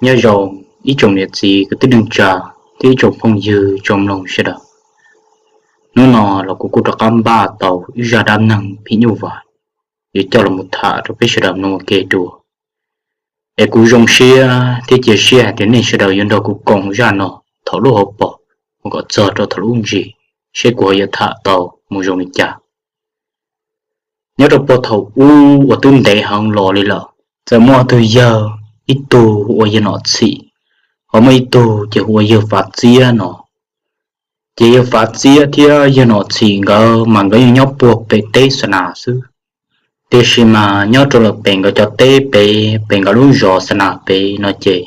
Nyob zoo ib tsoom niam txiv kwv tij neej tsa thiab ib tsoom phooj ywg tsoom mloog sawv daws. Hnub no los kuv kuj rov qab npaj tau ib zaj dab neeg phim nyuj vais yuav coj los tham rau peb sawv daws mloog ua ke dua. Es kuv zoo siab thiab cia siab hais tias nej sawv daws yuav nrog kuv koom zaj no thaum lub hauv paus mus kom txog rau thaum lub ntsis, seb kuv ho yuav tham tau mus zoo li cas. Nyob rau puag thaum ub uas twb ntev heev los li lawm, txawm muaj ob tug yawg, ib tug hu ua yawg Nom Txhim, ho muaj ib tug ces hu ua yawg Fav Txiab no. Ces yawg Fav Txiab thiab yawg Nom Txhim nkawd mas nkawd yeej nyob puag pem teb Xa Nas xwb, tiam sis mas nyob rau lawm pem nkawd cov teb pem, pem nkawd lub zos Xa Nas pem no ces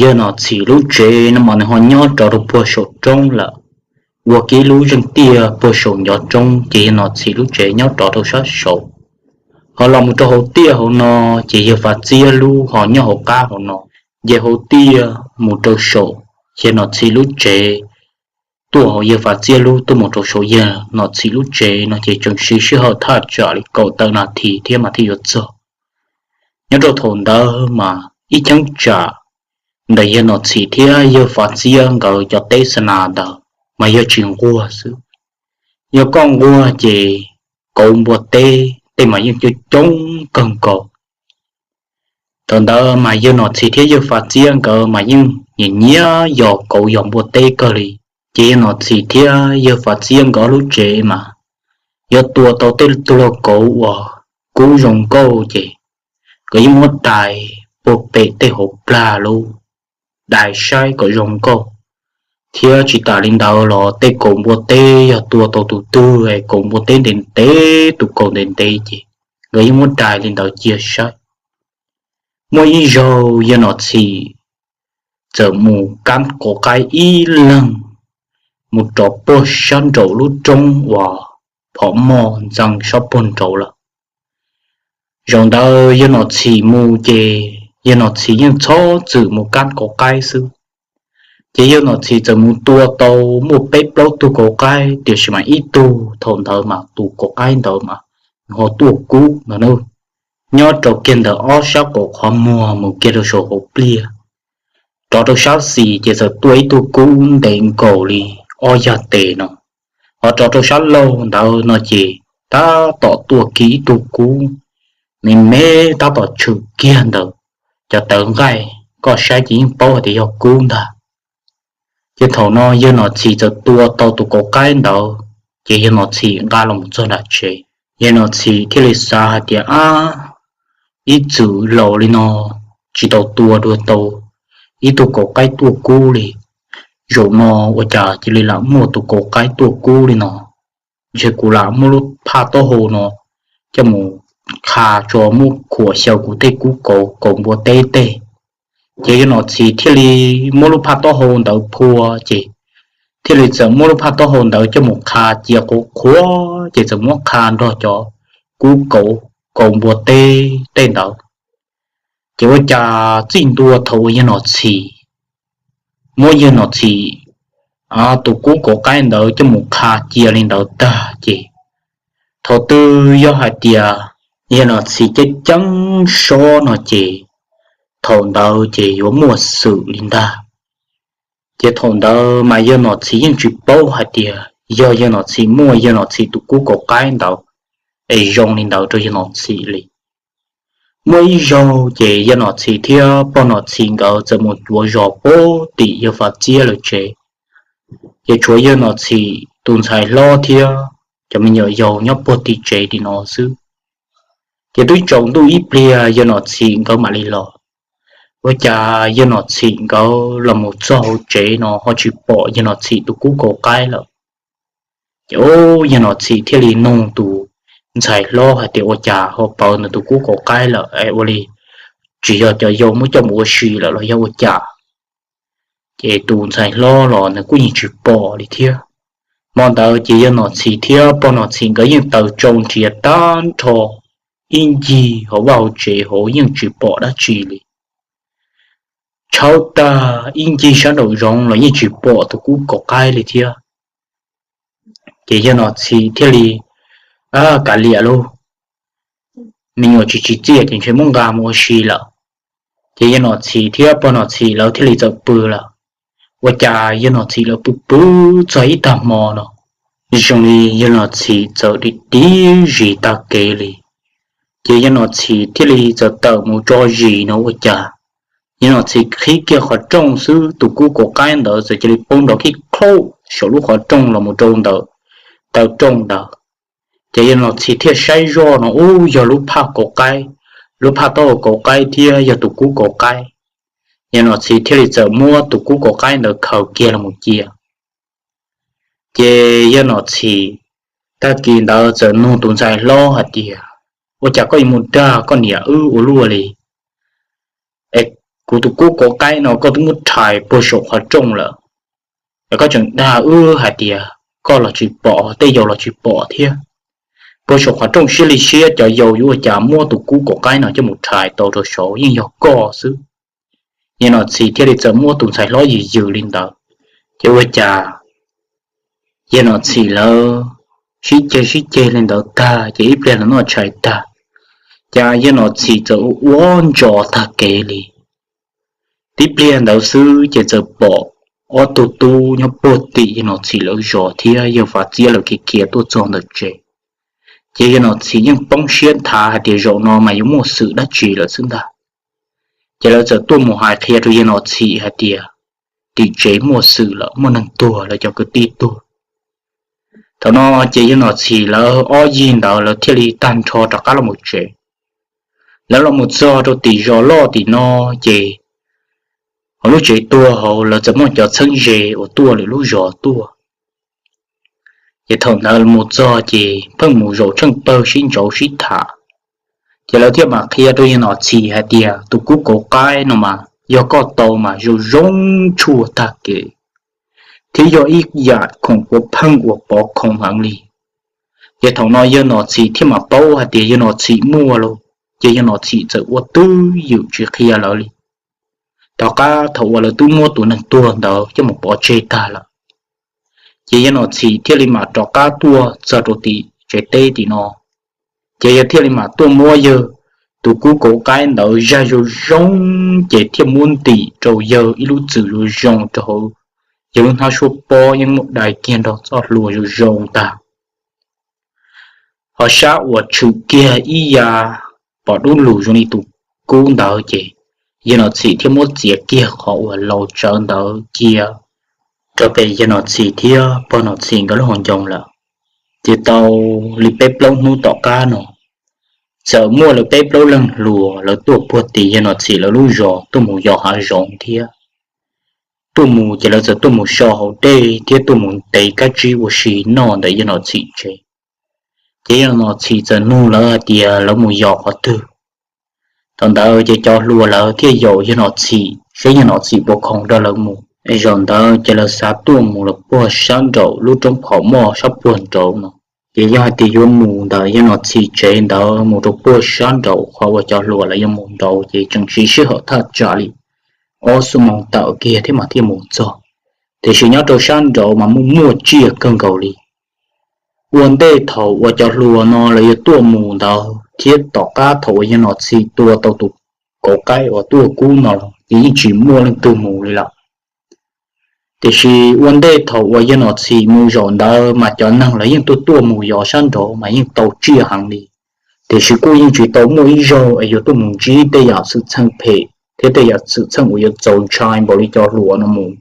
yawg Nom Txhim lub tsev no mas nws ho nyob rov rau puag saum roob lawm, ua kiag ib lub zeej tiaj puag saum ncov roob ces yawg Nom Txhim lub tsev nyob rov rau sab saud. Ho los mus rau hauv tiaj hauv no ces yawg Fav Txiab lub ho nyob hauv qab hauv no. Ces hauv tiaj mus rau saum yawg Nom Txhim lub tsev, tuaj hauv yawg Fav Txiab lub tuaj mus rau saum yawg Nom Txhim lub tsev no ces tseem siv sij hawm thaj tsam li kaum tawm nas this thiab mas thiaj yuav txog. Nyob rau thaum ntawd mas ib cheeb tsam ntawm yawg Nom Txhim thiab yawg Fav Txiab nkawd cov teb Xa Nas ntawd mas yog tsis nquag xwb. Yog koj nquag ces kauv npua teb tej mas yeej coob coob kawg nkaus. Thaum ntawd mas yawg Nom Txhim thiab yawg Fav Txiab nkawd mas yeej nyiam nyiam yos kauv yos npua teb kawg li. Ces yawg Nom Txhim thiab yawg Fav Txiab nkawd ob lub tsev mas yuav tua tau tej tug lauj kauv uas kub zoo nkauj ces nkawd yeej muab dai puag pem tej hauv plag lub, dai saib kom zoo nkauj. Thiab tsis tas li ntawd los tej kauv npua teb yog tua tau tus twg es kauv npua teb ntev ntev, tus kauv ntev ntev ces nkawd yeej muab dai li ntawd cia saib. Muaj ib zaug yawg Nom Txhim txawm mus kab kauv qaib ib leeg mus rov puag sab nraum lub roob uas phom moj ntxeev sab puag nraud lawm. Zaum ntawd yawg Nom Txhim mus ces yawg Nom Txhim yeej txhob txwm mus kab kauv qaib xwb. Ces yawg Nom Txhim txawm mus tua tau muaj peb plaub tug kauv qaib, tiam sis mas ib tug thaum ntawd mas tus kauv qaib ntawd mas nws ho tuaj kub ntag na. Nyob rau kiag ntawm ob sab qaum qhov muag mus kiag rau saum hauv pliaj, rov rau sab xis ces txawm tuaj ib tug kub ntev nkaus li ob yag tes no. Ho rov rau sab laug ntawd no ces tab tom tuaj kiag ib tug kub me me, tab tom tshwm kiag ntawm cov tawv nqaij, koj saib ces yeej paub hais tias yog kub ntag. Ces thaum no yawg Nom Txhim txawm tua tau tus kauv qaib ntawd, ces yawg Nom Txhim nqa los txog nram tsev. Yawg Nom Txhim thiaj li xav hais tias, ab, ib txwm laus li no tsis tau tua dua tau ib tug kauv qaib tuaj kub li. Zaum no ua cas cia li lam muaj tus kauv qaib tuaj kub li no? Ntshe kuv lam muab lub phaj taub hau no coj mus qha tso, muab khuam xyaw kuv tej kub kauv kauv npua teb tej. Ces yawg Nom Txhim thiaj li muab lub phaj taub hau ntawd phua, ces thiaj li txawm muab lub phaj taub hau ntawd coj mus qha cia qhuav qhuav, ces txawm muab qha nrog cov kub kauv kauv npua teb tej ntawd. Ces ua cas txij ntua thaum uas yawg Nom Txhim muab yawg Nom Txhim tus kub kauv qaib ntawd coj mus qha cia li ntawd tag ces, thaum twg yog hais tias yawg Nom Txhim ceeb ceeb sob no ces, thaum ntawd ces yuav muaj xwm li ntag. Ces thaum ntawd mas yawg Nom Txhim yeej tsis paub hais tias yog yawg Nom Txhim muaj yawg Nom Txhim tus kub kauv qaib ntawd es zoo li ntawd rau yawg Nom Txhim li. Muaj ib zaug ces yawg Nom Txhim thiab pog Nom Txhim nkawd txawm mus cuav zos puag tim yawg Fav Txiab lawv tsev. Ces tshuav yawg Nom Txhim tus ntxhais hlob thiab cov me nyuam yaus nyob puag tim tsev li no xwb. Ces twb tsaus ntuj ib pliag yawg Nom Txhim nkawd mam li los. Ua cas yawg Nom Txhim nkawd los mus txog hauv tsev no ho tsis pom yawg Nom Txhim tus kub kauv qaib lawm. Ces yawg Nom Txhim thiaj li nug tus ntxhais hlob hais tias, ua cas ho pawv nws tus kub kauv qaib lawm es ua li tsis yog cov yau muab coj mus ua si lawm los yog ua cas? Ces tus ntxhais hlob los nws kuj yeej tsis pom li thiab. Hmo ntawd ces yawg Nom Txhim thiab pog Nom Txhim nkawd yeej taws tsau nrhiav tag nrho ib ncig hauv vaj hauv tsev hauv yeej tsis pom dab tsi li. Tshawb tag ib ncig sab nraum zoov los yeej tsis pom tus kub kauv qaib li thiab. Ces yawg Nom Txhim thiaj li, kav liam lauj, me nyuam tsis tsim txiaj ces ntshe muab nqa mus ua si lawm. Ces yawg Nom Txhis thiab pog Nom Txhis lawv thiaj li txawm pw lawm. Ua cas yawg Nom Txhis lawv pw pw txog ib tag hmo no, zoo li yawg Nom Txhis txawm dim dim zis tag kev li. Ces yawg Nom Txhis thiaj li txawm tawm mus tso zis no ua cas yawg Nom Txhis qhib kiag qhov rooj xwb, tus kub kauv qaib ntawd txawm cia li poob nrov khib khlaub saum lub qhov rooj los mus rau ntawm taw rooj ntawd. Ces yawg Nom Txhis thiaj saib zoj no ub yog lub phaj kauv qaib, lub phaj taub hau kauv qaib thiab yog tus kub kauv qaib. Yawg Nom Txhis thiaj li txawm muab tus kub kauv qaib ntawd khaws kiag los mus cia. Ces yawg Nom Txhis tag kis ntawd txawm nug tus ntxhais hlob hais tias, ua cas koj yuav mus dag koj niam wb ua luaj li? Es kuv tus kub kauv qaib no koj twb muab rhais puag saum qhov rooj lawm, es koj tseem dag wb hais tias koj los tsis pom, tej yau los tsis pom thiab. Puag saum qhov rooj siab li siab cov yau yuav ua cas muab tus kub kauv qaib no coj mus rhais tau rau saud, yeej yog koj xwb. Yawg Nom Txhis thiaj li txawm muab tus ntxhais hlob yws yws li ntawd. Ces ua cas yawg Nom Txhis lawv sib ceg sib ceg li ntawd tag ces ib pliag los noj tshais tag, cas yawg Nom Txhis txawm ua ntsos tag kev li. Tib pliag ntawd xwb ces txawm pom ob tug tub nyob puag tim yawg Nom Txhis lawv zos thiab yawg Fav Txiab lawv khiav khiav tuaj txog ntawm tsev. Ces yawg Nom Txhis yeej poob siab nthav hais tias zaum no mas yuav muaj xwm dab tsi lawm xwb ntag. Ces lawv txawm tuaj mus hais qhia rau yawg Nom Txhis hais tias tim tsev muaj xwm lawm, muaj neeg tuag, lawv cov kwv tij tuag. Thaum no ces yawg Nom Txhis lawv ob yig ntawd lawv thiaj li tag nrho rov qab los mus tsev. Lawv los mus txog rau tim zos loj tim no ces hauv lub tsev tuag hauv lawv txawm muaj cov txheeb ze uas tuaj lwm lub zos tuaj. Ces thaum ntawd mus txog ces pheej mus zaum tsheej pawg sib ntsauv sib tham. Ces lawv thiaj mam qhia rau yawg Nom Txhis hais tias tus kub kauv qaib no mas yog koj tau mas zoo zoo tshuaj tag kev, thiab yog ib yam khoom puav pheej uas pov khoom heev li. Ces thaum no yawg Nom Txhis thiaj mam paub hais tias yawg Nom Txhis muaj lauj, ces yawg Nom Txhis txawm ua twj ywm tsis qhia lawv li. Tom qab thaum uas lawv twb muab tus neeg tuag ntawd coj mus pov tseg tag lawm, ces yawg Nom Txhis thiaj li mam rov qab tuaj txog rau tim tsev teb tim no. Ces yawg thiaj li mam tuaj muab yawg tus kub kauv qaib ntawd zaj zoo zoo, ces thiaj muab ntim rau yawg ib lub txwm zoo zoo rau hauv yawg lub hnab suab pob yeej muaj dai kiag nrog txoj hlua zoo zoo ntag. Ho sab uas tshwm kiag ib ya pom dub lug zoo li tus kub ntawd ces yawg Nom Txhis thiaj muab txiav kiag qhov uas laus tsawv ntawd cia rau pem yawg Nom Txhis thiab pog Nom Txhis nkawd lub hauv ncoo lawm. Ces tau li peb plaub hnub tom qab no, txawm muaj lawv peb plaub leeg hluas lawv tuaj puag tim yawg Nom Txhis lawv lub zos tuaj mus yos hav zoov thiab. Tuaj mus ces lawv txawm tuaj mus so hauv dej thiab tuaj mus ntes kab tsib ua si noj ntawm yawg Nom Txhis tsev. Ces yawg Nom Txhis txawm nug lawv hais tias lawv mus yos qhov twg. Thaum ntawd ces cov hluas lawv thiaj yaum yawg Nom Txhis seb yawg Nom Txhis puas khoom nrog lawv mus. Es zaum ntawd ces lawv xav tuaj mus lawm puag sab nraum lub roob phom moj sab puag nraud no. Ces yog hais tias yuav mus ntawm yawg Nom Txhis tsev ntawd mus rau puag sab nraum qhov uas cov hluas lawv yuav mus nraud ces tseem siv sij hawm thaj tsam li ob xuab moos tawm kiag thiab mas thiaj mus txog. Tiam sis nyob rau sab nraud mas muaj muaj tsiaj kawg nkaus li. Ua ntej thaum uas cov hluas no lawv yuav tuaj mus ntawd thiab tom qab thaum uas yawg Nom Txhis tua tau tus kauv qaib uas tuaj kub no los ces yeej tsis muaj leej twg mus li lawm. Tiam sis ua ntej thaum uas yawg Nom Txhis mus zaum ntawd mas cov neeg lawv yeej tuaj tuaj mus yos sab nraud mas yeej tau tsiaj heev li. Tiam sis kuj yeej tsis tau muaj ib zaug es yuav tuaj mus ntsib tej yam xwm txheej phem thiab tej yam xwm txheej uas yuav txaus ntshai npaum li cov hluas no mus.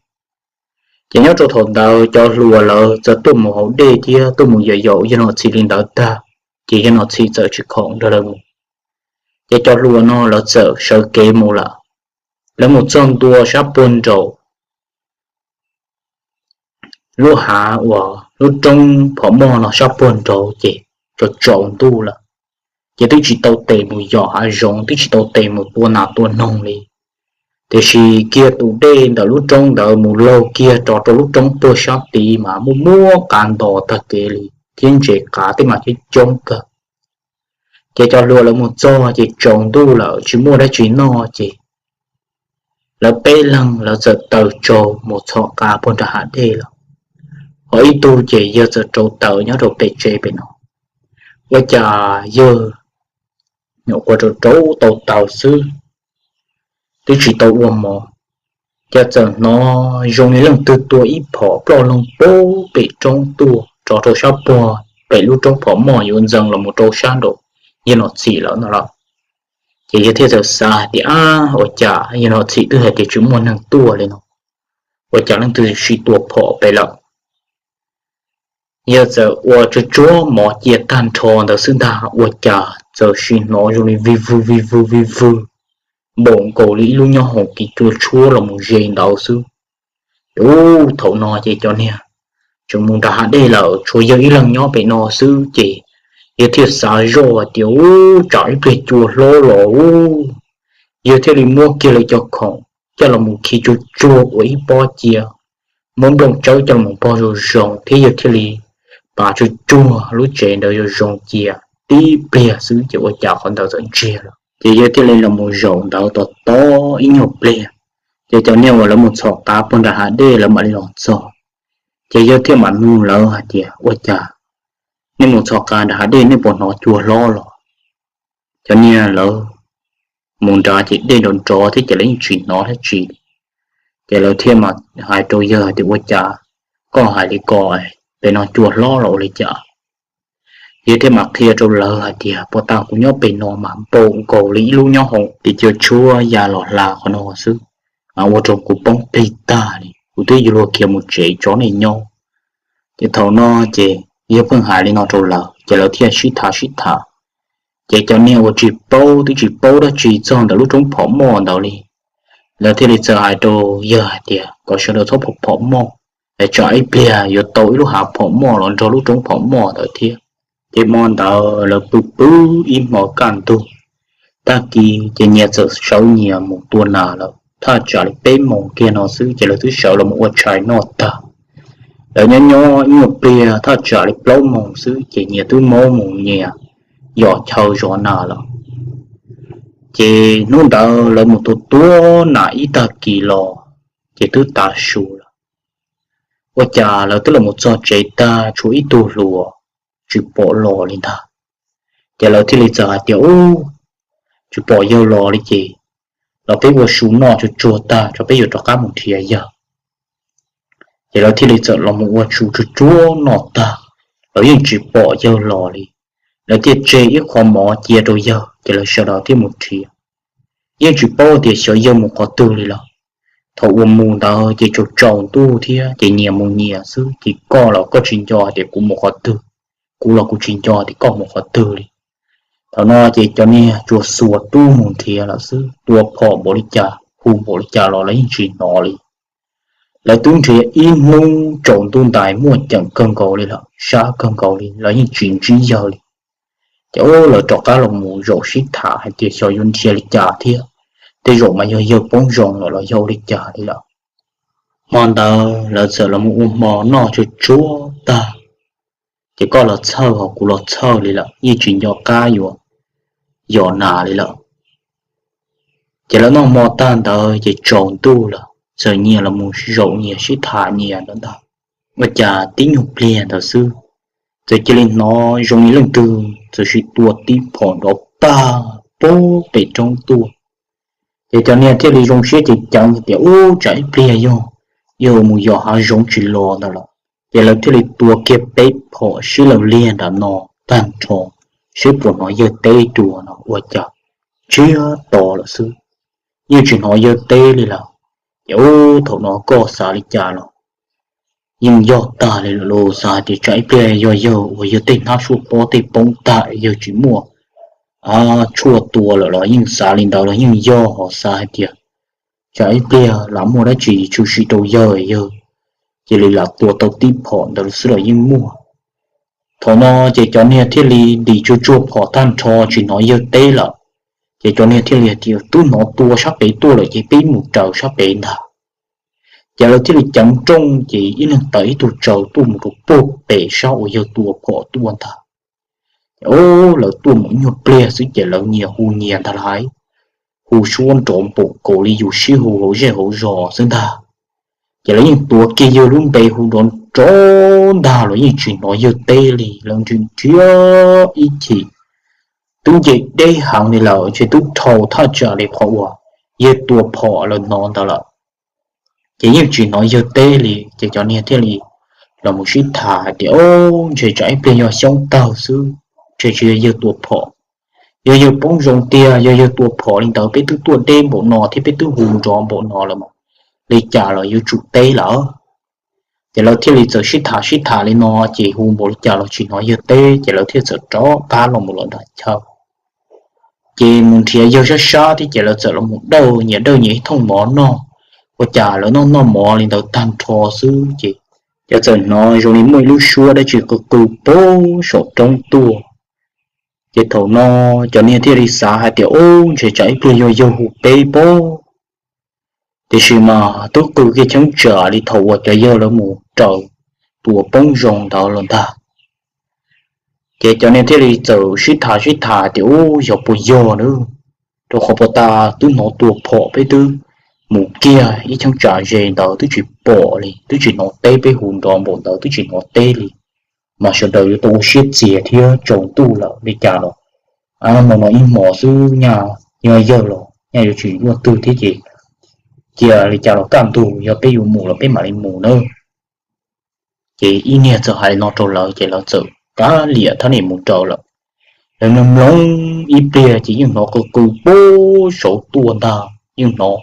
Ces nyob rau thaum ntawd cov hluas lawv txawm tuaj mus hauv dej thiab tuaj mus yaum yaum yawg Nom Txhis li ntawd tag, ces yawg Nom Txhis txawm tsis khoom nrog lawv mus. Ces cov hluas no lawv txawm sawv kev mus lawm. Lawv mus txog ntua sab puag nraum lub hav uas lub roob phom moj no sab puag nraud ces tsaus tsaus ntuj lawm. Ces twb tsis tau tes mus yos hav zoov, twb tsis tau tes mus tua nas tua noog li. Tiam sis kiag tus dej ntawm lub roob ntawd mus laug kiag rov rau lub roob puag sab tid mas muaj muab qav ntos tag kev li thiab ntses qav tej mas coob coob kawg. Ces cov hluas lawv mus txog ces tsaus ntuj lawm tsis muaj dab tsi noj ces lawv peb leeg lawv txawm taws tsaug mus txhom qav puag nram hav dej lawm. Ho ib tug ces yawg txawm rauv taws nyob rau pem tsev pem no. Ua cas yawg nyuam qhuav rauv rauv tau taws xwb, twb tsis tau ua mov, cas txawm hnov zoo li leej twg tua ib phom ploj loog pem roob tuaj rov rau sab puag pem lub roob phom moj yuav ntxeev los mus rau sab nraum yawg Nom Txhim lawm no los. Ces yawg thiaj txawm xav hais tias, ab, ua cas yawg Nom Txhim twb hais tias tsis muaj neeg tuaj li no, ua cas leej twg sim tua phom pem lawm. Yawg txawm ua tsuag tsuag mov cia tag nrho ntawd xwb ntag, ua cas txawm sim hnov zoo li vij vwg vij vwg vij vwg, npaum nkaus li ib lub nyob hoom kis cua tshuab los mus ze ntawd xwb. Ub, thaum no ces cov niag tseem mus nram hav dej lawm, tshuav yawg ib leeg nyob pem no xwb ces yawg thiaj xav zoj tias, ub, tsam ib pliag cua hlob los ub. Yawg thiaj li muab kiag lawv cov khoom coj los mus khi tsuag tsuag ua ib pob cia, muab nplooj tsawb coj los mus pog zoo zoo thiab yawg thiaj li pav tsuag tsuag lub tsev ntawd zoo zoo cia. Tib pliag xwb ces ua cas qhov ntawd txawm ntsiag lawm, ces yawg thiaj li los mus zaum ntawd tos tos ib nyuag pliag, ces cov niag uas lawv mus txhom qav puag nram hav dej lawv mam li los txog. Ces yawg thiaj mam nug lawv hais tias, ua cas nej mus txhom qav nram hav dej nej puas hnov cua hlob los? Cov niag lawv mus nrad ces dej nrov nrov thiab ces lawv yeej tsis hnov dab tsi. Ces lawv thiaj mam hais rau yawg tias, ua cas koj hais li ko, pem no cua hlob los ua li cas? Yawg thiaj mam qhia rau lawv hais tias, puag ta kuv nyob pem no mas npaum nkaus li ib lub nyob hoom kis cua tshuab ya los hla qhov no xwb, mas ua rau kuv poob plig tag li, kuv twb yuav luag khiav mus tsev tso nej nyob. Ces thaum no ces yawg pheej hais li no rau lawv ces lawv thiaj sib tham sib tham. Ces cov niag uas tsis paub twb tsis paub dab tsi txog ntawm lub roob phom moj ntawd li, lawv thiaj li txawm hais rau yawg hais tias kom sawv daws txhob phom phom moj, es tsam ib pliag yuav tau ib lub hav phom moj los nrog lub roob phom moj ntawd thiab. Ces hmo ntawd lawv pw pw ib hmo kaj ntug, tag kis ces nyias txawm sawv nyias mus tua nas lawm. Thaj tsam li peb moos kiag no xwb ces lawv twb sawv los mus ua tshais noj tag. Lawv nyob nyob ib nyuag pliag thaj tsam li plaub moos xwb ces nyias twb maub mus nyias yos chaw zov nas lawm. Ces hnub ntawd lawv mus tua tua nas ib tag kis los ces twb tav su lawm. Ua cas lawv twb los mus txog tsev tag tshuav ib tug hluas tsis pom los li ntag. Ces lawv thiaj li txawm hais tias, ub, tsis pom yawg los li ces los peb ua su noj tsuag tsuag tag tso peb yuav rov qab mus nrhiav yawg. Ces lawv thiaj li txawm los mus ua su tsuag tsuag noj tag, lawv yeej tsis pom yawg los li. Lawv thiaj tseg ib qho mov cia rau yawg ces lawv sawv daws thiaj mus nrhiav. Yeej tsis paub tias xyov yawg mus qhov twg li lawm. Thaum uas mus ntawd ces tsaus tsaus ntuj thiab ces nyias mus nyias xwb ces koj los koj tsis nco tias kuv mus qhov twg, kuv los kuv tsis nco tias koj mus qhov twg li. Thaum no ces cov niag tsuas xuas tub mus nrhiav lawm xwb, tua phom npaum li cas hu npaum li cas los lawv yeej tsis hnov li. Lawv twb nrhiav ib hnub tsaus ntuj ntais muaj ceem kawg nkaus li lawm, sab kawg nkaus li lawv yeej tsis ntsib yawg li. Ces lawv rov qab los mus zaum sib tham hais tias xyov yuav nrhiav li cas thiab, tej zaum mas yog yawg poob zoo lawm los yog ua li cas li lawm. Hmo ntawd lawv txawm los mus ua hmo noj tsuag tsuag tag, ces koj los txhawj ho kuv los txhawj li lawm, yeej tsis nco qab yuav yos nas li lawm. Ces lawv noj hmo tag ntawd ces tsaus ntuj lawm txawm nyias los mus zaum nyias sib tham nyias ntawd ntag. Ua cas tib nyuag pliag ntawd xwb, txawm cia li hnov zoo li leej twg txawm sim tua tib phom nrov tag puag pem roob tuaj. Ces cov niag thiaj li zoo siab ceev ceev tias ub tsam ib pliag yog, yog mus yos hav zoov tsis los ntawd lawm. Ces lawv thiaj li tua kiag peb phom sib law liag nram no tag nrho, seb puas hnov yawg teb dua no ua cas ntsiag to lawm xwb, yeej tsis hnov yawg teb li lawm. Ces ub thaum no koj xav li cas los yeej yog tag li lawm los xav hais tias tsam ib pliag yog yawg uas yawg tej hnab suab pob tej poob tag yawg tsis muaj tshuaj tua lawm los yeej xav li ntawd los yeej yog ho xav hais tias tsam ib pliag lam muaj dab tsi tshwm sim rau yawg, yawg cia li lam tua tau tib phom ntawd xwb los yeej muaj. Thaum no ces cov niag thiaj li ntim tsuag tsuag phom tag nrho tsis hnov yawg teb lawm. Ces cov niag thiaj li hais tias twb hnov tua sab pem tuaj lawm ces peb mus raws sab pem ntag. Ces lawv thiaj li ceev rooj ces ib leeg taws ib tug tsaws tuaj mus rau puag pem sab uas yawg tua phom tuaj ntag. Ces lawv tuaj mus nyuag pliag xwb ces lawv nyias hu nyias ntag lais, hu suab nrov npaum nkaus li yus sib hu hauv zej hauv zos xwb ntag. Ces lawv yeej tuav kiag yawg lub npe hu nrov nrov ntag los yeej tsis hnov yawg teb li. Lawv nrhiav nrhiav ib chim twb nce deb heev li lawm, ntshe twb dhau thaj tsam li qhov uas yawg tua phom lawm hnov ntawd lawm, ces yeej tsis hnov yawg teb li. Ces cov niag thiaj li los mus sib tham hais tias, Au, ntshe tsam ib pliag yog xyoob tawg xwb, ntshe tsis yog yawg tua phom. Yog yawg poob zoo tiag, yog yawg tua phom li ntawd peb twb tuaj deb npaum no thiab peb twb hu nrov npaum no lawm mas li cas los yuav tsum teb lawm. Ces lawv thiaj li txawm sib tham sib tham li no, ces hu npaum li cas los tsis hnov yawg teb, ces lawv thiaj txawm rov qab los mus lawm ntag chaw. Ces mus nrhiav yawg sab sab thiab ces lawv txawm los mus dawj nyias dawj nyias ib thooj mov noj. Ua cas lawv noj noj mov li ntawd tag nrho xwb ces, ces txawm hnov zoo li muaj ib lub suab dab tsi qw qw pem saum roob tuaj. Ces thaum no cov niag thiaj li xav hais tias, Au, ntshe tsam ib pliag yog yawg hu peb pob. Tiam sis mas twb qw kiag cheeb tsam li thaum uas cov yawg lawv mus raws tus uas poob zoo ntawd los ntag. Ces cov niag thiaj li txawm sib tham sib tham tias, Ub, yog puas yog na, rau qhov puag ta twb hnov tua phom peb twb mus kiag ib cheeb tsam ze ntawd twb tsis pom li, twb tsis hnov teb, peb hu nrov npaum ntawd twb tsis hnov teb li, mas sawv daws yuav tau ua siab txias thiab tsaus ntuj lawm li cas los, hmo no ib hmos xwb nyaj, yog yawg los nyaj yuav tsis muaj twg thiab ces cia li cas los kaj ntug yog peb yuav mus los peb mam li mus nawb. Ces ib niag txawm hais li no rau lawv ces lawv txawm kav liam thab niam mus raws lawm. Lawv mloog mloog ib pliag ces yeej hnov qw qw pem saud tuaj ntag, yeej hnov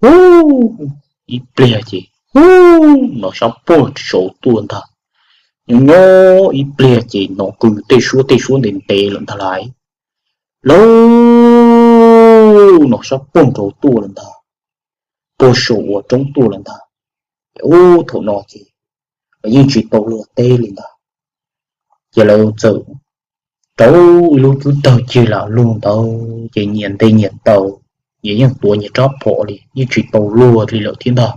hu ib pliag ces hu, hnov sab pem saud tuaj ntag. Nyob nyob ib pliag ces hnov qw tej suab tej suab ntev ntev lawm ntag lauj. Lauj, hnov sab pem nraud tuaj lawm ntag, pem saum uas roob tuaj lawm ntag. Ub, thaum no ces lawv yeej tsis tau luag teb li ntag. Ces lawv txawm rauv ib lub cub tawg cig lam lug ntawd ces nyias nte nyias taw, ces yeej tuav nyias rab phom li yeej tsis tau luag li lawm thiab ntag.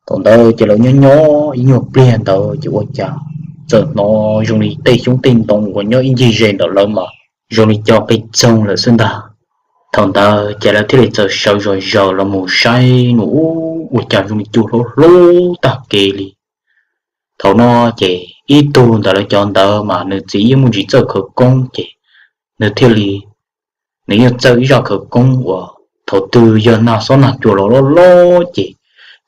Thaum ntawd ces lawv nyob nyob ib nyuag pliag ntawd ces ua cas txawm hnov zoo li tej xyoob tej ntoo uas nyob ib ncig ze ntawm lawv mas zoo li co qis txoog lawm xwb ntag. Thaum ntawd ces lawv thiaj li txawm sawv zom zaws los mus saib nws, ub, ua cas zoo li cua hlob hlob tag kev li. Thaum no ces ib tug ntawm lawv cov ntawd mas nws txiv yeej muaj ntsis txawj khawv koob ces nws thiaj li, nws yeej txawj ib zaj khawv koob uas thaum twg yog nag xob nag cua los loj loj ces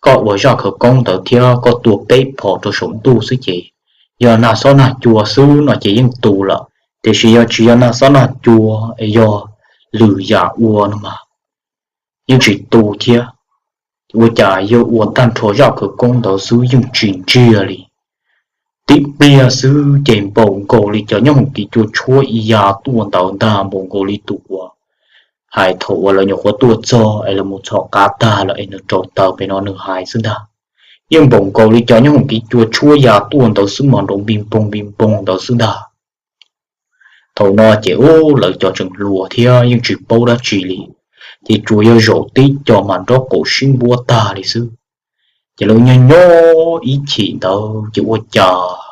koj ua zaj khawv koob ntawd thiab koj tua peb phom rau saum ntuj xwb ces yog nag xob nag cua xwb no ces yeej tu lawm, tiam sis yog tsis yog nag xob nag cua es yog lwm yam ua no mas yeej tsis tu thiab. Ua cas yog ua tag nrho zaj khawv koob ntawd xwb yeej tsis ntsiag li. Tib pliag xwb ces npaum nkaus li cov nyob hauv kev cua tshuab ib yam tuaj ntawd ntag, npaum nkaus li tus uas hais thaum uas lawv nyuam qhuav tuaj txog es lawv mus txhom qav tag lawm es nws rauv taws pem no nws hais xwb ntag. Yeej npaum nkaus li cov nyob hauv kev cua tshuab yam tuaj ntawd xwb mas nrov npis npoog npis npoog ntawd xwb ntag. Thaum no ces ub, lawv cov tseem hluas thiab yeej tsis paub dab tsi li, ces tsuas yog zaum tib co mas nraub qaum sib npuab tag li xwb. Ces lawv nyob nyob ib chim ntawd ces ua cas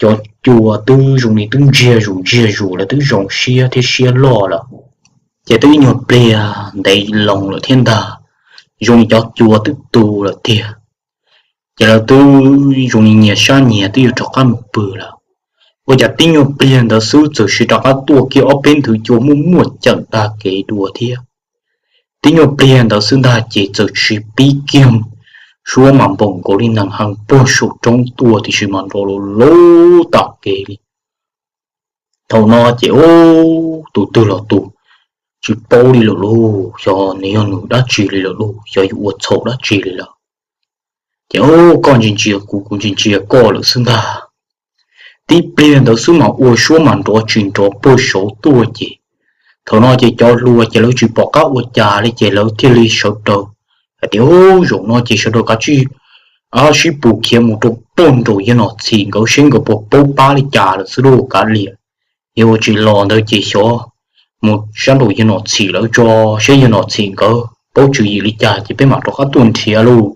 cov cua twb zoo li twb ntsiag zus ntsiag zus lawm, twb zoo siab thiab siab loj lawm. Ces twb ib nyuag pliag ntev loo lawm thiab ntag, zoo li cov cua twb tu lawm tiag. Ces lawv twb zoo li nyias sab nyias twb yuav rov qab mus pw lawm. Ua cas tib nyuag pliag ntawd xwb txawm sis rov qab tuaj kiag ob peb nthwv cua muaj muaj ceem tag kev dua thiab. Tib nyuag pliag ntawd xwb ntag ces txawm sis pib kiag suab mas npaum nkaus li nees heev puag saum roob tuaj tiam sis mas nrov lub lub tom kev li. Thaum no ces ub, tus twg los tus tsis paub li lawm lauj, xyov nws yog nws dab tsi li lawm lauj, xyov yuav ua txhaum dab tsi li lawm. Ces ub, koj ntsia ntsia kuv, kuv ntsia ntsia koj lawm xwb ntag. Tib pliag ntawd xwb mas ua suab mas nrov tsis nrov puag saud tuaj ces thaum no ces cov hluas ces lawv tsis pom qab ua cas li ces lawv thiaj li sawv daws hais tias, Ub, zaum no ces sawv daws kav tsij sib pus khiav mus rau puag nraum yawg Nom Txhim nkawd seb nkawd puas paub pab li cas lawm xwb lauj, kav liam. Yog ua tsis los ntawd ces xyov mus sab nraum yawg Nom Txhim lawv tso, seb yawg Nom Txhim nkawd paub tswv yim li cas ces peb mam rov qab tuaj nrhiav lauj.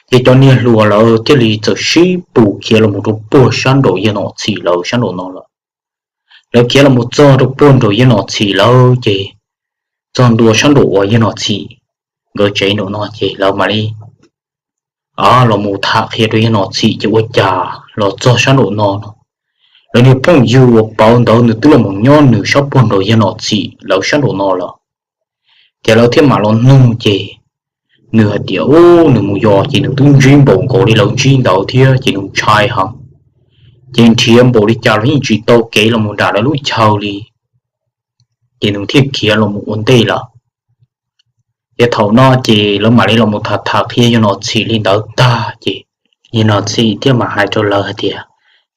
Ces cov niag hluas lawv thiaj li txawm sib pus khiav los mus rau puag sab nraum yawg Nom Txhim lawv sab nraum no lawm. Lawv khiav los mus txog rau puag nraum yawg Nom Txhim lawv ces txog ntua sab nraum uas yawg Nom Txhim nkawd tsev nraum no ces lawv mam li los mus tham qhia rau yawg Nom Txhim ces ua cas los txog sab nraum no no, lawv niag phooj ywg uas pawv ntawd nws twb los mus nyob nws sab puag nraum yawg Nom Txhim lawv sab nraum no lawm. Ces lawv thiaj mam los nug ces nws hais tias, u, nws mus yos ces nws twb ntsib npaum nkaus li lawv ntsib ntawd thiab ces nws ntshai heev. Ces nrhiav npaum li cas los yeej tsis tau kev los mus nram lawv lub chaw li. Ces nws thiaj khiav los mus ua ntej lawm. Ces thaum no ces lawv mam li los mus tham tham qhia Yawg Nom Txhim li ntawd tag ces Yawg Nom Txhim thiaj mam hais rau lawv hais tias,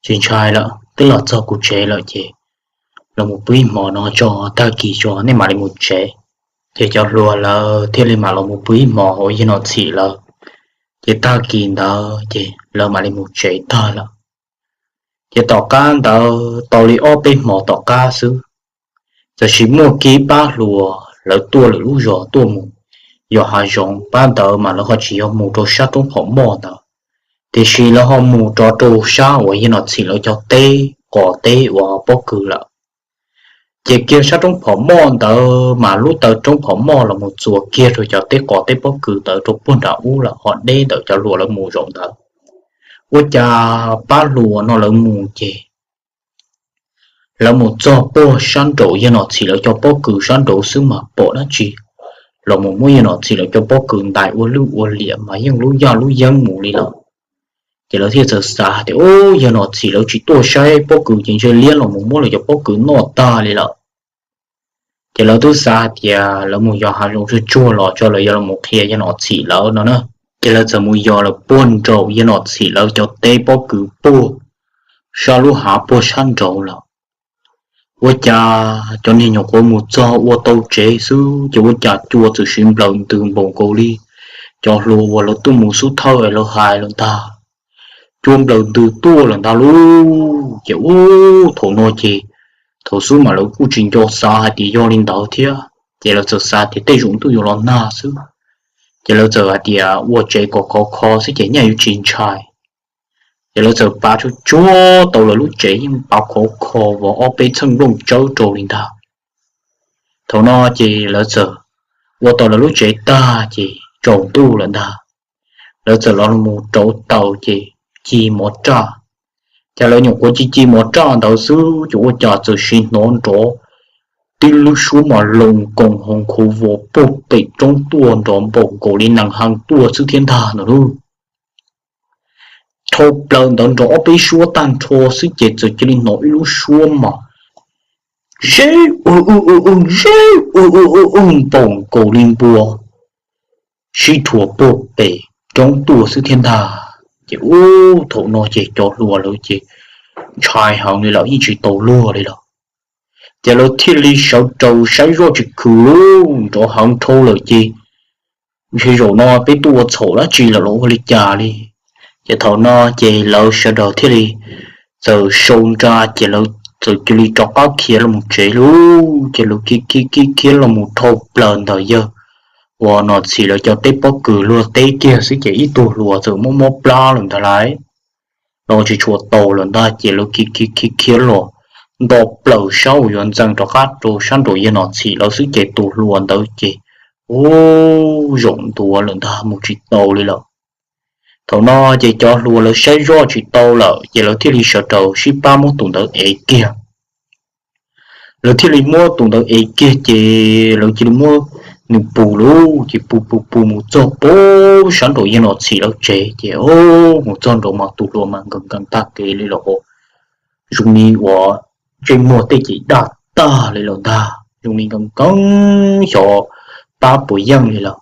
tsis ntshai lawm, twb los txog kuv tsev lawm ces los mus pw ib hmos no tso, tag kis tso nej mam li mus tsev. Ces cov hluas lawv thiaj li mam los mus pw ib hmos hauv Yawg Nom Txhim lawv. Ces tag kis ntawd ces lawv mam li mus tsev tag lawm. Ces tom qab ntawd tau li ob peb hmos tom qab xwb, txawm sis muaj kiag pab hluas lawv tuaj lwm lub zos tuaj mus yos hav zoov. Pab ntawd mas lawv ho tsis yog mus rau sab roob phom moj ntawd, tiam sis lawv ho mus rov rau sab uas Yawg Nom Txhim lawv cov teb qos teb uas pob kws lawm. Ces kiag sab roob phom moj ntawd mas lub taw roob phom moj los mus txuas kiag rau cov teb qos teb pob kws ntawd rau puag nram ub lawm ho deb ntawm cov hluas lawv mus zaum ntawd. Ua cas pab hluas no lawv mus ces lawv mus txog puag sab nraum Yawg Nom Txhim lawv cov pob kws sab nraud xwb mas pom dab tsi los mus muab Yawg Nom Txhim lawv cov pob kws ntais ua lwj ua liam mas yeej lub yaj lub yeeb mus li lawm. Ces lawv thiaj txawm xav hais tias, u, Yawg Nom Txhim lawv tsis tuaj saib pob kws ces ntshe liab los mus muab lawv cov pob kws noj tag li lawm. Ces lawv twb xav hais tias lawv mus yos hav zoov tsuag tsuag los tso lawv yuav los qhia Yawg Nom Txhim lawv no na. Ces lawv txawm mus yos lawm puag nraum Yawg Nom Txhim lawv cov teb pob kws puag sab lub hav puag sab nraud lawm. Ua cas cov niag nyuam qhuav mus txog ua tau tsev xwb ces ua cas cua txawm siv nplawm ntws npaum nkaus li cov hluas uas lawv tuaj mus xub thawj es lawv hais lawm ntag. Cua nplawm ntws tuaj lawm ntag lauj. Ces ub, thaum no ces thaum xub mas lawv kuj tsis nco xav hais tias yog li ntawd thiab, ces lawv txawm xav tias tej zaum ntuj yuav los nag xwb. Ces lawv txawm hais tias ua tsev kom khov kho xwb ces nyaj yuav tsis ntshai. Ces lawv txawm pav tsuag tsuag tau lawv lub tsev yeej pav khov kho uas ob peb txheej nplooj tsawb rau li ntag. Thaum no ces lawv txawm ua tau lawv lub tsev tag ces tsaus ntuj lawm ntag. Lawv txawm los mus rauv taws ces ci mov raj. Ces lawv nyuam qhuav ci ci mov raj ntawd xwb ces ua cas txawm sim hnov nrov tib lub suab mas loo koos hoo khuv vos puag pem roob tuaj nrov npaum nkaus li nees hee tuaj xwb thiab ntag no lauj. Dhau plaws ntawd nrov ob peb suab tag nrho xwb ces txawm cia li hnov ib lub suab mas zeb u u u u, zeb u u u u npaum nkaus li npua sib rhuav puag pem roob tuaj xwb thiab ntag. Ces ub, thaum no ces cov hluas lawv ces ntshai heev li lawm yeej tsis tau luag li lawm. Ces lawv thiaj li sawv rau saib zoj tsis khwm lauj, nrov heev dhau lawm ces ntshe zaum no peb tuaj ua txhaum dab tsi lawm los ua li cas li. Ces thaum no ces lawv sawv daws thiaj li txawm sau nra ces lawv txawm cia li rov qab khiav los mus tsev lauj. Ces lawv khiav khiav khiav khiav los mus dhau plaws ntawm Yawg uas Nom Txhim lawv cov teb pob kws luag teb kiag xwb ces ib tug hluas txawm mob mob plab lawm ntag lauj. Los tsis tshua tau lawm ntag ces lawv khiav khiav khiav khiav los nto plaws sab uas yuav ntxeev rov qab rau sab nraum Yawg Nom Txhim lawv xwb ces tus hluas ntawd ces ub, zaum ntuav lawm ntag mus tsis tau li lawm. Thaum no ces cov hluas lawv saib zoj tsis tau lawm ces lawv thiaj li sawv daws sib pab muab tus ntawd ev kiag. Lawv thiaj li muab tus ntawd ev kiag ces lawv cia li muab nws pus lauj, ces pus pus pus mus txog puag sab nraum Yawg Nom Txhim lawv tsev ces ub, mus txog nraud mas tus hluas mas nkees nkees tag kev li lawm, zoo li uas ntsej muag tej ces daj tag li lawm ntag, zoo li nkees nkees xyov pab puas yeej li lawm.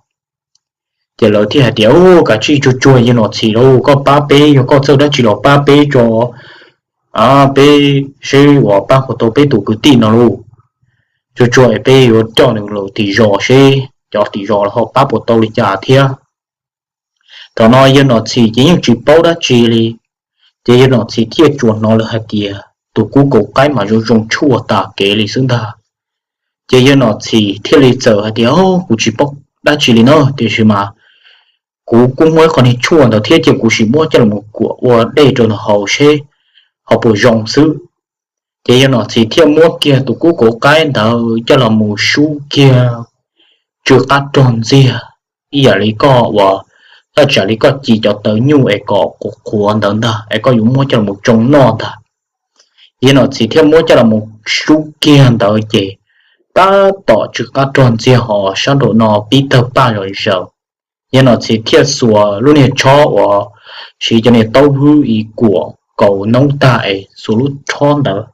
Ces lawv thiaj hais tias, u, kav tsij tsuag tsuag Yawg Nom Txhim lauj, koj pab peb, yog koj txawj dab tsi los pab peb tso, peb seb uas pab puas tau peb tus kwv tij no lauj. Tsuag tsuag es peb yuav coj nws los tim zos seb cov tim zos los ho pab puas tau li cas thiab. Thaum no Yawg Nom Txhim ces yeej tsis paub dab tsi li, ces Yawg Nom Txhim thiaj tsuas hnov lawv hais tias tus kub kaum qaib mas zoo zoo tshuaj tas kev li xwb ntag. Ces Yawg Nom Txhim thiaj li txawm hais tias, kuv tsis paub dab tsi li na, tiam sis mas kuv kuj muaj ib qho niag tshuaj ntawd thiab ces kuv sim muab coj los kuam ua dej rau nws haus seb ho puas zoo xwb. Ces Yawg Nom Txhim thiaj muab kiag tus kub kaum qaib ntawd coj los mus sub kiag tsw qab rog ntxiag, ib yam li koj uas, thaj tsam li koj ci cov tawv nyuj es kom qhuav qhuav ntawd ntag es koj yuav muab coj los tsoo noj ntag. Yawg Nom Txhim thiaj muab coj los sub kiag ntawd ces tab tom tsw qab rog ntxiag hos sab nraum no pib tawg paj zom zaws. Yawg Nom Txhis thiaj xuas lub niag tshob uas siv cov niag taub hwb i kuam kaus noob tag es xuas lub tshob ntawd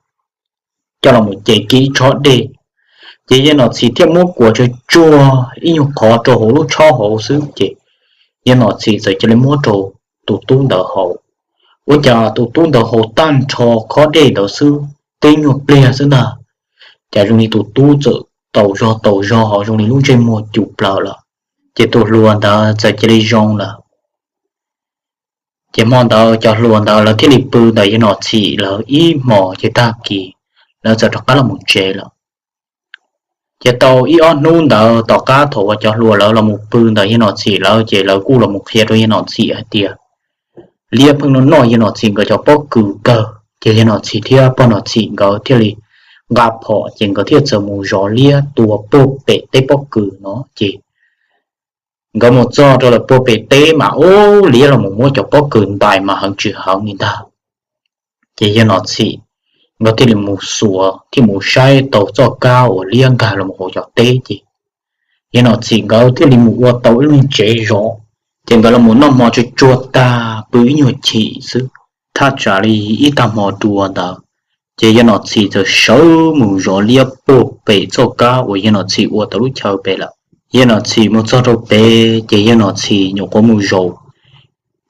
coj los mus ce kiag ib tshob dej. Ces Yawg Nom Txhis thiaj muab kuam tsuag tsuag ib nyuag qhov rau hauv lub tshob hauv xwb ces Yawg Nom Txhis txawm cia li muab rau tus tub ntawd haus. Ua cas tus tub ntawd haus tag nrho khob dej ntawd xwb, tib nyuag pliag xwb ntag, cas zoo li tus tub txawm taus zog taus zog ho zoo li lub ntsej muag cum plaws lawm. Ces tus hluas ntawd txawm cia li zoo lawm. Ces hmo ntawd cov hluas ntawd lawv thiaj li pw ntawm Yawg Nom Txhis lawv ib hmos ces tag kis lawv txawm rov qab los mus tsev lawm. Ces tau ib ob hnub ntawd tom qab thaum uas cov hluas lawv los mus pw ntawm Yawg Nom Txhis lawv ces lawv kuj los mus qhia rau Yawg Nom Txhis hais tias liab pheej noj noj Yawg Nom Txhis nkawd cov pob kws kawg. Ces Yawg Nom Txhis thiab pog Nom Txhis nkawd thiaj li nqa phom ces nkawd thiaj txawm mus zov liab tua puag pem teb pob kws no ces nkawd mus txog rau lawm puag pem teb mas ub, liab los mus muab cov pob kws ntais mas heev tsis heev li ntag. Ces Yawg Nom Txhis nkawd thiaj li mus xuas thiaj mus saib tau txoj kab uas liab nkag los mus hauv cov teb ces Yawg Nom Txhis nkawd thiaj li mus ua tau ib lub tsev zov. Ces nkawd los mus noj hmo tsuag tsuag tag pw ib nyuag chim xwb, thaj tsam li ib tag hmo dua ntawd ces Yawg Nom Txhis txawm sawv mus zov liab puag pem txoj kab uas Yawg Nom Txhis ua tau lub chaw pem lawm. Yawg Nom Txhis mus txog rau pem ces Yawg Nom Txhis nyuam qhuav mus zaum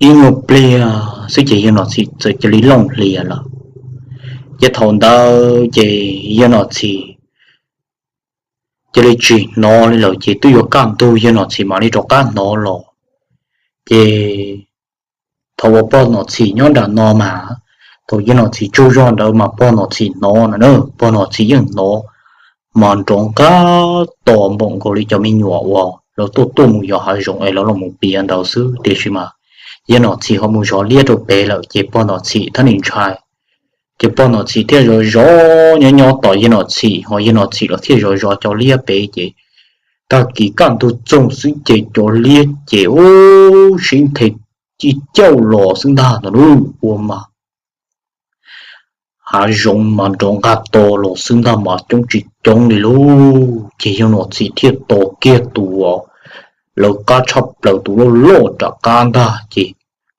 ib nyuag pliag xwb ces Yawg Nom Txhis txawm cia li looj hlias lawm. Ces thaum ntawd ces Yawg Nom Txhis cia li tsis hnov li lawm ces twb yuav kaj ntug Yawg Nom Txhis mam li rov qab hnov los. Ces thaum uas pog Nom Txhis nyob nram no mas, thaum Yawg Nom Txhis tsaug zog ntawd mas pog Nom Txhis hnov no na, pog Nom Txhis yeej hnov mas nrov nqaj tos npaum nkaus li cov me nyuam uas lawv tuaj tuaj mus yos hav zoov es lawv los mus piav ntawd xwb. Tiam sis mas Yawg Nom Txhis ho mus zov liab rau pem lawm ces pog Nom Txhis thiaj li ntshai. Ces pog Nom Txhis thiaj zov zov nyob nyob tos Yawg Nom Txhis, ho Yawg Nom Txhis los thiaj zov zov cov liab pem ces tag kis kaj ntug txoog xwb ces cov liab ces ub, sib nthe cig cauj los xwb ntag no lauj. Ua mas hav zoov mas nrov nqaj to los xwb ntag mas coob tsis coob li lauj. Ces Yawg Nom Txhis thiaj tos kiag tus uas lawv qab tshaj plaws tus loj loj rov qab ntag ces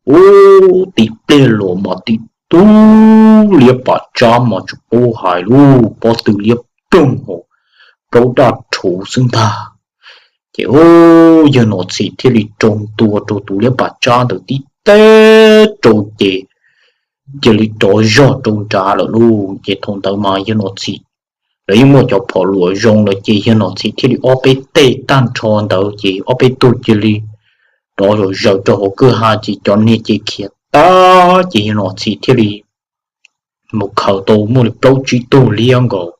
ub, tib pliag los mas tib tug liab pam tsab mas tsis paub hais lub pob tw liab ploog hos plaub daj rhuv xwb ntag. Ces ub, Yawg Nom Txhis thiaj li rau ntua rau tus liab pam tsab ntawd tib teg rau ces cia li rov zog rau nrad lawm lauj. Ces thaum ntawd mas Yawg Nom Txhis lawv yeej muaj cov phom luam zoo lawm ces Yawg Nom Txhis thiaj li ob peb teg tag nrho ntawd ces ob peb tug cia li rov zom zaws rau hauv kwj ha ces cov niag ces khiav tag ces Yawg Nom Txhis thiaj li mus khaws tau muaj li plaub tsib tug liab nkaus.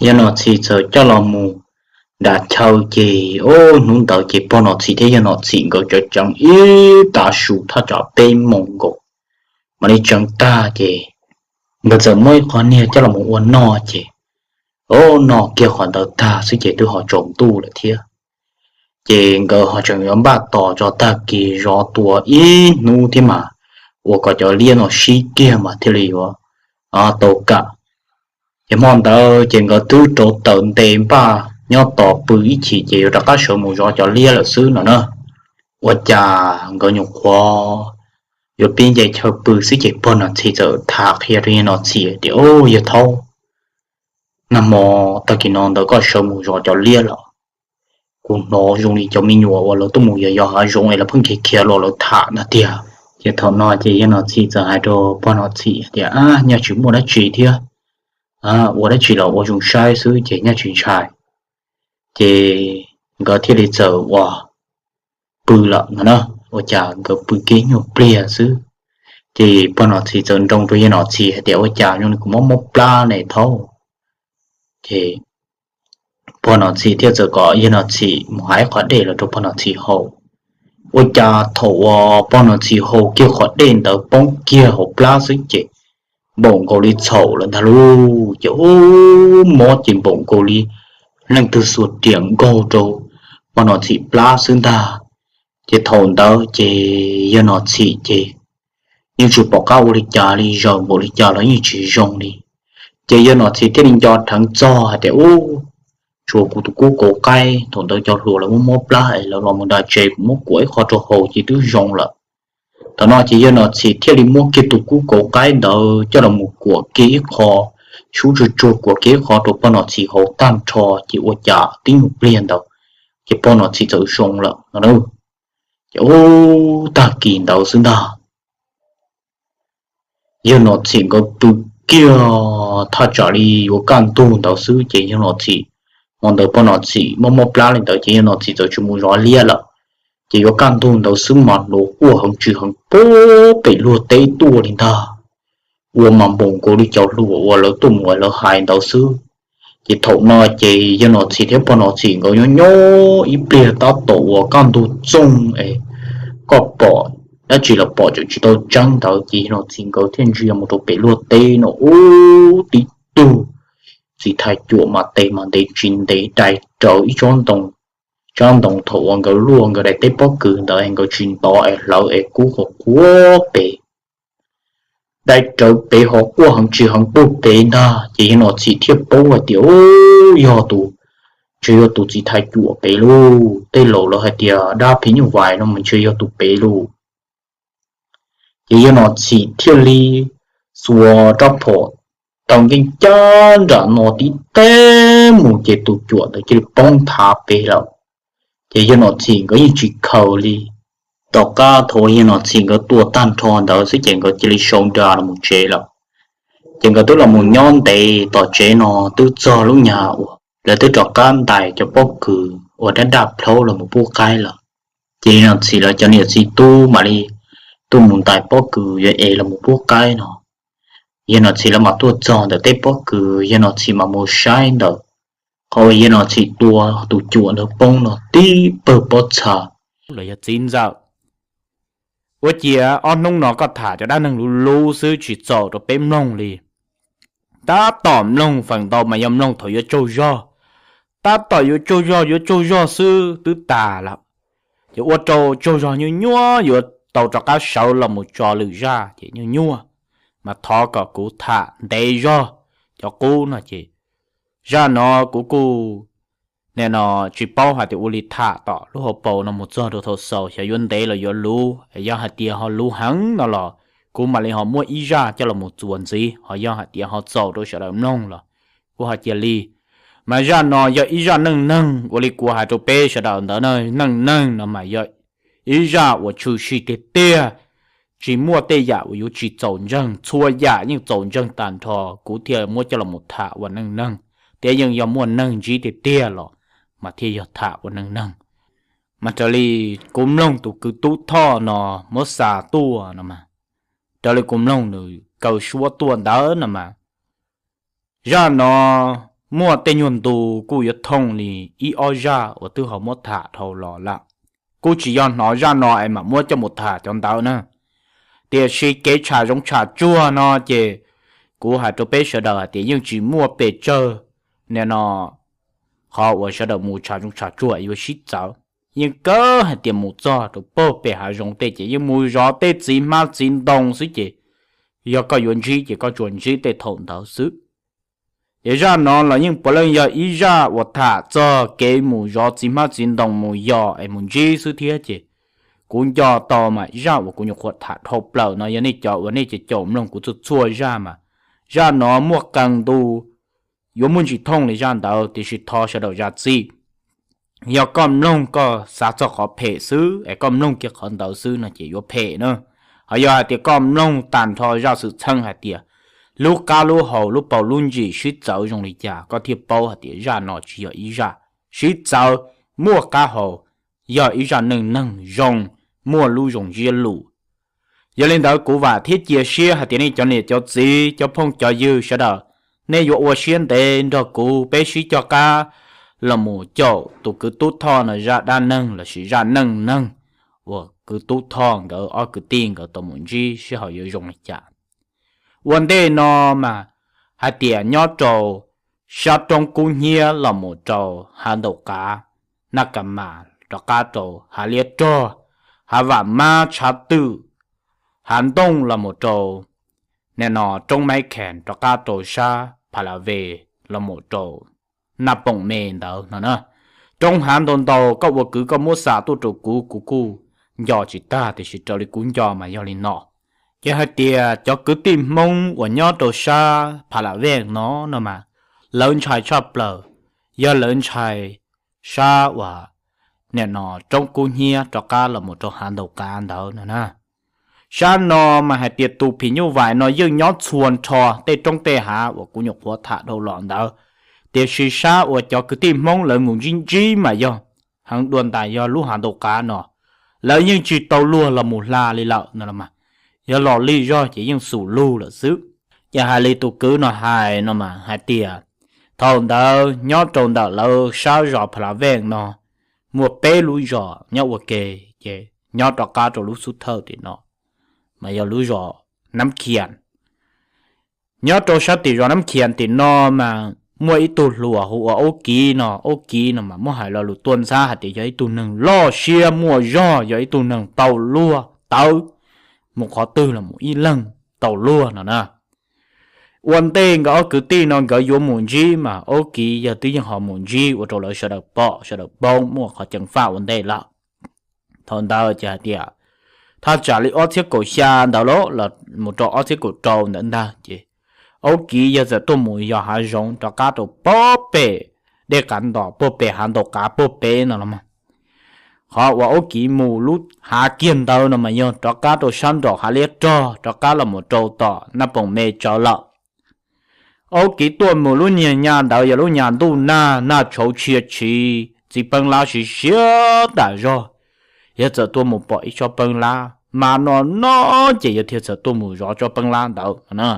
Yawg Nom Txhis txawm coj los mus nram chaw ces ub, hnub ntawd ces pog Nom Txhis thiab Yawg Nom Txhis nkawd tseem tseev ib tav su thaj tsam peb moos nkaus mam li tseev tag ces nkawd txawm muab ib qho niag coj los mus ua noj ces ub, noj kiag qhov ntawd tag xwb ces twb ho tsaus ntuj lawm thiab. Ces nkawd ho tseem yuav npaj tos tso tag kis zov tua ib hnub thiab mas ua kom cov liab no sib kiag mas thiaj li yuav tau kam. Ces hmo ntawd ces nkawd twb rauv taws nte npaj nyob tos pw ib chim ces yuav rov qab sawv mus zov cov liab lawm xwb no na. Ua cas nkawd nyuam qhuav yuav pib nce chaw pw xwb ces pog Nom Txhis txawm tham qhia rau Yawg Nom Txhis tias, Ub, Yawg Thaub, nag hmo tag kis no ntawd koj sawv mus zov cov liab los? Kuv hnov zoo li cov me nyuam uas lawv tuaj mus yos yos hav zoov es lawv pheej khiav khiav los lawv tham ntag tiag. Ces thaum no ces Yawg Nom Txhis txawm hais rau pog Nom Txhis tias, Ab, nyaj tsis muaj dab tsi thiab, ua dab tsi los ua zoo saib xwb ces nyaj tsis ntshai. Ces nkawd thiaj li txawm ua pw lawm no na. Ua cas nkawd pw kiag nyuag pliag xwb ces pog Nom Txhis txawm nroo rau Yawg Nom Txhis hais tias, Ua cas zoo li kuv mob mob plab ne Thaub? Ces pog Nom Txhis thiaj txawm kom Yawg Nom Txhis mus hais qhov dej los rau pog Nom Txhis haus. Ua cas thaum uas pog Nom Txhis haus kiag qhov dej ntawd poob kiag hauv plab xwb ces npaum nkaus li txhaum lawm ntag lauj. Ces ub, mob ces npaum nkaus li leej twg xuas riam nkaug rau pog Nom Txhis plab xwb ntag. Ces thaum ntawd ces Yawg Nom Txhis ces yeej tsis pom qab ua li cas li, zaws npaum li cas los yeej tsis zoo li. Ces Yawg Nom Txhis thiaj li nco dheev txog hais tias, Ub, tsuas kuv tus kub kauv qaib. Thaum ntawd cov hluas lawv muab mob plab es lawv los mus nram tsev, kuv muab kuam ib qho rau haus ces twb zoo lawm. Thaum no ces yawg Nom Txhim thiaj li muab kiag tus kub kauv qaib ntawd coj los mus kuam kiag ib qho, sub tsuag tsuag kuam kiag ib qho rau poj Nom Txhim haus tag nrho ces ua cas tib nyuag pliag ntawd ces poj Nom Txhim txawm zoo lawm no. Ces ub, tag kis ntawd xwb ntag, yawg Nom Txhim nkawd pw kiag thaj tsam li yuav kaj ntug ntawd xwb ces yawg Nom Txhim, hmo ntawd poj Nom Txhim mob mob plab li ntawd ces yawg Nom Txhim txawm tsis mus zov liab lawm. Ces yuav kaj ntug ntawd xwb mas hnov quaj heev tsis heev puag pem luag teb tuaj li ntag. Ua mas npaum nkaus li cov hluas uas lawv tuaj mus lawv hais ntawd xwb. Ces thaum no ces yawg Nom Txhim thiab poj Nom Txhim nkawd nyob nyob ib pliag tab tom uas kaj ntug txoog es koj pom dab tsi los pom tseem tsis tau tseeb ntawd ces yawg Nom Txhim nkawd thiaj ntsia mus rau pem luag teb no ub, tib tug txiv thais cuam mas tes mas ntev tsis ntev dai rawv ib tsob ntoo, tsob ntoo thaum uas nkawd luaj nkawd daim teb pob kws ntawd es nkawd tsis ntov es hlawv es kub qhuav qhuav pem, dai rawv pem ho quaj heev tsis heev puag pem ntag. Ces yawg Nom Txhim thiaj paub hais tias, ub, yog tus, ntshe yog tus txiv thais cuam pem lauj. Tej laus lawv hais tias dab phim nyuj vais no mas ntshe yog tus pem lauj. Ces yawg Nom Txhim thiaj li xuas rab phom taw nkeej cab nram no tib teg mus ces tus cuam ntawd cia li poob nthav pem lawm. Ces yawg Nom Txhim nkawd yeej tsis khaws li. Tom qab thaum yawg Nom Txhim nkawd tua tag nrho ntawd xwb ces nkawd cia li sau nra los mus tsev lawm. Ces nkawd twb los mus nyob ntev tom tsev no twb txog lub nyag uas lawv twb rov qab ntais cov pob kws uas daj daj plhaub los mus pub qaib lawm. Ces yawg Nom Txhim lawv cov niam txiv tub mam li tuaj mus ntais pob kws yuav es los mus pub qaib no. Yawg Nom Txhim lawv mam tuaj txog ntawm tej pob kws, yawg Nom Txhim mam mus saib ntawm qhov uas yawg Nom Txhim tua tus cuam ntawd poob no tib pawg pob txha los yog txiv ntxawm. Ua ciav ob hnub no koj tham cov dab neeg luv luv xwb tsis txaus rau peb mloog li. Tab tom mloog feem ntau mas yog mloog thaum yuav tsaug zog. Tab tom yuav tsaug zog yuav tsaug zog xwb twb tas lawm. Ces ua rau tsaug zog nyuaj nyuaj yuav tau rov qab sawv los mus tso lwm zaj ces nyuaj nyuaj. Mas thov kom kuv tham ntev zog cov qub no ces zaj no kuv kuj nim no tsis paub hais tias ua li tham tom lub hauv paus no mus txog rau thaum xaus xyov yuav ntev los yuav luv, yog hais tias ho luv heev no los kuv mam li ho muab ib zaj coj los mus txuas ntxiv, ho yog hais tias ho txaus rau sawv daws mloog los kuv ho cia li. Mas zaj no yog ib zaj neej neeg ua li kuv hais rau peb sawv daws ntawd na, neej neeg no mas yog ib zaj uas tshwm sim tiag tiag, tsis muaj tej yam uas yuav tsis txaus ntseeg, txhua yam yeej txaus ntseeg tag nrho kuv thiaj muab coj los mus tham ua neej neeg, thiab yeej yog muaj neeg ntsib tiag tiag los mas thiaj yog tham ua neej neeg. Mas raws li kuv mloog tus kwv Tub Thoj no muab xa tuaj no mas, raws li kuv mloog nws kaw suab tuaj ntawd no mas, zaj no muaj tej nyuag ntu kuj yuav thooj li ib ob zaj uas twb ho muab tham dhau los lawm. Kuj tsis yog hnov zaj no es mam muab coj mus tham cov ntawd na. Tiam sis kev tsham zoov tsham tsuag no ces kuv hais rau peb sawv daws hais tias yeej tsis muaj pes tsawg, nim no qhov uas sawv daws mus tsham zoov tsham tsuag yuav sib txawv. Yeej kawg hais tias mus txog rau pem hav zoov tej ces yeej mus zov tej txiv hmab txiv ntoo xwb ces yog koj yuav ntsib ces koj tsuas ntsib tej thaum ntawd xwb. Ces zaj no los yeej puav leej yog ib zaj uas tham txog kev mus zov txiv hmab txiv ntoo mus yos es mus ntsib xwb thiab ces kuv nco tau mas ib zaj uas kuv nyuam qhuav tham dhau plaws no yog nej cov uas nej caum mloog kuv txhua txhua zaj mas, zaj no muaj qee ntu yuav muaj ntsis thooj li zaj ntawd tiam sis thov sawv daws zam txim. Yog koj mloog koj xav txog qhov phem xwb es koj mloog kiag qhov ntawd xwb no ces yuav phem na. Ho yog hais tias koj mloog tag nrho zaj xwm txheej hais tias lub qab lub hau lub paus lub ntsis sib txawv zoo li cas koj thiaj paub hais tias zaj no tsis yog ib zaj sib txawv, muaj qab hau, yog ib zaj neej neeg zoo, muaj lub zoo ntsiab lus. Yog li ntawd kuv vam thiab cia siab hais tias nej cov niam cov txiv cov phooj cov ywg sawv daws, nej yuav ua siab ntev nrog kuv peb sib coj qab los mus caum tus kwv Tub Thoj no zaj dab neeg lossis zaj neej neeg uas kwv Tub Thoj nkawd ob kwv tij nkawd tau mus ntsib sib haum yuav zoo li cas. Ua ntej no mas hais tias nyob rau sab roob Kub Hnyiab los mus rau hav Ntaus Qav, Naj Kas Mas rov qab rau hav Liab Rog, hav Vam Mab Tshav Twm, hav Ntooj los mus rau nim no roob Maib Khees rov qab rau sab Pha La Ve los mus rau Naj Poom Me ntawd no na. Roob hav ntau ntau koj ua kwv koj muab xa tuaj rau kuv, kuv kuj nco tsis tag, tiam sis raws li kuv nco mas yog li no. Ces hais tias cov kwv tij Hmoob uas nyob rau sab Pha La Veej no no mas, lawv ntshai tshaj plaws, yog lawv ntshai sab uas nim no roob kub hnyiab rov qab los mus rau hav ntau qav ntawd no na. Sab no mas hais tias tus phim nyuj vais no yeej nyob txhua nrho tej roob tej hav uas kuv nyuam qhuav tham dhau los ntawd, tiam sis sab uas cov kwv tij Hmoob lawv mus ntsib ntsib mas yog heev dua ntais yog lub hav ntau qav no, lawv yeej tsis tau luag los mus hla li lawm no los mas, yog los lig zog ces yeej xus lug lawm xwb. Ces hais li tus kwv no hais no mas hais tias thaum ntawd nyob rau ntawm lawv sab zos Pha La Veej no muaj peb lub zos nyob ua ke, ces nyob rov qab rau lub xub thawj tim no mas yog lub zos Nab Khias. Nyob rau sab tim zos Nab Khias tim no mas muaj ib tug hluas hu ua Aub Kiv no. Aub Kiv no mas muab hais lo lus tuaj ntxhab hais tias yog ib tug neeg loj siab muaj zog, yog ib tug neeg tau luag tawv, mus qhov twg los mus ib leeg tau luag no na. Ua ntej nkawd ob kwv tij no nkawd yuav mus ntsib mas Aub Kiv yog twb yeej ho mus ntsib ua rau lawv sawv daws pom sawv daws paub muaj qhov ceev faj ua ntej lawm. Thaum ntawd ces hais tias thaj tsam li ob txhiab kaum xya ntawd los mus rau ob txhiab kaum rau ntawd ntag ces Aub Kiv yog txawm tuaj mus yos hav zoov rov qab rau puag pem dej qav ntos puag pem hav ntau qav puag pem no los mas. Qhov uas Aub Kiv mus lub hav kiag ntawd no mas yog rov qab rau sab nraum hav liab rog rov qab los mus rau tom Naj Poom Me tsawv lawm. Aub Kiv tuaj mus lub niag nyas ntawd yog lub nyas ntuj nag, nag tshauv tshia tshiv, txiv peeb lab siav siav tas zog. Yog txawm tuaj mus pom ib tsob peeb lab mas no no ces yog thiaj txawm tuaj mus zov tsob peeb lab ntawd no na.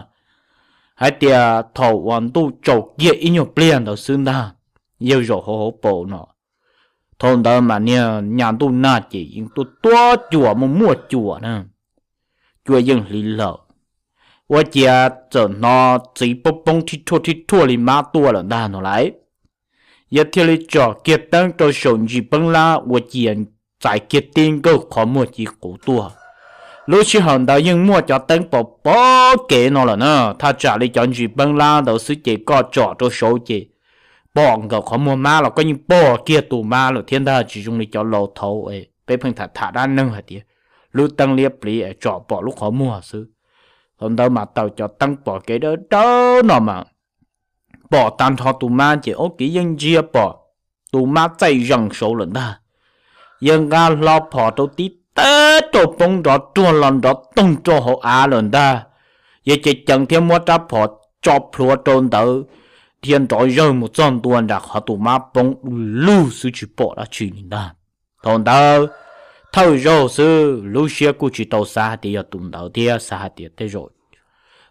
Hais tias thaum uas ntuj tsaus kiag ib nyuag pliag ntawd xwb ntag, yawg zaum hauv hauv paus no, thaum ntawd mas niag nyas ntuj nag ces yeej tuaj tuab cua muaj muaj cua na, cua yeej hliv lawm. Ua ciav txawm hnov txiv poob poob thib rhuaj thib rhuaj li mab tuaj lawm ntag no lauj. Yog thiaj li tsom kiag teeb rau saum ntsis peeb lab ua ciav txais kiag tib nkawg qhov muag ci quv tuaj. Lub sij hawm ntawd yeej muaj cov teeb pom pom kev no lawm na, thaj tsam li cov ntsis peeb lab ntawd xwb ces koj tsom rau saud ces pom nkawd qhov muag mab los koj yeej pom kiag tus mab lawm thiab ntag, tsis zoo li cov laus thaud peb pheej tham tham dab neeg hais tias lub teeb liab pliv es tsom pom lub qhov muag xwb. Thaum ntawd mas taws cov teeb pom kev dawb dawb no mas pom tag nrho tus mab ces Aub Kiv yeej ntsia pom tus mab txaij zees saud lawm ntag. Yawg nqa hlo phom rau tib teb rau poob nrov ruag los nrov toog rau hauv av lawm ntag. Yawg ceev ceev thiab muab rab phom tso plhuav rau ntawd thiab nrov zawg mus txog ntua nram qhov tus mab poob du lug xwb tsis pom dab tsi li ntag. Thaum ntawd thawj zaug xwb lub siab kuj tsis tau xav hais tias yog tus ntawd thiab xav hais tias tej zaum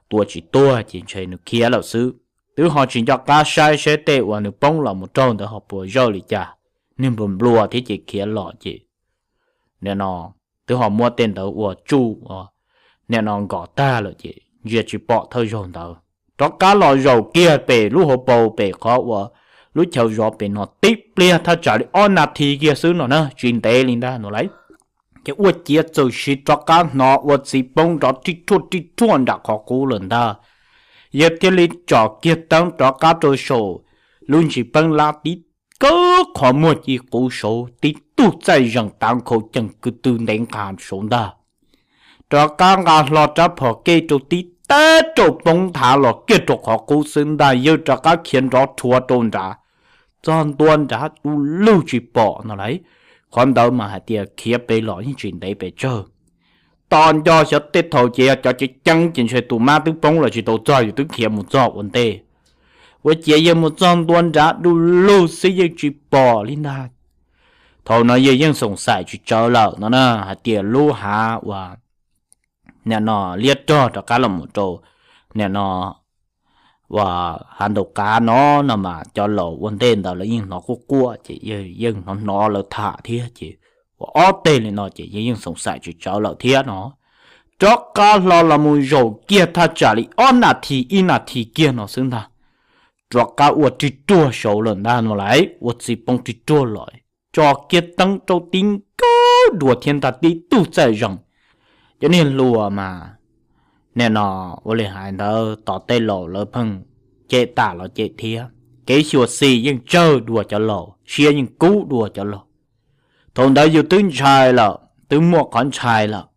tua tsis tuag ces ntshe nws khiav lawm xwb. Twb ho tsis nco qab saib seb tej uas nws poob los mus raug ntawd ho puas zawj li cas, niag nplua nplua thiab ces khiav los ces nim no twb ho muab tej ntawd ua tsuj ua nim no nkos tag lawm ces ntsia tsis pom thawj zaug ntawd. Rov qab los zaum kiag pem lub hauv paus pem qhov uas lub chaw zov pem no tib pliag thaj tsam li ob nas this kiag xwb no na, tsis ntev li ntag no lauj. Ces ua ciav txawm siv rov qab hnov ua txiv poob nrov rij rhuaj rij rhuaj nram qhov qub lawm ntag. Yawg thiaj li tsom kiag teeb rov qab rau saum lub ntsis peeb lab tib kawg qhov muag ci quv saud tib tug txaij zees tav nkhaus ceem kwv tw ntev nqa saud ntag. Rov qab nqa hlo rab phom kev rau tib teb rau poob nthav los kiag rau qhov qub xwb ntag, yawg rov qab khiav nrov rhuav rau nrad, txog ntua nrad du lug tsis pom no lauj. Qhov ntawd mas hais tias khiav pem los yeej tsis ntev pes tsawg. Tos nco xyov tej thaum ces yog cov ceev ceev ces ntshe tus mab twb poob los tsis tau txog, yus twb khiav mus txog ua ntej. Ua ciav yawg mus txog ntua nrad du lug xwb yeej tsis pom li ntag. Thaum no yawg yeej xoom xaim tsis tsawv lawm no na, hais tias lub hav uas nim no liab rog rov qab los mus rau nim no uas hav ntaus qav no no mas cov laus ua ntej ntawd lawv yeej hnov quaj quaj ces yawg yeej hnov hnov lawv tham thiab ces ua ob teg li no ces yawg yeej xoom xaim tsis tsawv lawm thiab no. Rov qab hlo los mus zaum kiag thaj tsam li ob nas this ib nas this kiag no xwb ntag, rov qab ua rig ruag saud lawm ntag no lauj, ua txiv poob rig ruag los tso kiag teeb rau tib nkaug dua thiab ntag tib tug txaij zees. Cov niag hluas mas nim no ua li hais ntawd tos tej laus lawv pheej cem tas los cem thiab, kev xyuam xim yeej tsawg dua cov laus, siab yeej kub dua cov laus. Thaum ntawd yus twb ntshai lawm, twb muaj qhov ntshai lawm,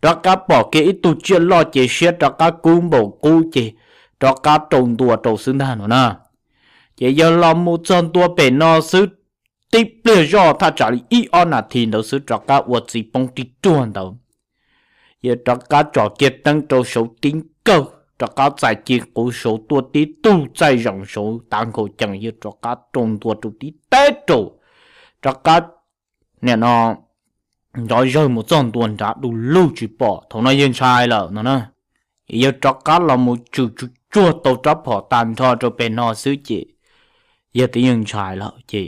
rov qab pom kiag ib tug tsiaj loj ces siab rov qab kub npaum qub ces rov qab rau ntua rau xwb ntag no na. Ces yog los mus txog ntua pem no xwb, tib pliag zoj thaj tsam li ib ob nas this ntawd xwb rov qab ua txiv poob rig ruag ntawd. Yog rov qab tsom kiag teeb rau saud tib nkawg, rov qab txais kiag quv saud tuaj tib tug txaij zeem saud tav nkaus cees, yog rov qab rau ntua rau tib teb rau, rov qab nim no nrov zawg mus txog ntua nrad du lug tsis pom. Thaum no yog ntshai lawm no na, yog rov qab los mus tshwm tsuag tsuag tau rab phom tag nrho rau pem no xwb ces yog twb yeej ntshai lawm ces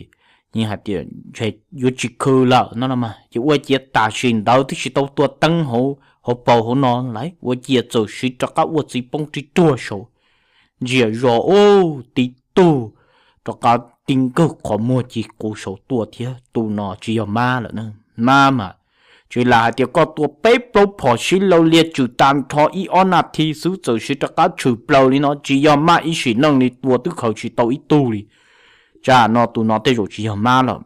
yeej hais tias ntshe yuav tsis khwv lawm no los mas ces ua ciav tam sim ntawd twb tsis tau tua teeb hauv paus hauv no lawm, ua ciav txawm siv rov qab ua txiv poob rig ruag saud, ntsia zoj ub tib tug rov qab tib nkawg qhov muag ci quv saud tuaj thiab. Tus no tsis yog mab lawm na, mab mas tsis lam hais tias koj tua peb plaub phom sib law liag tswm tag nrho ib ob nas this xwb txawm siv rov qab tshwm plaws li no, tsis yog mab ib sim neej li, tua twb khaws tsis tau ib tug li. Tsam no tus no tej zaum tsis yog mab lawm.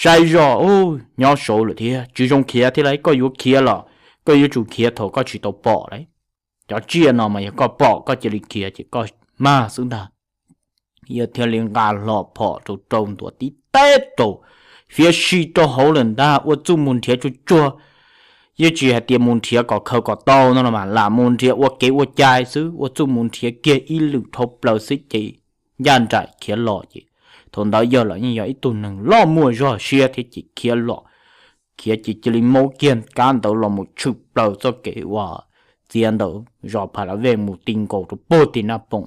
Saib zoj nyob saud lawm thiab, tsis zoo khiav thiab lauj, koj yuav khiav los koj yuav tsum khiav thaum koj tsis tau pom lauj. Cov tsiaj no mas yog koj pom koj cia li khiav ces koj mag xwb ntag. Yog thiaj li nqa hlo phom rau rau ntua tib teb rau, fiav si rau hauv lawm ntag, ua txuj mus nrhiav tsuag tsuag. Yeej tsis hais tias mus nrhiav kom khaws kom tau no los mas, lam mus nrhiav ua kev ua cai xwb, ua txuj mus nrhiav kiag ib lwm dhau plaws xwb ces ncaj nraim khiav los ces thaum ntawd yog los yeej yog ib tug neeg loj muaj zog siab thiab ces khiav los, khiav ces cia li maub kiag kab ntawd los mus tshwm plaws txoj kev uas txiav ntawm zos Pha La Vej mus ti nkaus rau puag tim Naj Poom.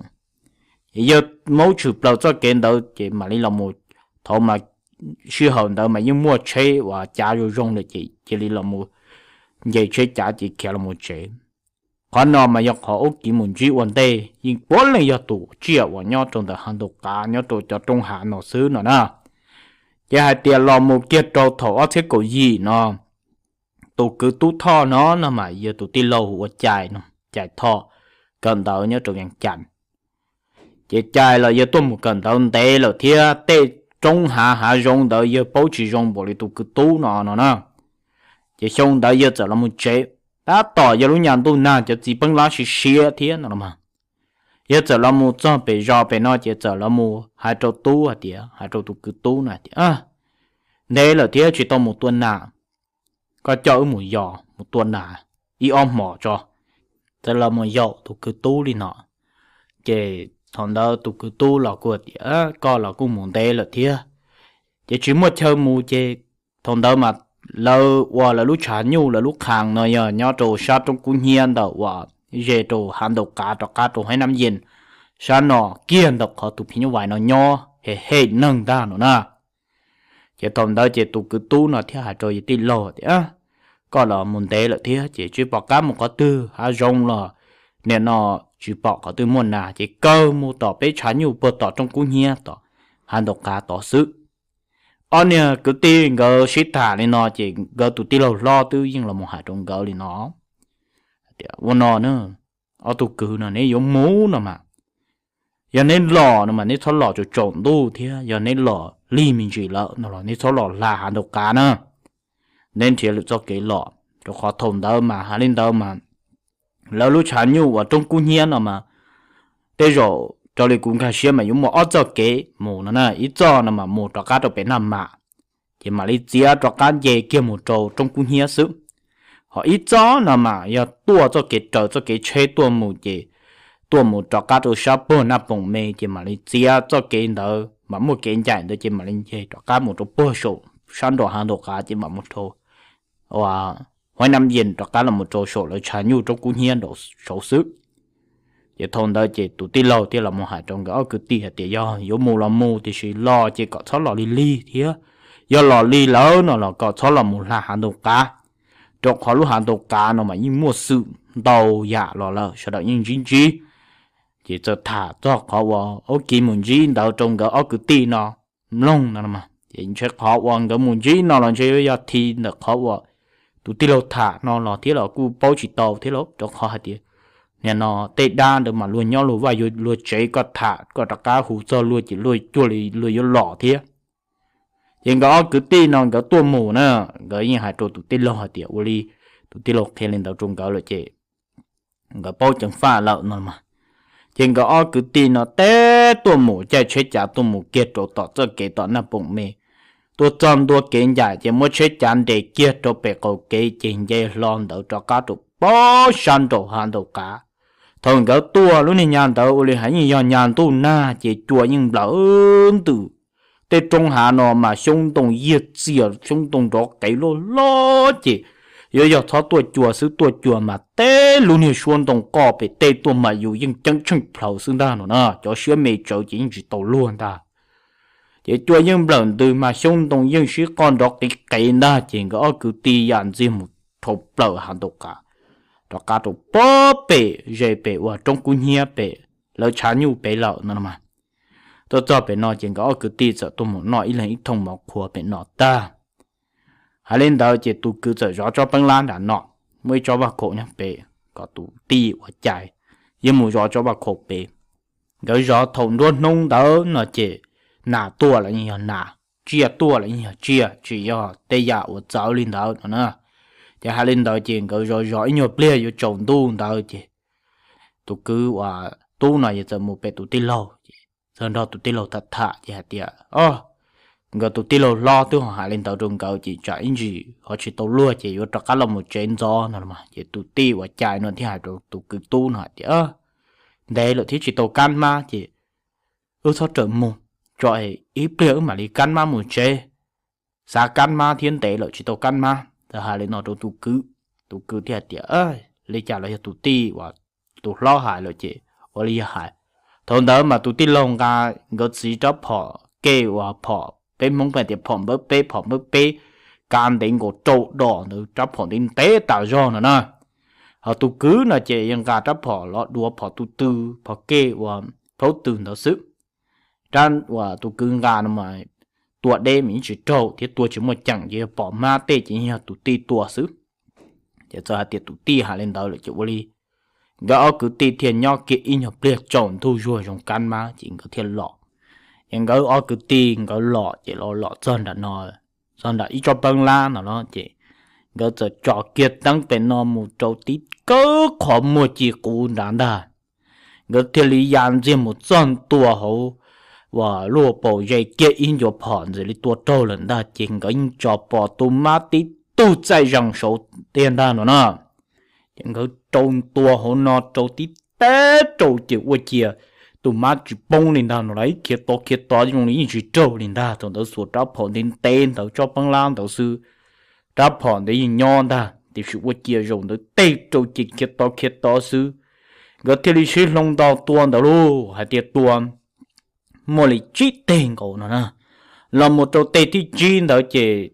Ces yog maub tshwm plaws txoj kev ntawd ces mam li los mus, thaum mas sij hawm ntawd mas yeej muaj tsheb uas cav zoo zoo lawm ces cia li los mus nce tsheb cav ces khiav los mus tsev. Qhov no mas yog qhov ub kiv mus ntsib ua ntej, yeej puav leej yog tus tsiaj uas nyob rau ntawm hav ntug qav nyob rau cov roob hav no xwb no na. Ces hais tias los mus kiag rau thaum ob txhiab kaum yim no, tus kwv Tub Thoj no no mas yog tus tij laug hu ua Cai no, Cai Thoj, kawm ntawv nyob rau Vees Cas. Ces Cai los yog tuaj mus kawm ntawv ntev lawm thiab tej roob hav hav zoov ntawd yog paub tsis zoo npaum li tus kwv Tub no no na. Ces xyoo ntawd yog txawm los mus tsev, tab tom yog lub nyas ntuj nag cov txiv peeb lab siav siav thiab no los mas, yog txawm los mus txog pem zos pem no ces txawm los mus hais rau Tub hais tias, hais rau tus kwv Tub no hais tias, ntev lawm thiab tsis tau mus tua nas, koj coj wb mus yos mus tua nas ib ob hmos tso. Txawm los mus yaum tus kwv Tub li no. Ces thaum ntawd tus kwv Tub los kuj tias, koj los kuj mus ntev lawm thiab, ces tsis muaj chaw mus ces thaum ntawd mas lawv ua lawv lub tshav nyuj lawv lub qhas no yog nyob rau sab roob kub hnyiab ntawm uas ze rau hav ntug qav rov qab rau Huaib Nab Yees sab no kiag ntawm qhov tus phim nyuj vais no nyob hem hem neeg ntag no na. Ces thaum ntawd ces tus kwv Tub no thiaj hais rau yawg tij laug tias, koj los mus ntev lawm thiab ces tsis pom qab mus qhov twg, hav zoov los nim no tsis pom qhov twg muaj nas ces kawg mus tom peb tshav nyuj puag tom roob kub hnyiab tom hav ntug qav tod xwb. Ob niag kwv tij nkawd sib tham li no ces nkawd tus tij laug hlob twb yeej los mus hais rau nkawd li no tias, ua no na, ob tug kwv no neb yuav mus no mas, yog neb los no mas neb txhob los tsaus tsaus ntuj thiab yog neb los lig me ntsis lawm no los neb txhob los hla hav ntug qav na. Neb nrhiav lwm txoj kev los, rau qhov thaum ntawd mas hais li ntawd mas lawv lub tshav nyuj uas roob kub hnyiab no mas tej zaum raws li kuv nkag siab mas yuav muaj ob txoj kev mus no na, ib txoj no mas mus rov qab rau pem Naj Mam, ces mam li txiav rov qab nce kiag mus rau roob kub hnyiab xwb. Ho ib txoj no mas yog tuaj txoj kev raws txoj kev tsheb tuaj mus ces tuaj mus rov qab rau sab puag Naj Poom me ces mam li txiav txoj kev ntawd mas muaj kev ncaim ntawd ces mam li nce rov qab mus rau puag saum sab nraum hav ntug qav ces mam mus rau Huaib Nab Yees rov qab los mus rau saum lawv tshav nyuj roob kub hnyiab nraum saud xwb. Ces thaum ntawd ces tus tij laug thiaj los mus hais rau nkawd ob kwv tij hais tias yog yuav mus los mus tiam sis los ces kom txhob los lig lig thiab, yog los lig lawm no los kom txhob los mus hla hav ntug qav, rau qhov lub hav ntug qav no mas yeej muaj xwm ntau yam los lawm sawv daws yeej ntsib ntsib. Ces txawm tham txog qhov uas ub kiv mus ntsib ntawd rau nkawd ob kwv tij no mloog no, ces ntshe qhov uas nkawd mus ntsib no los ntshe yuav yog thi ntawm qhov uas tus tij laug tham no los thiab los kuj paub tsis tau thiab lauj, rau qhov hais tias nim no tej dab ntawd mas luag nyob luag vaj luag tsev, koj tham koj rov qab hu txog luag ces luag cuag li luag yuav los thiab. Ces nkawd ob kwv tij no nkawd tuaj mus na, nkawd yeej hais rau tus tij laug hais tias ua li tus tij laug qhia li ntawd rau nkawd lawm ces nkawd paub ceev faj lawm no mas. Ces nkawd ob kwv tij no teb tuaj mus caij tsheb cav tuaj mus kiag rau tom txoj kev tom Naj Poom Me. Tuaj txog ntua kev ncaim ces muab tsheb cav nres kiag rau pem qaum kev ces nce hlo ntawd rov qab rau pab sab nraum hav nraum qav. Thaum nkawd tuaj lub niag nyab ntawd ua li hais yeej yog nyab ntuj nag ces cua yeej nplawm ntws. Tej roob hav no mas xyoob ntoo yiag txias, xyoob ntoo nrov qev loj loj ces yuav yog txhob tuaj cua xwb, tuaj cua mas teb lub niag suab ntoo qoj pem tej tuaj mas yus yeej ceeb tsheej plhaws xwb ntag no na. Cov siab me tsawv ces yeej tsis tau luag ntag. Ces cua yeej nplawm ntws mas xyoob ntoo yeej sib qoj nrov qev qev ntag ces nkawd ob kwv tij yam ntxiag mus dhau plaws hav ntaus qav, rov qab rau pab pem ze pem uas roob kub hnyiab pem lawv tshav nyuj pem lawm no mas. Tuaj txog pem no ces nkawd ob kwv tij txawm tuaj mus noj ib leeg ib thooj mov qhuav pem no tag. Hais li ntawd ces tus kwv txawm zov tsob peeb lab nram no, muaj ib tsob vaj khaum nyob pem, kom tus tij ua cai yeej mus zov tsob vaj khaum pem. Nkawd zov thaum nruab hnub ntawd no ces nas tuaj los yeej yog nas, tsiaj tuaj los yeej yog tsiaj, tsis yog tej yam uas txawv li ntawd no na. Ces hais li ntawd ces nkawd zov zov ib nyuag pliag yuav tsaus ntuj ntawd ces tus kwv uas tub no yog txawm mus pem tus tij laug ces txawm nrog tus tij laug tham tham ces hais tias, o, nkawd tus tij laug hlob twb ho hais li ntawd rau nkawd ces tsam ib ntsis ho tsis tau luag ces yuav rov qab los mus tsev ntxov no los mas. Ces tus tij uas cai no thiaj hais rau tus kwv tub no hais tias, ntev lawm thiab tsis tau kab hmab ces wb txhob rawm mus, tso ib pliag wb mam li kab hmab mus tsev, xav kab hmab thiab ntev lawm tsis tau kab hmab. Txawm hais li no rau tus kwv, tus kwv thiaj hais tias, li cas los yog tus tij uas tus hlob hais lawm ces ua li yog hais. Thaum ntawd mas tus tij laug nqa nkawd txiv rab phom kej uas phom peb Hmoob hais tias phom npawb peb, phom npawb peb, kav ntev nkaus rau dos ntawd, rab phom ntev ntev tas zog no na. Ho tus kwv no ces yog nqa rab phom los duav phom tus tw, phom kej uas phaub tw ntawd xwb. Rab uas tus kwv nqa no mas tua deb mas yeej tsis raug thiab tua tsis muaj ceem ces yog pom hmab tej ces yog tus tij tua xwb. Ces txawm hais tias tus tij hais li ntawd lawm ces ua li nkawd ob kwv tij thiaj nyob kiag ib nyuag pliag tsaus ntuj zuag zoo kab hmab ces nkawd thiaj los. Ces nkawd ob kwv tij nkawd los ces los los txog nram no, txog nram ib tsob peeb lab no los ces nkawd txawm tso kiag teeb pem no mus rau tib kawb qhov muag ci quv nrad ntag. Nkawd thiaj li ya ntxiag mus txog ntua hauv uas lub paus ze kiag ib ncua phom ntxim li tua raug lawm ntag ces nkawd yeej tso pom tus mab tib tug txaij zees saud tiag ntag no na. Ces nkawd rau ntua hauv no rau tib teb rau ces ua ciav tus mab tsis poob li ntag no lauj, khiav tod khiav tod zoo li yeej tsis raug li ntag. Thaum ntawd xuas rab phom ntev ntev ntawd tsob peeb lab ntawd xwb, rab phom ntawd yeej nyob ntag tiam sis ua ciav zaum ntawd teg rau ces khiav tod khiav tod xwb. Nkawd thiaj li sib hloov nto tua ntawd lauj, hais tias tua muaj li tsib teg nkaus no na. Los mus rau teg thib tsib ntawd ces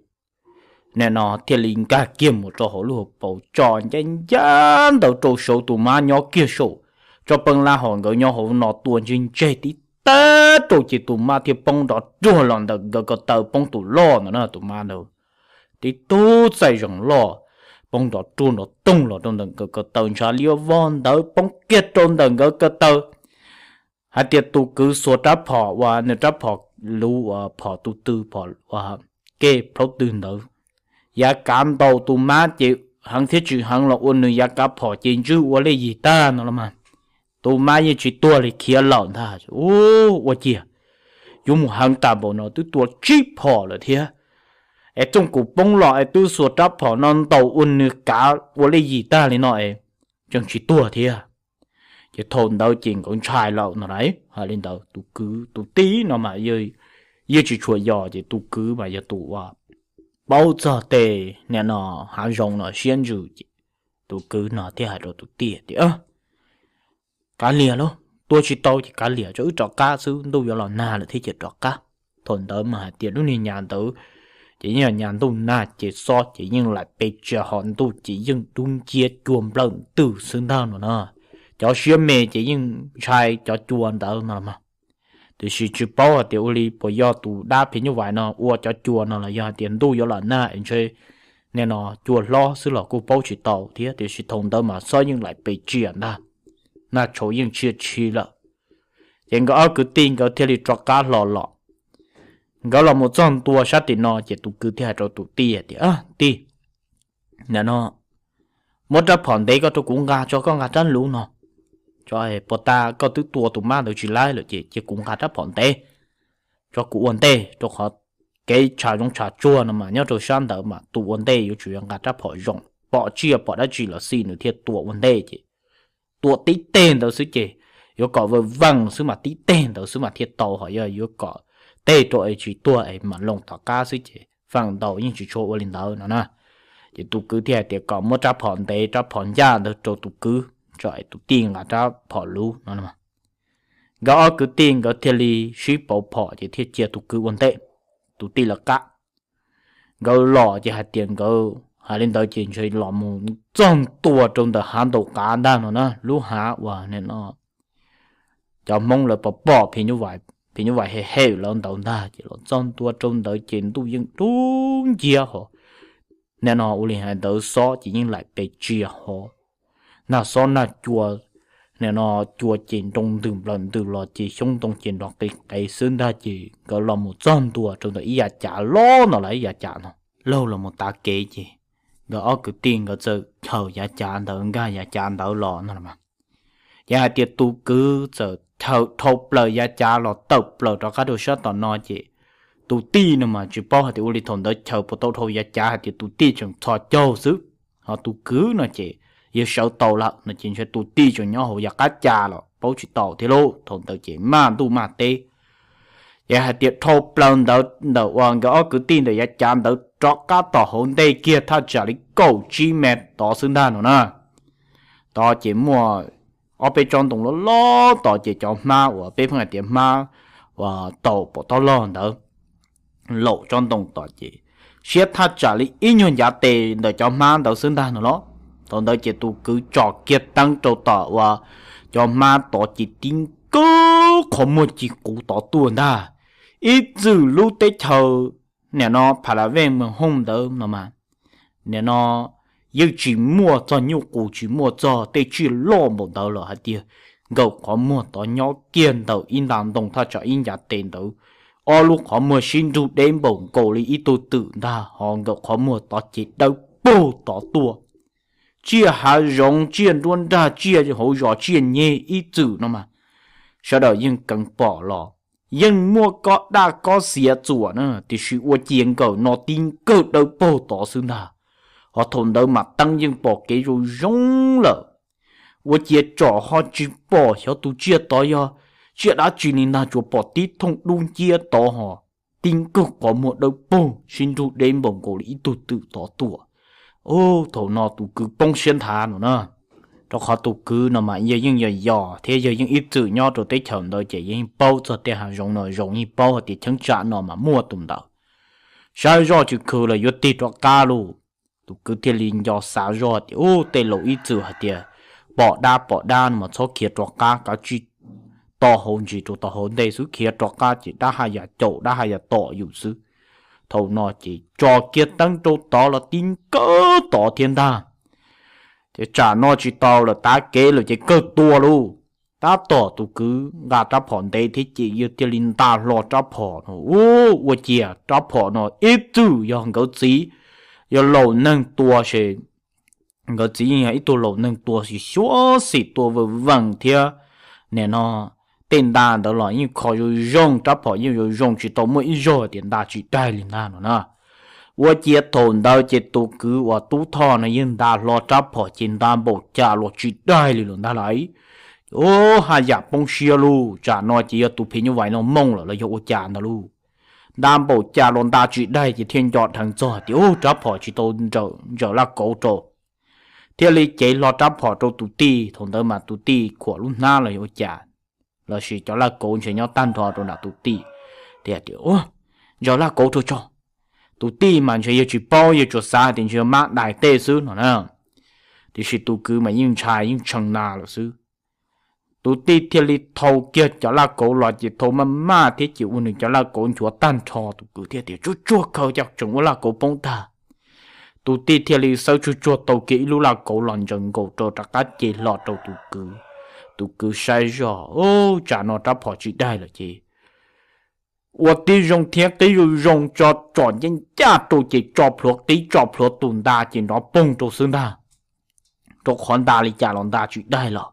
nim no thiaj li nkag kiag mus rau hauv lub hauv paus tso ncaj ncaj ntawd rau saud tus mab nyob kiag saum tsob peeb lab ho nkawd nyob hauv no tua ntseg ntseg tib teb rau ces tus mab thiaj poob nrov ruag los ntawm nkawd ko taw poob tus loj ntawd na. Tus mab ntawd tib tug txaij zees loj poob nrov ruag nrov toog los rau ntawm nkawd ko taw ntshav liab vog ntawd poob kiag rau ntawm nkawd ko taw. Hais tias tus kwv xuas rab phom uas nws rab phom luv uas phom tus tw phom uas kej plaub tw ntawd yav kav ntaus tus mab ces heev thiab tsis heev los ua nws yav kav phom ces ntswj ua lej yig tag no los mas. Tus mab yeej tsis tuag li khiav lawm ntag. Ua ciav yuav mus heev tas npaum no twb tua tsib phom lawm thiab es txooj kuv poob los es twb xuas rab phom no ntaus ua nws kav ua lej yig tag li no es tseem tsis tuag thiab. Ces thaum ntawd ces nkawd ntshai lawm no lauj. Hais li ntawd tus kwv tus tij no mas yeej tsis tshua yog ces tus kwv mas yog tus uas paub txog tej nim no hav zoov no siab ntsws ces tus kwv no thiaj hais rau tus tij tias, kav liam lauj, tua tsis tau ces kav liam tso wb rov qab xwb, ntuj yuav los nag lawm thiab ces rov qab. Thaum ntawd mas hais tias lub niag nyas ntawd ces yeej yog nyas ntuj nag ces xob ces yeej laim pes tsia ho ntuj ces yeej dub nciab cua nplawm ntws xwb ntag no na. Cov siab me ces yeej ntshai cov cua ntawd no los mas. Tiam sis tsis paub hais tias ua li puas yog tus dab phim nyuj vais no ua cov cua no los yog hais tias ntuj yuav los nag es ntshe nim no cua hlob xwb los kuj paub tsis tau thiab, tiam sis thaum ntawd mas xob yeej laim pes tsia ntag. nag tshauv yeej tshia tshis lawm. Ces nkawd ob kwv tij nkawd thiaj li rov qab hlo los. Nkawd los mus txog ntua sab tim no ces tus kwv thiaj hais rau tus tij tias, Tij, nim no muab rab phom ntev koj rau kuv nqa tso, koj nqa rab luv no tso. Puas tas koj twb tua tus mab ntawd tsis laib lawm ces cia kuv nqa rab phom ntev tso kuv ua ntej, rau qhov kev tshav zoov tshav tsuag no mas nyob rau sab ntawd mas tus ua ntej yuav tsum yog nqa rab phom zoo, pom tsiaj pom dab tsi los xij nws thiaj tua ua ntej ces tua tib teg ntawd xwb ces yuav kom vawj veej xwb mas tib teg ntawd xwb mas thiaj tau, ho yog yuav kom teg rau es tsis tuag es mam loo tom qab xwb ces feem ntau yeej tsis tshua ua li ntawd no na. Ces tus kwv thiaj hais tias kom muab rab phom ntev rab phom ncaj ntawd rau tus kwv tso es tus tij nqa rab phom luv no. Nkawd ob kwv tij nkawd thiaj li sib pauv phom ces thiaj cia tus kwv ua ntej, tus tij lawv qab. Nkawd los ces hais tias nkawd hais li ntawd ces ntshe los mus txog ntua rau ntawm hav ntaus qav ntag no na, lub hav uas nim no cov Hmoob lawv pom pom phim nyuj vais hem hem lawv ntawd ntag. Ces los txog ntua rau ntawd ces ntuj yeej dub nciab ho nim no ua li hais ntawd xob ces yeej laim pes tsia ho nag xob nag cua, nim no cua ces nroo ntws nplawm ntws los ces xyoob ntoo ces nrov qis qev xwb ntag. Ces nkawd los mus txog ntua rau ntawm ib yav cav loj no los ib yav cav no, laug los mus tav kev ces nkawd ob kwv tij nkawd txawm chaws yav cav ntawd nkag yav cav ntawd los no. Ces hais tias tus kwv txawm chaws dhau plaws yav cav los tawm plaws rov qab rau sab tom no ces tus tij no mas tsis paub hais tias ua li thaum ntawd chaws puas tau dhau yav cav hais tias tus tij tseem txhos caug xwb, ho tus kwv no ces yawg sawv tau lawm no ces ntshe tus tij tseem nyob hauv yav qab cav los paub tsis tau thiab lauj. Thaum ntawd ces maj ntuj maj teb, ces hais tias dhau plaws ntawd ntawm uas nkawd ob kwv tij ntawm yav cav ntawd rov qab tom hauv ntej kiag thaj tsam li kaum tsib mev tod xwb ntag no na. Tod ces muaj ob peb tsob ntoo loj loj tod ces cov hmab uas peb pheej hais tias hmab uas taus pom tob log ntawd laum tsob ntoo tod ces siab thaj tsam li ib nyuag ncav tes ntawm cov hmab ntawd xwb ntag no los. Thaum ntawd ces tus kwv tso kiag teeb rau tom uas cov hmab tod ces tib nkaug qhov muag ci quv tod tuaj ntag. Ib txwm lub teb chaws nim no Pha La Vej Moos Hooj ntawd no mas nim no yeej tsis muaj txog nyuj qus tsis muaj txog tej tsiaj loj npaum ntawd los hais tias nkaus qhov muag tod nyob kiag ntawm ib nta ntoo thaj tsam ib ncav tes ntawd, ob lub qhov muag sib nrug deb npaum nkaus li ib tug twm ntag, ho nkaus qhov muag tod ces dawb paug tod tuaj. Tsiaj hav zoov tsiaj nruab nrag tsiaj hauv zos tsiaj nyeg ib txwm no mas sawv daws yeej keev pom los yeej muaj kob daj kob xiav txuam na, tiam sis ua ciav nkaus no tib nkaug dawb paug tod xwb ntag. Ho thaum ntawd mas teeb yeej pom kev zoo zoo lawm. Ua ciav tsom ho tsis pom xyov tus tsiaj tod yog tsiaj dab tsi li ntag, tsuas pom tib thooj dub nciab tod ho tib nkaug qhov muag dawb paug sib nrug deb npaum nkaus li ib tug twm tod tuaj. Thaum no tus kwv poob siab nthav no na, rau qhov tus kwv no mas yawg yeej yog yos thiab yawg yeej ib txwm nyob rau teb chaws ntawd ces yawg yeej paub txog tej hav zoov no zoo, yeej paub hais tias cheeb tsam no mas muaj tus ntawd. Sab zoj tsis khwv los yuav tig rov qab lauj. Tus kwv thiaj li nco xav zoj tias, Ub, tej laus ib txwm hais tias pom dab pom dab no mas txhob khiav rov qab, kav tsij to hauv ntsis rau tom hauv ntej xwb, khiav rov qab ces dab haj yam caum dab haj yam tom yus xwb. Thaum no ces tso kiag teeb rau tod los tib nkaug tod thiab ntag. Ces tsam no tsis tau lawm, tav kev lawm ces kawg tua lauj. Tab tom tus kwv nqa rab phom ntev thiab ces yawg thiaj li nta hlo rab phom no. Ub, ua ciav rab phom no ib txwm yog nkawd txiv yog laus neeg tua ces nkawd txiv yeej yog ib tug laus neeg tua xyuam xim tua vawm veem thiab. Nim no tej nta ntawd los yeej kho zoo zoo, rab phom yeej zoo zoo, tsis tau muaj ib zaug tias nta tsis daig li ntag no na. Ua ciav thaum ntawd ces tus kwv uas Tub Thoj no yeej nta hlo rab phom ces nta npaum cas los tsis daig li lawm ntag lauj. Ub, haj yam poob siab lauj, tsam no ces yog tus phim nyuj vais no mooj lawm los yog ua cas ntag lauj. Nta npaum cas los nta tsis daig ces thiaj nco dheev txog tias, Ub, rab phom tsis tau ntsaws laj kauv rau. Thiaj li cev hlo rab phom rau tus tij, thaum ntawd mas tus tij khuam lub hnab los yog ua cas, lossis cov laj kauv ntshe nyob tag nrho rau nram tus tij, tias tias, Ub, ntsaws laj kauv rau tso. Tus tij mas ntshe yawg tsis paub, yawg tsuas xav hais tias ntshe yog mab dais tej xwb no na. Tiam sis tus kwv mas yeej ntshai yeej tshee na lawm xwb. Tus tij thiaj li thau kiag cov laj kauv los ces thau maj maj thiab ces ua nws cov laj kauv nchuav tag nrho, tus kwv thiaj tias, Tsuag tsuag khaws, cas tseem ua laj kauv poob tag. Tus tij thiaj li xawb tsuag tsuag tau kiag ib lub laj kauv los ntsaws nkaus rau rov qab cev hlo rau tus kwv. Tus kwv saib zoj, tsam no rab phom tsis daig lawm ces ua tib zoo thiab qib zoo zoo tso, tsom ncaj ncaj rau ces tso plhuav qib tso plhuav tus nta ces nrov poog rau xwb ntag. Rau qhov nta li cas los nta tsis daig lawm,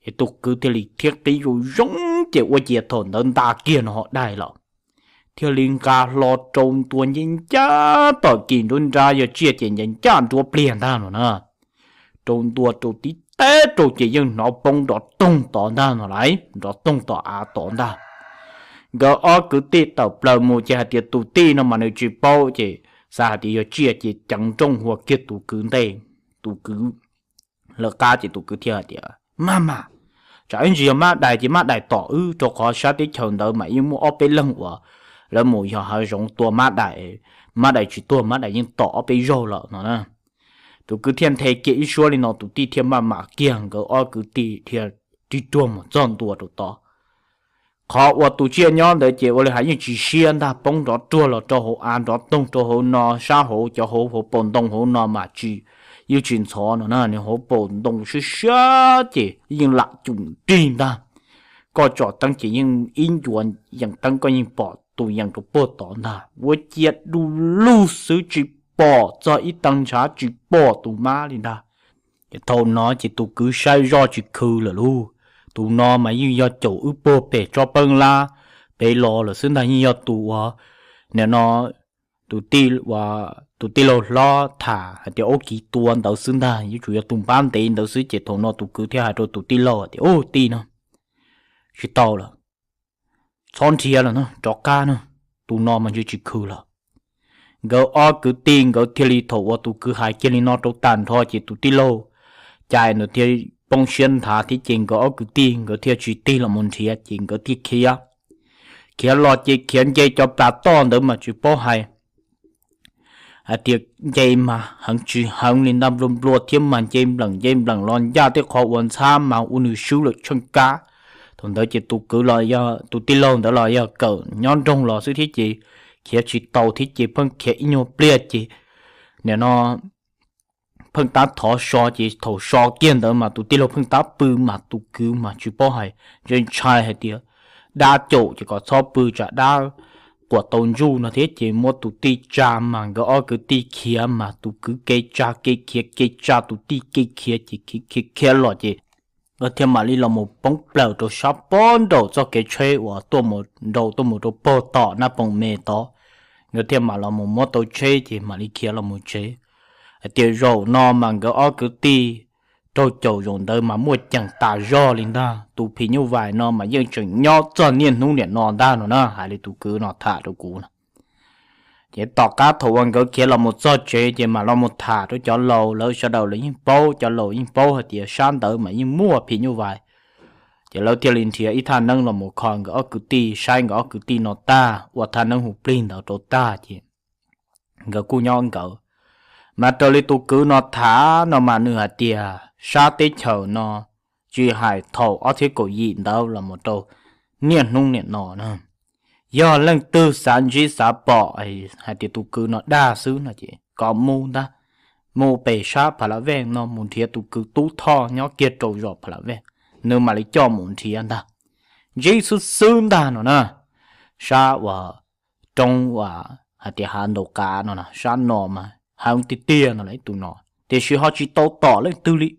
es tus kwv thiaj li thiab qib zoo zoo ces ua ciav thaum ntawd nta kiag no ho daig lawm. Thiaj li nqa hlo rau ntua ncaj ncaj tom kis nruab nrab, yog tsiaj ces ncaj ncaj nruab pliag ntag no na. Rau ntua rau tib teb rau ces yeej hnov poob nrov toog tod ntag no lauj, nrov toog tom av tod ntag. Nkawd ob kwv tij tawm plaws mus ces hais tias tus tij no mas nws tsis paub ces xav hais tias yog tsiaj ces ceev nrooj hua kiag tus kwv ntej, tus kwv lawv qab ces tus kwv thiaj hais tias, Maj mam, tsam ib ntsis yog mab dais ces mab dais tom wb, rau qhov sab teb chaws ntawd mas yeej muaj ob peb leeg uas lawv mus yos hav zoov tua mab dais, mab dais tsis tuag mab dais yeej tom ob peb zaug lawm no na. Tus kwv thiaj nthe kiag ib suab li no tus tij thiaj maj mam kiag, nkawd ob kwv tij thiaj tig ruag mus txog ntua rau tod. Qhov uas tus tsiaj nyob ntawd ces ua li hais yeej tsis siab ntag, poob nrov ruag los rau hauv av, nrov toog rau hauv no, sab hauv cov hauv hauv paus ntoo hauv no mas tsis, yeej tsis ntxhov no na, nws hauv paus ntoo siab siab ces yeej lam cum nrig ntag. Koj tsom teeb ces yeej ib ncua yees teeb koj yeej pom tus yees rau puag tod ntag, ua ciav du lug xwb tsis pom txog ib tee ntshav tsis pom tus mab li ntag. Ces thaum no ces tus kwv saib zoj tsis khw lawm lauj. Tus no mas yeej yog caum wb puag pem tsob peeb lab pem los lawm xwb ntag, yeej yog tus uas nim no tus tij, tus tij laug hlob tham hais tias ub kiv tua ntawd xwb ntag, yuav tsum yog tus npab ntev ntawd xwb. Ces thaum no tus kwv thiaj hais rau tus tij laug hais tias, Ub tij no, tsis tau lawm, txhob nrhiav lawm no, rov qab no, tus no mas ntshe tsis khw lawm. Nkawd ob kwv tij nkawd thiaj li, thaum uas tus kwv hais kiag li no rau tag nrho ces tus tij laug cais nws thiaj poob siab nthav thiab ces nkawd ob kwv tij nkawd thiaj tsis tig los mus nrhiav ces nkawd thiaj khiav. Khiav los ces khiav nce cov plas toj ntawd mas tsis paub hais hais tias nce mas heev tsis heev li ntag, nplua nplua thiab mas nce npleem nce npleem los ncaj tej qhov uas ntxhab mas ua nws swb lawm tsheej kab. Thaum ntawd ces tus kwv los yog tus tij laug ntawd los yog kawm nyob nroog los xwb thiab ces khiav tsis tau thiab ces pheej khiav ib nyuag pliag ces nim no pheej tab thov so ces thaum so kiag ntawd mas tus tij laug pheej tab pw mas tus kwv mas tsis paub hais, ntshai ntshai hais tias dab caum ces kom txhob pw tsam dab quas tau ntsuj no thiab ces muab tus tij tsa mas nkawd ob kwv tij khiav mas tus kwv kev tsa kev khiav kev tsa tus tij kev khiav ces khiav khiav khiav los ces nkawd thiaj mam li los mus poob plaws rau sab pob nraum txoj kev tsheb uas tuaj mus nrau tuaj mus rau puag tom Naj Poos Me tod. Nkawd thiaj mam los mus muab tau tsheb ces mam li khiav los mus tsev. Hais tias zaum no mas nkawd ob kwv tij raug caum zaum ntawd mas muaj ceem tas zog li ntag. Tus phim nyuj vais no mas yeej tseem nyob txog niaj hnub niam no ntag no na, hais li tus kwv no tham rau kuv no. Ces tom qab thaum uas nkawd khiav los mus txog tsev ces mam los mus tham rau cov laus, lawv sawv daws lawv yeej paub, cov laus yeej paub hais tias sab ntawd mas yeej muaj phim nyuj vais. Ces lawv thiaj li nrhiav ib thaj neeb los mus kho nkawd ob kwv tij, saib nkawd ob kwv tij no tag ua thaj neeb hu plig ntawd rau tag ces nkawd kuj nyob nkawd. Mas raws li tus kwv no tham no mas nws hais tias sab teb chaws no tsis hais thaum ob txhiab kaum yim ntawd los mus rau niaj hnub niam no na, yog leej twg xav ntsib xav pom hais tias tus kwv no dag xwb no ces kom mus ntag, mus pem sab Pha La Vej no mus nrhiav tus kwv Tub Thoj nyob kiag rau zos Pha La Vej, nws mam li coj mus nrhiav ntag. Ntsib xwb xwb ntag no na, sab uas roob uas hais tias hav ntaus qav no, sab no mas heev tiag tiag no ib tus no, tiam sis ho tsis tau tom leej twg li.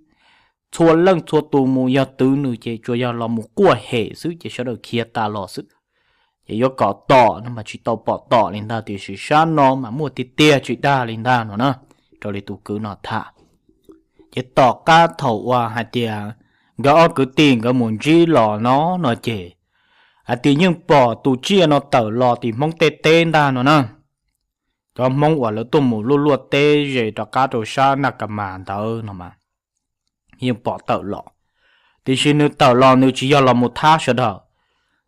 Txhua leej txhua tus mus yog twv nws ces tsuas yog los mus quaj hem xwb ces sawv daws khiav tas los xwb. Ces yuav kom tom no mas tsis tau pom tom li ntag, tiam sis sab no mas muaj tiag tiag tsis dag li ntag no na, raws li tus kwv no tham. Ces tom qab thaum uas hais tias nkawd ob kwv tij nkawd mus ntsib los no no ces hais tias yeej pom tus tsiaj no tawm los tim Hmoob tej teb ntag no na. Cov Hmoob uas lawv tuaj mus luaj luaj teb ze rov qab rau sab Naj Kas Mas ntawd no mas yeej pom tawm los, tiam sis nws tawm los nws tsis yog los mus thab sawv daws.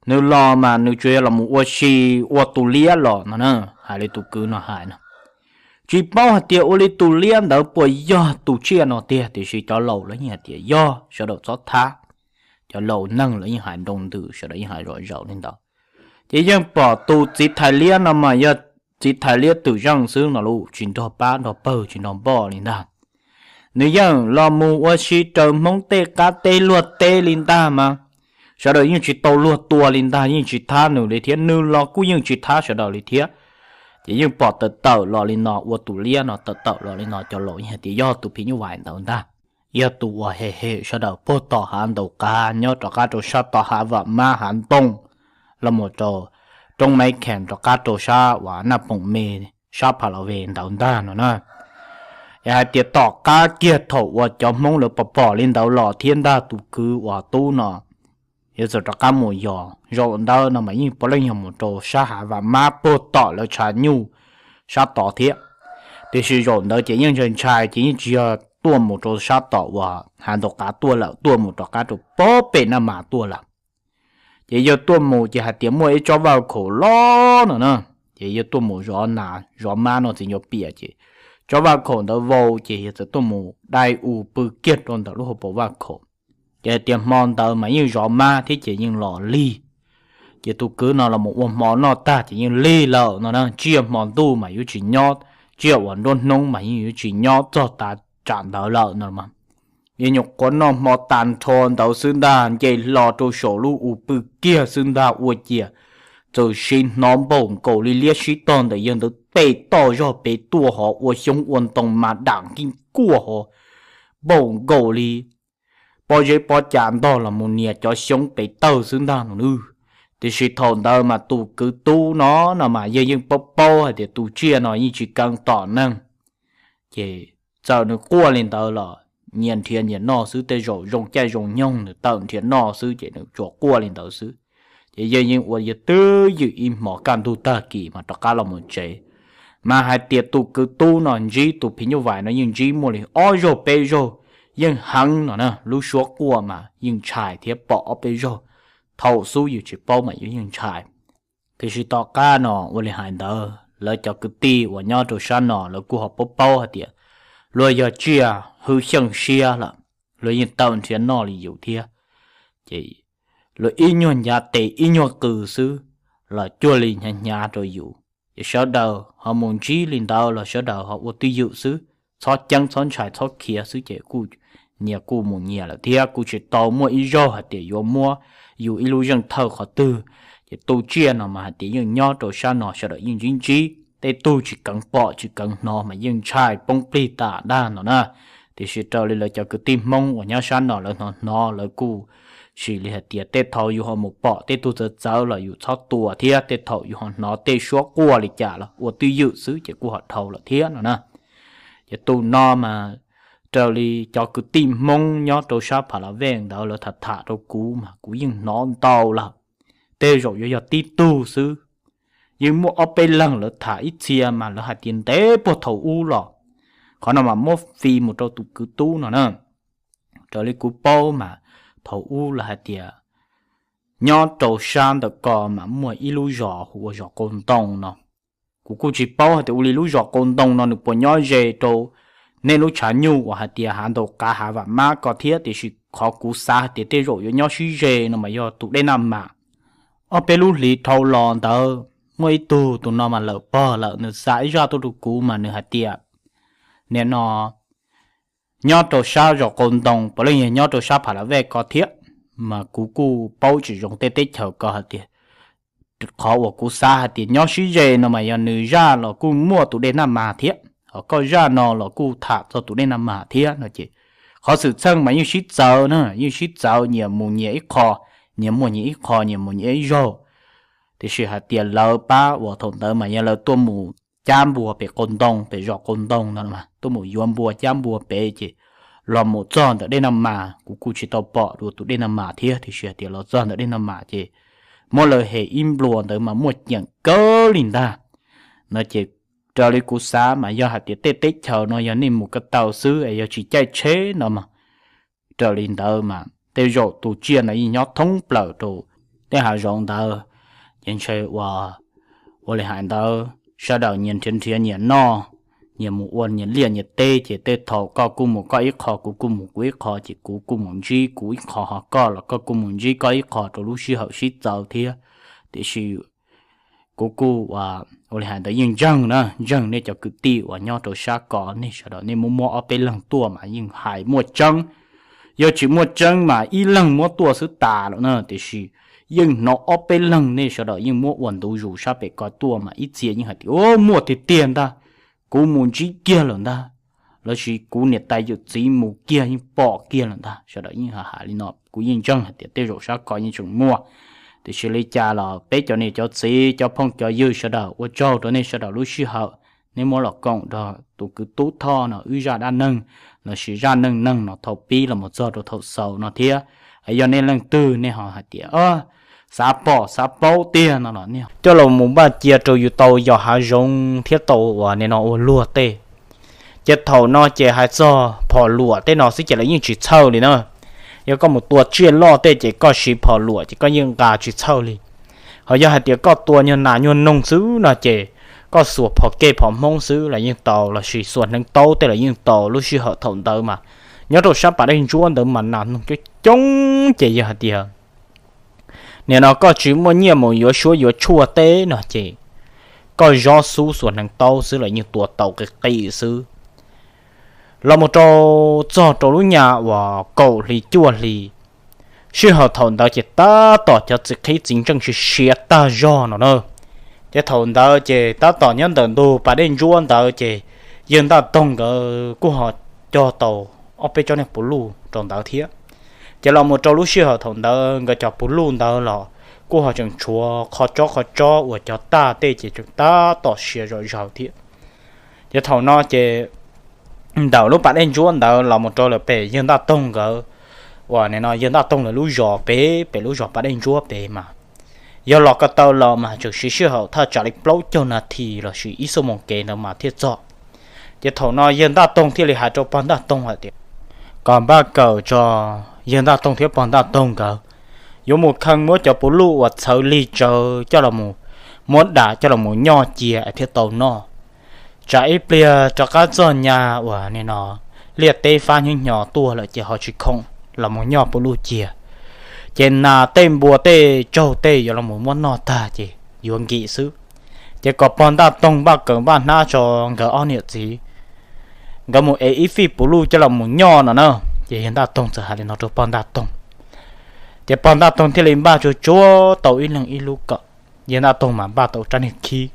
Nws los mas nws tsuas yog los mus ua si, ua tus liab los no na, hais li tus kwv no hais no. Tsis paub hais tias ua li tus liab ntawd puas yog tus tsiaj no tiag, tiam sis cov laus lawv yeej hais tias yog, sawv daws txhob thab. Cov laus neeg lawv yeej hais nroo ntws, sawv daws yeej hais zom zaws li ntawd. Ces yeej pom tus txiv thais liab no mas yog txiv thais liab twm zeej xwb no lauj, tsis nrog pab nrog pawg tsis nrog npoj li ntag. Nws yeej los mus ua si raws Hmoob tej qab teb luag teb li ntag mas sawv daws yeej tsis tau luag tua li ntag, yeej tsis thab nws li thiab, nws los kuj yeej tsis thab sawv daws li thiab. Ces yeej pom tawm tawm los li no, ua tus liab no tawm tawm los li no, cov laus yeej hais tias yog tus phim nyuj vais ntawd ntag, yog tus uas hem hem sawv daws puag tom hav ntaus qav nyob rov qab rau sab tom hav Vam Mab hav ntoo los mus rau roob Maiv Khees rov qab rau sab uas Naj Poom Me, sab Pha La Ve ntawd ntag no na. Es hais tias tom qab kiag thaum uas cov Hmoob lawv pom pom li ntawd los thiab ntag, tus kwv uas Tub no yuav txawm rov qab mus yos zaum ntawd no mas yeej puav leej yog mus rau sab hav Vam Mab puag tom lawv tshav nyuj sab tod thiab. Tiam sis zaum ntawd ces yeej ntshai ntshai ces yeej tsis yog tuaj mus rau sab tom uas hav ntaus qav tuaj lawm, tuaj mus rov qab rau pob pem Naj Mas tuaj lawm. Ces yawg tuaj mus ces hais tias muaj ib tsob vaj khaum loj no na, ces yawg tuaj mus zov nas zov mab no txiv ncuav pias ces tsob vaj khaum ntawd vau ces yawg txawm tuaj mus dai u pw kiag rau ntawm lub hauv paus vaj khaum. Ces hais tias hmo ntawd mas yeej zov mab thiab ces yeej los lig. Ces tus kwv no los mus ua hmo noj tag ces yeej lig lawm no na, tsiaj hmo ntuj mas yuav tsis nyob, tsiaj uas nruab hnub mas yeej yuav tsis nyob txog tav tsam ntawd lawm no mas. Yeej nyuam qhuav noj hmo tas nrho ntawd xwb ntag, nce hlo rau saum lub u pw kiag xwb ntag ua ciav txawm sim hnov npaum nkaus li liab sib tog ntawm yawg ntawd tej toj zog pem tuaj hov, ua xyoob ua ntoo mas dam nkij kuaj hov, npaum nkaus li pob zeb pob cav ntog los mus nias cov xyoob pem tawg xwb ntag no nawb. Tiam sis thaum ntawd mas tus kwv Tub no no mas yawg yeej paub paub hais tias tus tsiaj no yeej tsis keev tom neeg. Ces txawm nws quaj li ntawd los nyias nrhiav nyias noj xwb, tej zaum zoo caij zoo nyoog nws tawm nrhiav noj xwb ces nws tsuas quaj li ntawd xwb. Ces yawg yeej ua yawg twj ywm ib hmos kaj ntug tag kis mas rov qab los mus tsev. Mas hais tias tus kwv Tub no ntsib tus phim nyuj vais no yeej ntsib muaj li ob zaug peb zaug, yeej heev no na, lub suab quaj mas yeej ntshai thiab pom ob peb zaug. Thaum xub yus tsis paub mas yus yeej ntshai. Tiam sis tom qab no ua li hais ntawd lawv cov kwv tij uas nyob rau sab no lawv kuj ho paub paub hais tias luag yog tsiaj hwj xyeej siab lawm, luag yeej tawm nrhiav noj li yus thiab. Ces luag ib nyuag ncav tes ib nyuag qws xwb los cuag li hnyav hnyav rau yus. Ces sawv daws ho mus ntsib li ntawd los sawv daws ho ua twj ywm xwb, txhob ceeb txhob ntshai txhob khiav xwb ces kuj nyias kuj mus nyias lawm thiab kuj tsis tau muaj ib zaug hais tias yuav muab yus ib lub zeej thawj qhov twg. Ces tus tsiaj no mas hais tias yeej nyob rau sab no sawv daws yeej ntsib ntsib, tej tug tsis keev pom tsis keev hnov mas yeej ntshai poob plig tas dag no na. Tiam sis raws li lawv cov kwv tij Hmoob uas nyob sab no lawv hnov hnov lawv kuj sim li hais tias tej thaum yus ho mus pom tej tug txawv txawv los yus txhob tua thiab tej thaum yus ho hnov tej suab quaj li cas los ua twj ywm xwb ces kuj ho dhau lawm thiab no na. Ces tus no mas raws li cov kwv tij Hmoob nyob rau sab Pha La Vej ntawd lawv tham tham rau kuv mas kuv yeej hnov ntau lawm, tej zaum yuav yog tib tug xwb. Yeej muaj ob peb leeg lawv tham ib txhia mas lawv hais tias ntev puag thaum ub los. Qhov no mas muab fi mus rau tus kwv Tub no na. Raws li kuv paub mas thaum ub lawv hais tias nyob rau sab ntawm ko mas muaj ib lub zos hu ua zos Qau Ntoo no. Kuv kuj tsis paub hais tias ua li lub zos Qau Ntoo no nws puas nyob ze rau nej lub tshav nyuj uas hais tias hav ntaus qav hav Vam Mab ko thiab, tiam sis qhov kuv xav hais tias tej zaum yuav nyob sib ze no mas yog tus dej Naj Mas. Ob peb lub hlis dhau los ntawd muaj ib tug, tus no mas lawm pog lawm, nws xa ib zaj tuaj rau kuv mas nws hais tias nim no nyob rau sab zos Qau Ntoo puav leej yog nyob rau sab Pha La Vej ko thiab, mas kuv kuj paub tsis zoo tej teb chaws ko hais tias qhov uas kuv xav hais tias nyob sib ze no mas yog nws zaj los kuj muaj tus dej Naj Mas thiab, ho koj zaj no los kuj tham txog tus dej Naj Mas thiab no ces qhov xwm txheej mas yeej sib txawv na, yeej sib txawv, nyias mus nyias ib qho, nyias muaj nyias ib qho, nyias mus nyias ib zaug. Tiam sis hais tias lawv pab uas thaum ntawd mas yog lawv tuaj mus cab npua pem Qau Ntoo, pem zos Qau Ntoo no, tuaj mus yuav npua cab npua pem ces los mus txog ntawm dej Naj Mas, kuv kuj tsis tau pom dua tus dej Naj Mas thiab, tiam sis hais tias los txog ntawm dej Naj Mas ces muab lawv hem ib nplua ntawd mas muaj ceem kawg li ntag no ces raws li kuv xav mas yog hais tias tej teb chaws no yog nej mus ko taw xwb es yog tsis caij tsheb no mas raws li ntawd mas tej zaum tus tsiaj no yeej nyob thoob plaws rau tej hav zoov ntawd. Ces ntshe ua, ua li hais ntawd sawv daws nyias nrhiav nrhiav nyias noj, nyias mus ua nyias liaj nyias teb, ces tej thaum koj kuj mus koj ib qho, kuv kuj mus kuv ib qho, ces kuv kuj mus ntsib kuv ib qho, ho koj los koj kuj mus ntsib koj ib qho rau lub sij hawm sib txawv thiab. Tiam sis Kuv kuj ua li hais ntawd yeej ntseeg na, ntseeg nej cov kwv tij uas nyob rau sab ko, nej sawv daws nej muab muab ob peb leeg tuaj mas yeej hais muaj tseeb. Yog tsis muaj tseeb mas ib leeg muab tuaj xwb tas lawm na, tiam sis yeej hnov ob peb leeg nej sawv daws yeej muab ua ntu zus sab pem ko tuaj mas ib txhia yeej hais tias, Ua, muaj tiag tiag ntag, kuv mus ntsib kiag lawm ntag, lossis kuv niam tais yawm txiv mus kiag yeej pom kiag lawm ntag. Sawv daws yeej hais li no, kuv yeej ntseeg hais tias tej zaum sab ko yeej tseem muaj. Tiam sis li cas los peb cov niam cov txiv cov phooj cov ywg sawv daws, ua tsaug rau nej sawv daws lub sij hawm nej muab los koom rau tus kwv tub Thoj no wb zaj dab neeg lossis zaj neej neeg no thaum pib los mus txog rau thaum xaus no thiab. Yog nej leej twg nej ho hais tias xav pom xav paub tiag no los nej coj los mus npaj cia rau yus tau yos hav zoov thiab tau uas nim no ua luag tej. Ces thaum no ces hais txog phom luam tej no xwb ces lawv yeej tsis txhawj li na. Yog koj mus tua tsiaj loj tej ces koj siv phom luam ces koj yeej nqa tsis txhawj li. Ho yog hais tias koj tua nyuag nas nyuag noog xwb no ces koj xuas phom kej phom hmoob xwb los yeej tau, lossis xuas hneev taub tej los yeej tau. Lub sij hawm thaum ntawd mas nyob rau sab pas dej ntsuab ntawd mas nas noog coob coob ces yog hais tias nim no koj tsis muaj nyiaj mus yuav suab yuav tshuaj teb no ces koj zob xub xuas hneev taub xwb los yeej tua tau qis qis xwb. Los mus rau txog rau lub nyas uas kaum hli cuaj hli, sij hawm thaum ntawd ces tab tom cov txiv qhib txiv ntseej siav siav tag zog no na. Ces thaum ntawd ces tab tom nyob ntawm ntug pas dej ntsuab ntawd ces yawg Ntaj Toog nkawd kuj ho cog tau ob peb tsob niag puv luj rau ntawd thiab. Ces los mus rau lub sij hawm thaum ntawd nkawd cov puv luj ntawd los kuj ho tseem tshuav qho tsob qho tsob uas cog tag tej ces tseem tab tom siav zom zaws thiab. Ces thaum no ces ntawm lub pas dej ntsuab ntawd los mus rau lawm pem yawg Ntaj Toog nkawd, uas nim no yawg Ntaj Toog lawv lub zos pem, pem lub zos pas dej ntsuab pem mas yog los ko taw los mas tseem siv sij hawm thaj tsam li plaub caug nas this lossis ib xuab moos kev ntawd mas thiaj txog. Ces thaum no yawg Ntaj Toog thiaj li hais rau pog Ntaj Toog hais tias kom npaj kawm tso yawg Ntaj Toog thiab pog Ntaj Toog nkawd yuav mus kheej muab cov puv luj uas txhawv lig tsawv coj los mus muab dam coj los mus nyoj cia thiaj tau noj. Tsam ib pliag rov qab txog nyab uas nim no liaj teb fab hnyo hnyo tuaj lawm ces ho tsis khoom los mus nyoj puv luj cia. Ces nas tej npua tej tsaug tej yuav los mus muab noj tag ces yuav nkim xwb. Ces kom pog Ntaj Toog npaj kawm npaj hnab tso nkawd ob niam txiv, nkawd mus ev ib fij puv luj coj los mus nyoj no na. Ces yawg Ntaj Toog txawm hais li no rau pog Ntaj Toog. Ces pog Ntaj Toog thiaj li npaj tsuag tsuag tau ib leeg ib lub kawm. Yawg Ntaj Toog mas npaj tau rab niag khib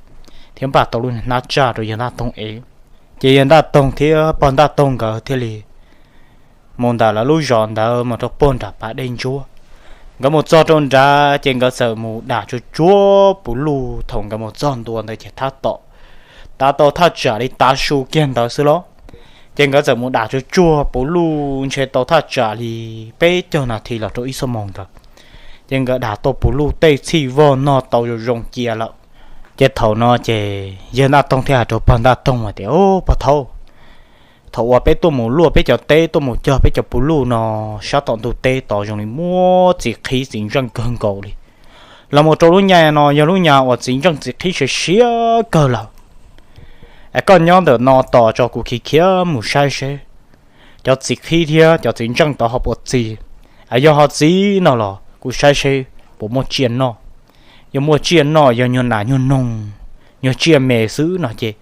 thiab npaj tau lub niag hnab tsaj rau yawg Ntaj Toog ev. Ces yawg Ntaj Toog thiab pog Ntaj Toog nkawd thiaj li mus ntawm lawv lub zos ntawd mus rau puag nram pas dej ntsuab. Nkawd mus txog rau nrad ces nkawd txawm mus dam tsuag tsuag puv luj. Thaum nkawd mus txog ntua ntawd ces tab tom tav tau thaj tsam li tav su kiag ntawd xwb los. Ces nkawd txawm mus dam tsuag tsuag puv luj ntshe tau thaj tsam li peb caug nas this los rau ib xuab moos ntawd. Ces nkawd dam tau puv luj tej txhij vog noj tau zoo zoo cia lawm. Ces thaum no ces yawg Ntaj Toog thiaj hais rau pog Ntaj Toog hais tias, Au, pog thaub, thaum uas peb tuaj mus luaj peb cov teb tuaj mus cog peb cov puv luj no, sab tom ntug teb tod zoo li muaj txiv qhib txiv ntseej kawg nkaus li. Los mus rau lub nyab no yog lub nyab uas txiv ntseej txiv qhib siav siav kawg lawm. Es koj nyob ntawm no tos tso kuv khiav khiav mus saib seb cov txiv qhib thiab cov txiv ntseej tod ho puas txi. Es yog ho txi no los kuv saib seb puas muaj tsiaj noj. Yog muaj tsiaj noj, yog nyuag nas nyuag noog, nyuag tsiaj me xwb no ces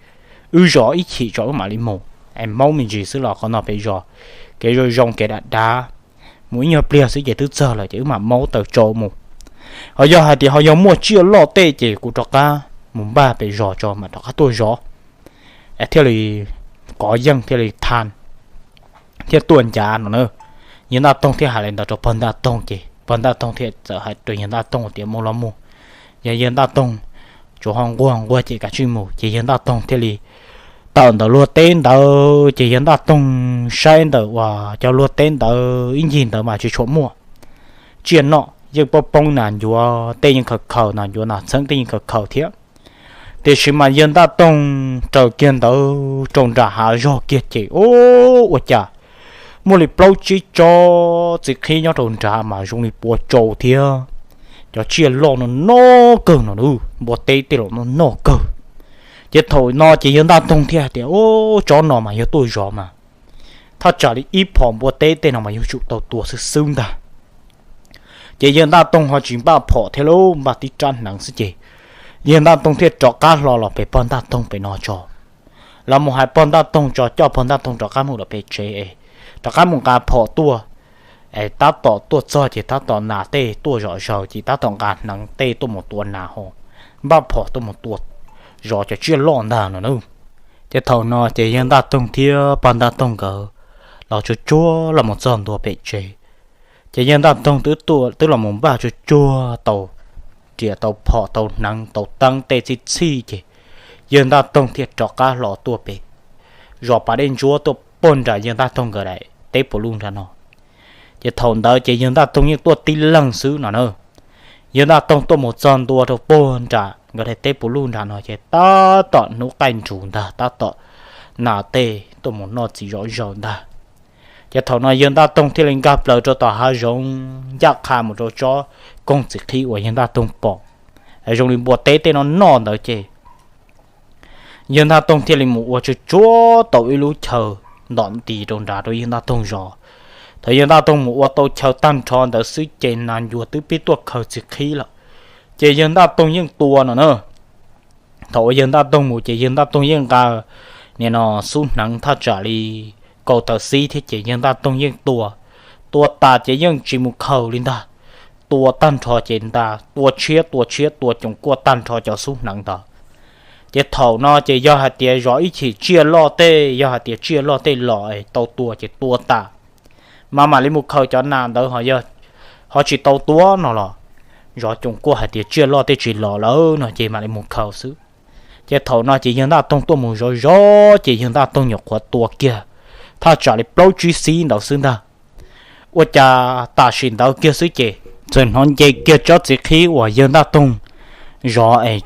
wb zov ib chim tso wb mam li mus. Es maub me ntsis xwb los qhov no pem zos, kev zoo zoo kev dav dav, mus ib nyuag pliag xwb ces twb txog lawm ces wb mam maub taws tsau mus. Ho yog hais tias ho yog muaj tsiaj loj tej ces kuv rov qab mus npaj pem zos tso mam rov qab tuaj zov, es thiaj li qov yeej thiaj li tha thiab tuaj ncav no na. Yawg Ntaj Toog thiaj hais li ntawd rau pog Ntaj Toog ces pog Ntaj Toog thiaj txawm hais rau yawg Ntaj Toog tias, Mus los mus, yog yawg Ntaj Toog tsuas ho nquag nquag ces kav tsij mus. Ces yawg Ntaj Toog thiaj li tawm ntawm luag teb ntawd ces yawg Ntaj Toog saib ntawm uas cov luag teb ntawd ib ncig ntawd mas tsis tshua muaj tsiaj noj, yeej poob poob nas ncuav tej yeej khaws khaws, nas ncuav nas txheeb tej yeej khaws khaws thiab. Tiam sis mas yawg Ntaj Toog raws kiag ntawd rau nram hav zog kiag ces, o, ua cas muaj li plaub tsib tsob txiv qhib nyob rau nrad mas zoo li pua tsau thiab cov tsiaj loj no noj kawg no, npua teb tej los noj noj kawg. Ces thaum no ces yawg Ntaj Toog thiaj hais tias, O, tsob no mas yog tuaj zov mas thaj tsam li ib phom npua teb tej no mas yuav tsum tau tua xwb xwb ntag. Ces yawg Ntaj Toog ho tsis npaj phom thiab lauj, npaj tib rab hneev xwb ces Yawg Ntaj Toog thiaj rov qab hlo los pem pog Ntaj Toog pem no tso, los mus hais pog Ntaj Toog tso, coj pog Ntaj Toog rov qab mus lawm pem tsev es rov qab mus nqa phom tuaj, es tab tom tuaj txog ces tab tom nas tej tuaj zom zaws ces tab tom nqa hneev tej tuaj mus tua nas ho npaj phom tuaj mus tua zov cov tsiaj loj ntag no na. Ces thaum no ces yawg Ntaj Toog thiab pog Ntaj Toog nkawd los tsuag tsuag los mus txog ntua pem tsev, ces yawg Ntaj Toog twb los mus npaj tsuag tsuag tau riam tau phom tau hneev tau teeb tej txhij txhij ces yawg Ntaj Toog thiaj rov qab hlo tuaj pem zos pas dej ntsuab tuaj puag nram yawg Ntaj Toog nkawd daim teb puas luj nram no. Ces thaum ntawd ces yawg Ntaj Toog yeej tuaj tib leeg xwb no na. Yawg Ntaj Toog tuaj mus txog ntua rau puag nram nkawd daim teb puas luj nram no ces tab tom hnub qaij nrus ntag, tab tom nas tej tuaj mus noj txiv zom zaws ntag. Ces thaum no yawg Ntaj Toog thiaj li nkag plaws rau tom hav zoov ncaj qha mus rau tsob koog txiv qhib uas yawg Ntaj Toog pom zoo li npua teb tej no noj ntawd ces yawg Ntaj Toog thiaj li mus ua tsuag tsuag tau ib lub chaw ntom nti rau nrad rau yawg Ntaj Toog zov. Thaum yawg Ntaj Toog mus ua tau chaw tag nrho ntawd xwb ces nas ncuav twb pib tuaj khaws txiv qhib lawm, ces yawg Ntaj Toog yeej tua no na. Thaum uas yawg Ntaj Toog mus ces yawg Ntaj Toog yeej nqa nim no xub hneev thaj tsam li kaum tawm xib thiab ces yawg Ntaj Toog yeej tua, tua tas ces yeej tsis mus khaws li ntag. Tua tag nrho ces ntag tua tshiab tua tshiab tua coom kuaj tag nrho cov xub hneev ntawd. Ces thaum no ces yog hais tias zov ib chim tsiaj loj tej, yog hais tias tsiaj loj tej los es tau tua ces tua tas, mas mam li mus khaws cov nas ntawd ho yog ho tsis tau tua no los zov coom kuaj hais tias tsiaj loj tej tsis los lawm no ces mam li mus khaws xwb. Ces thaum no ces yawg Ntaj Toog tuaj mus zov zov ces yawg Ntaj Toog nyuam qhuav tua kiag thaj tsam li plaub tsib xib ntawd xwb ntag. Ua cas tam sim ntawd kiag xwb ces txawm hnov nce kiag tsob txiv qhib uas yawg Ntaj Toog zov es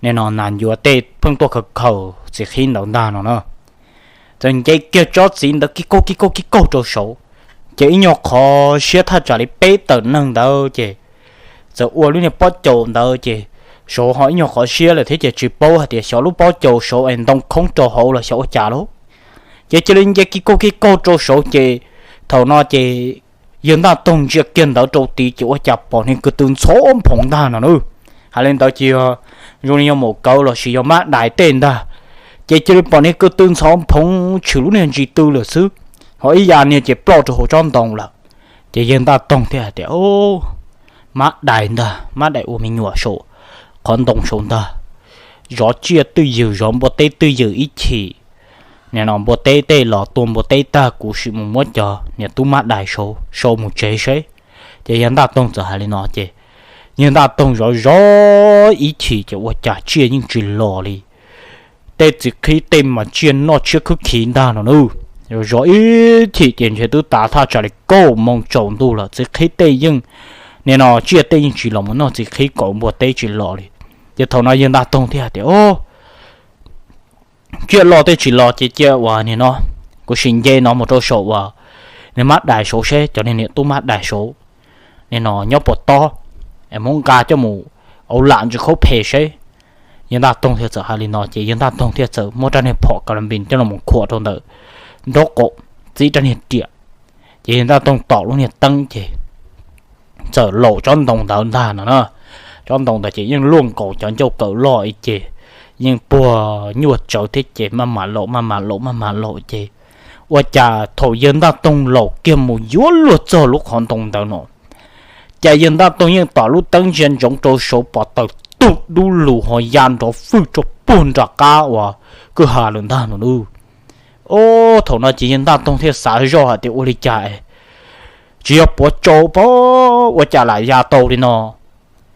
nim no nas ncuav tej pheej tuaj khaws khaws txiv qhib ntawd ntag no na. Txawm nce kiag tsob txiv ntawd kib kaug kib kaug kib kaug rau saud, ces ib nyuag qhov siab thaj tsam li peb tawm neeg ntawd ces txawm ua lub niag pob caus ntawd ces saud ho ib nyuag qhov siab lawm thiab ces tsis paub hais tias xyov lub pob caus saud es ntoo khoob rau hauv los xyov ua cas lauj. Ces cia li nce kib kaug kib kaug rau saud ces thaum no ces yawg Ntaj Toog ntsia kiag ntawd rau tid ces ua cas pom niag ko tw ntxhov phoov ntag no na. Hais li ntawd ces yog zoo li yog maum kawv los sis yog mab dais tej ntag. Ces cia li pom niag ko tw ntxhov phoov tshwm lub niag ntsis tw lawm xwb, ho ib yam niag ces ploj rau hauv tsob ntoo lawm. Ces yawg Ntaj Toog thiaj hais tias, mab dais ntag, mab dais ua me nyuam saum qhov ntoo saud ntag. Zov tsiaj twj ywm, zov npua teb twj ywm ib chim, nim no npua teb tej los tua npua teb tag kuv sim mus muab cov niag tub mab dais saud sau mus tsev seb. Ces yawg Ntaj Toog txawm hais li no ces yawg Ntaj Toog zov zov ib chim ces ua cas tsiaj yeej tsis los li. Tej txiv qhib tej mas tsiaj noj tshiab khwb khiv ntag no na. Zov zov ib chim ces ntshe twb tav thaj tsam li kaum moos tsaus ntuj lawm txiv qhib tej yeej, nim no tsiaj tej yeej tsis los mus noj txiv qhib kom npua teb tsis los li. Ces thaum no yawg Ntaj Toog thiaj hais tias, tsiaj loj tej tsis los ces cia uas nim no kuv sim nce no mus rau saum uas niag mab dais saud seb cov niag niam tub mab dais saud nim no nyob puas tob, es muab nqa coj mus auv lam ntsis khaub phem seb. Yawg Ntaj Toog thiaj txawm hais li no ces yawg Ntaj Toog thiaj txawm muab rab niag phom ka la npis coj los khuam rau ntawm nraub qaum, txib rab niag riam. Ces yawg Ntaj Toog tom lub niag teeb ces txawm laum tsob ntoo ntawd ntag no na. Tsob ntoo ntawd ces yeej luaj nkaus cov ncauj kawm loj ib ce, yeej puag nyuaj tsawv thiab ces maj mam laum maj mam laum maj mam laum ces ua cas thaum yawg Ntaj Toog laum kiag mus yuav luag txog lub qhov ntoo ntawd no, cas yawg Ntaj Toog yeej tom lub teeb ntsia ntsoov rau saud pom taws tug dub lug ho ya nrov fwj rau puag nram qab uas kwj ha lawm ntag no na. Thaum no ces yawg Ntaj Toog thiaj xav zoj hais tias ua li cas tsis yog puav tsau pab ua cas lam ya tau li no.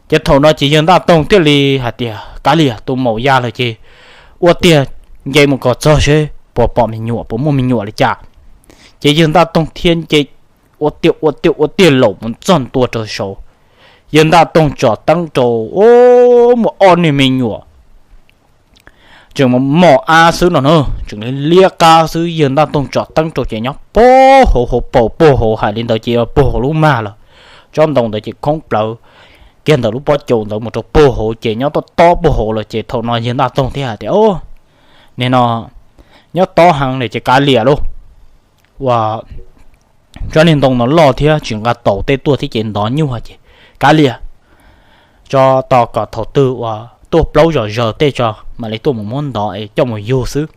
Ces thaum no ces yawg Ntaj Toog thiaj li hais tias, kav liam, tus maum ya lawm ces ua tiag nce mus kom txog seb puas pom me nyuam, puas muaj me nyuam li cas. Ces yawg Ntaj Toog thiaj nce ua tiag ua tiag ua tiag laum mus txog ntua rau saud. Yawg Ntaj Toog tsom teeb rau, mus ob niag me nyuam tseem mos ab xwb no na, tseem liab qab xwb. Yawg Ntaj Toog tsom teeb rau ces nyob puag hauv, hauv paus puag hauv, hais li ntawd ces puag hauv lub mag lawm. Tsob ntoo ntawd ces khoob plawv kiag ntawm lub pob caus ntawd mus rau puag hauv ces nyob tob tob puag hauv lawm. Ces thaum no yawg Ntaj Toog thiaj hais tias, nim no nyob tob heev li ces kav liam lauj, ua tsob niag ntoo no loj thiab tsis nqa taus tej tuaj thiab ces ntov nyuaj ces kav liam, tso tos kom thaum twg uas tuaj plaub zom zaws tej tso mam li tuaj mus muab ntov es coj mus yug xwb.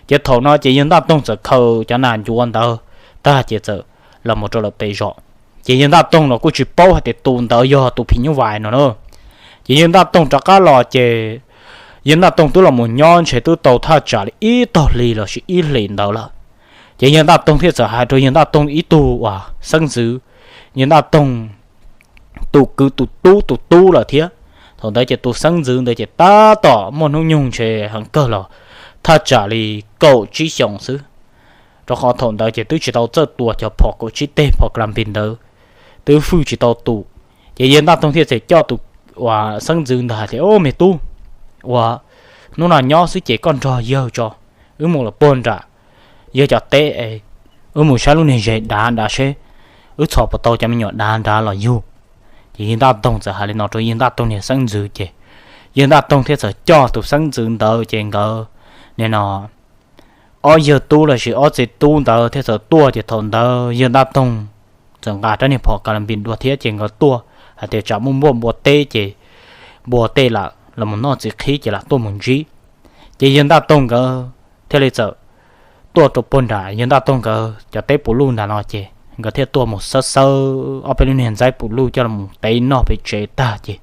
Ces thaum no ces yawg Ntaj Toog txawm khaws cov nas ncuav ntawd tag ces txawm los mus rau lawm pem zos. Ces yawg Ntaj Toog los kuj tsis paub hais tias tus ntawd yog tus phim nyuj vais no na. Ces yawg Ntaj Toog rov qab los ces yawg Ntaj Toog twb los mus nyob ntshe twb tau thaj tsam li ib tog hli los sis ib hlis ntawd lawm. Ces yawg Ntaj Toog thiaj txawm hais rau yawg Ntaj Toog ib tug uas xeeb ntxwv, yawg Ntaj Toog tus kwv tus tub tus tub lawm thiab. Thaum ntawd ces tus xeeb ntxwv ntawd ces tab tom muaj hnub nyoog ntshe heev kawg los thaj tsam li kaum tsib xyoos xwb, rau qhov thaum ntawd ces twb tsis tau txawj tua cov phom kaum tsib teg phom kalampis ntawd, twb fwj tsis tau tus. Ces yawg Ntaj Toog thiaj txawm coj tus uas xeeb ntxwv ntawd hais tias, Au me tub, uas hnub no nyob xwb ces koj nrog yawg tso, wb mus lawm puag nram yawg cov teb es wb mus saib lub niag zes dav nrad seb wb txhom puas tau cov me nyuam dav nrad los yug. Ces yawg Ntaj Toog txawm hais li no rau yawg Ntaj Toog niag xeeb ntxwv ces yawg Ntaj Toog thiaj txawm coj tus xeeb ntxwv ntawd ces nkawd nim no ob yawg tub los sis ob txiv tub ntawd thiaj txawm tuaj. Ces thaum ntawd yawg Ntaj Toog txawm nqa rab niag phom kalampis dua thiab ces nkawd tuaj hais tias tsam muaj npua npua teb ces npua tej lam los mus noj txiv qhib ces lam tuaj mus ntsib. Ces yawg Ntaj Toog nkawd thiaj li txawm tuaj rau puag nram yawg Ntaj Toog nkawd cov teb puv luj nram no ces nkawd thiaj tuaj mus xawb xawb ob peb lub niag ntxaib puv luj coj los tev noj pem tsev tag ces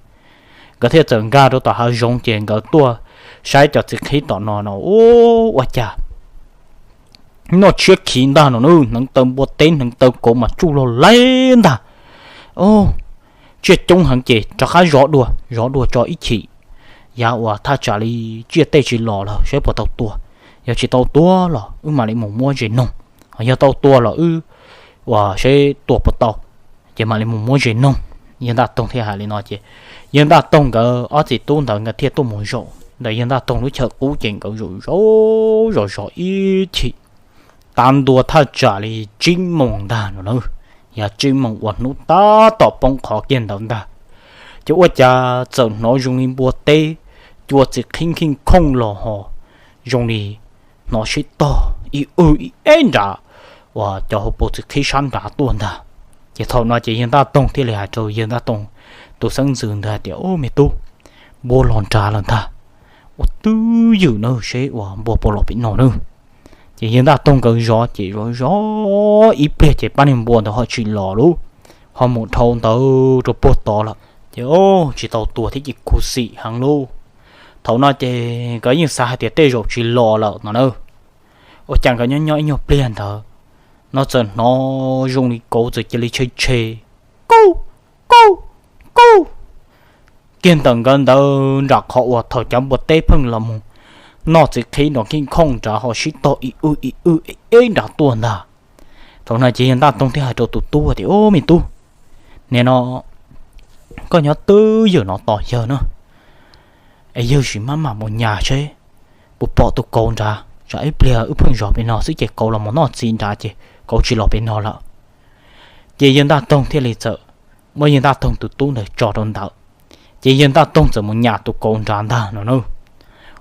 nkawd thiaj txawm nkag rau tom hav zoov ces nkawd tuaj saib cov txiv qhib tom no no, ua cas noj tshiab khiv ntag no na, hneev taw npua teb hneev taw kauv mas tsuj log leb ntag. Tsiaj coob heev ces rov qab zov dua, zov dua tso ib chim, yav uas thaj tsam li tsiaj tej tsis los lawm saib puas tau tua. Yog tsis tau tua los wb mam li mus muab zes noog, yog tau tua los wb uas saib tua puas tau, ces mam li mus muab zes noog. Yawg Ntaj Toog thiaj hais li no ces yawg Ntaj Toog nkawd ob txiv tub ntawd nkawd thiaj tuaj mus zaum ntawm yawg Ntaj Toog lub chaw qub ces nkawd zaum zov zov zov ib chim, tav ntua thaj tsam li tsib moos ntag no na, yog tsib moos uas hnub tab tom poob qho kiag ntawd ntag, ces ua cas txawm hnov zoo li npua teb cua txiv qhib nkheej khooj los ho zoo li hnov sib tog ib w ib eb nrad uas cov hauv paus txiv qhib sab nrad tuaj ntag. Ces thaum no ces yawg Ntaj Toog thiaj li hais rau yawg Ntaj Toog tus xeeb ntxwv ntawd hais tias, Au me tub, npua los nrad lawm ntag, ua twj ywm na seb uas npua puas los pem no na. Ces yawg Ntaj Toog nkawd zov ces zov zov ib pliag ces pab niag npua ntawd ho tsis los lawm, ho mus dhau ntawd rau puag tod lawm. Ces tsis tau tua thiab ces khuv xim heev lauj. Thaum no ces nkawd yeej xav hais tias tej zaum tsis los lawm no na. Ua cas nkawd nyob nyob ib nyuag pliag ntawd no txawm hnov zoo li kauv txawm cia li tshe tshe, kauj, kauj, kauj, kiag ntawm nkawd ntawd nram qhov uas thaum cov npua teb pheej los mus noj txiv qhib nrov nkheej khooj nrad ho sib tog ib w ib w eb nrad tuaj ntag. Thaum no ces yawg Ntaj Toog thiaj hais rau tus tub tias, Au me tub, nim no koj nyob twj ywm no tos yawg na, es yawg sim maj mam mus nyas seb puas pom tus kauv nrad, tsam ib pliag wb pheej zov pem no xwb ces kauv los mus noj txiv nrad ces kauv tsis los pem no lawm. Ces yawg Ntaj Toog thiaj li txawm muab yawg Ntaj Toog tus tub ntawd tso rau ntawd, ces yawg Ntaj Toog txawm mus nyas tus kauv nrad ntag no na.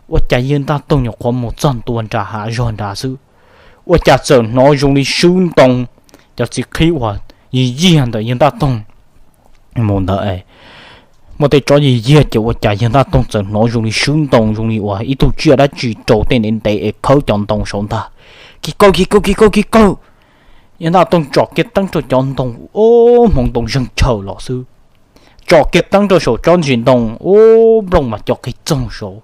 Ua cas yawg Ntaj Toog nyuam qhuav mus txog ntua nram hav zog nrad xwb, ua cas txawm hnov zoo li swb ntoo, cov txiv qhib uas yig yiag ntawm yawg Ntaj Toog mus ntawd, muaj tej tsob yig yiag ces ua cas yawg Ntaj Toog txawm hnov zoo li swb ntoo zoo li uas ib tug tsiaj dab tsi rau tej ntev ntev es khawb cov ntoo saud ntag. Kiv kawg kiv kawg kiv kawg kiv kawg. Yawg Ntaj Toog tsom kiag teeb rau cov ntoo, ub, hmoov ntoo zeeg tshaws los xwb. Tsom kiag teeb rau saum tsob ntsis ntoo, ub, nplooj mas co qig txoog saud,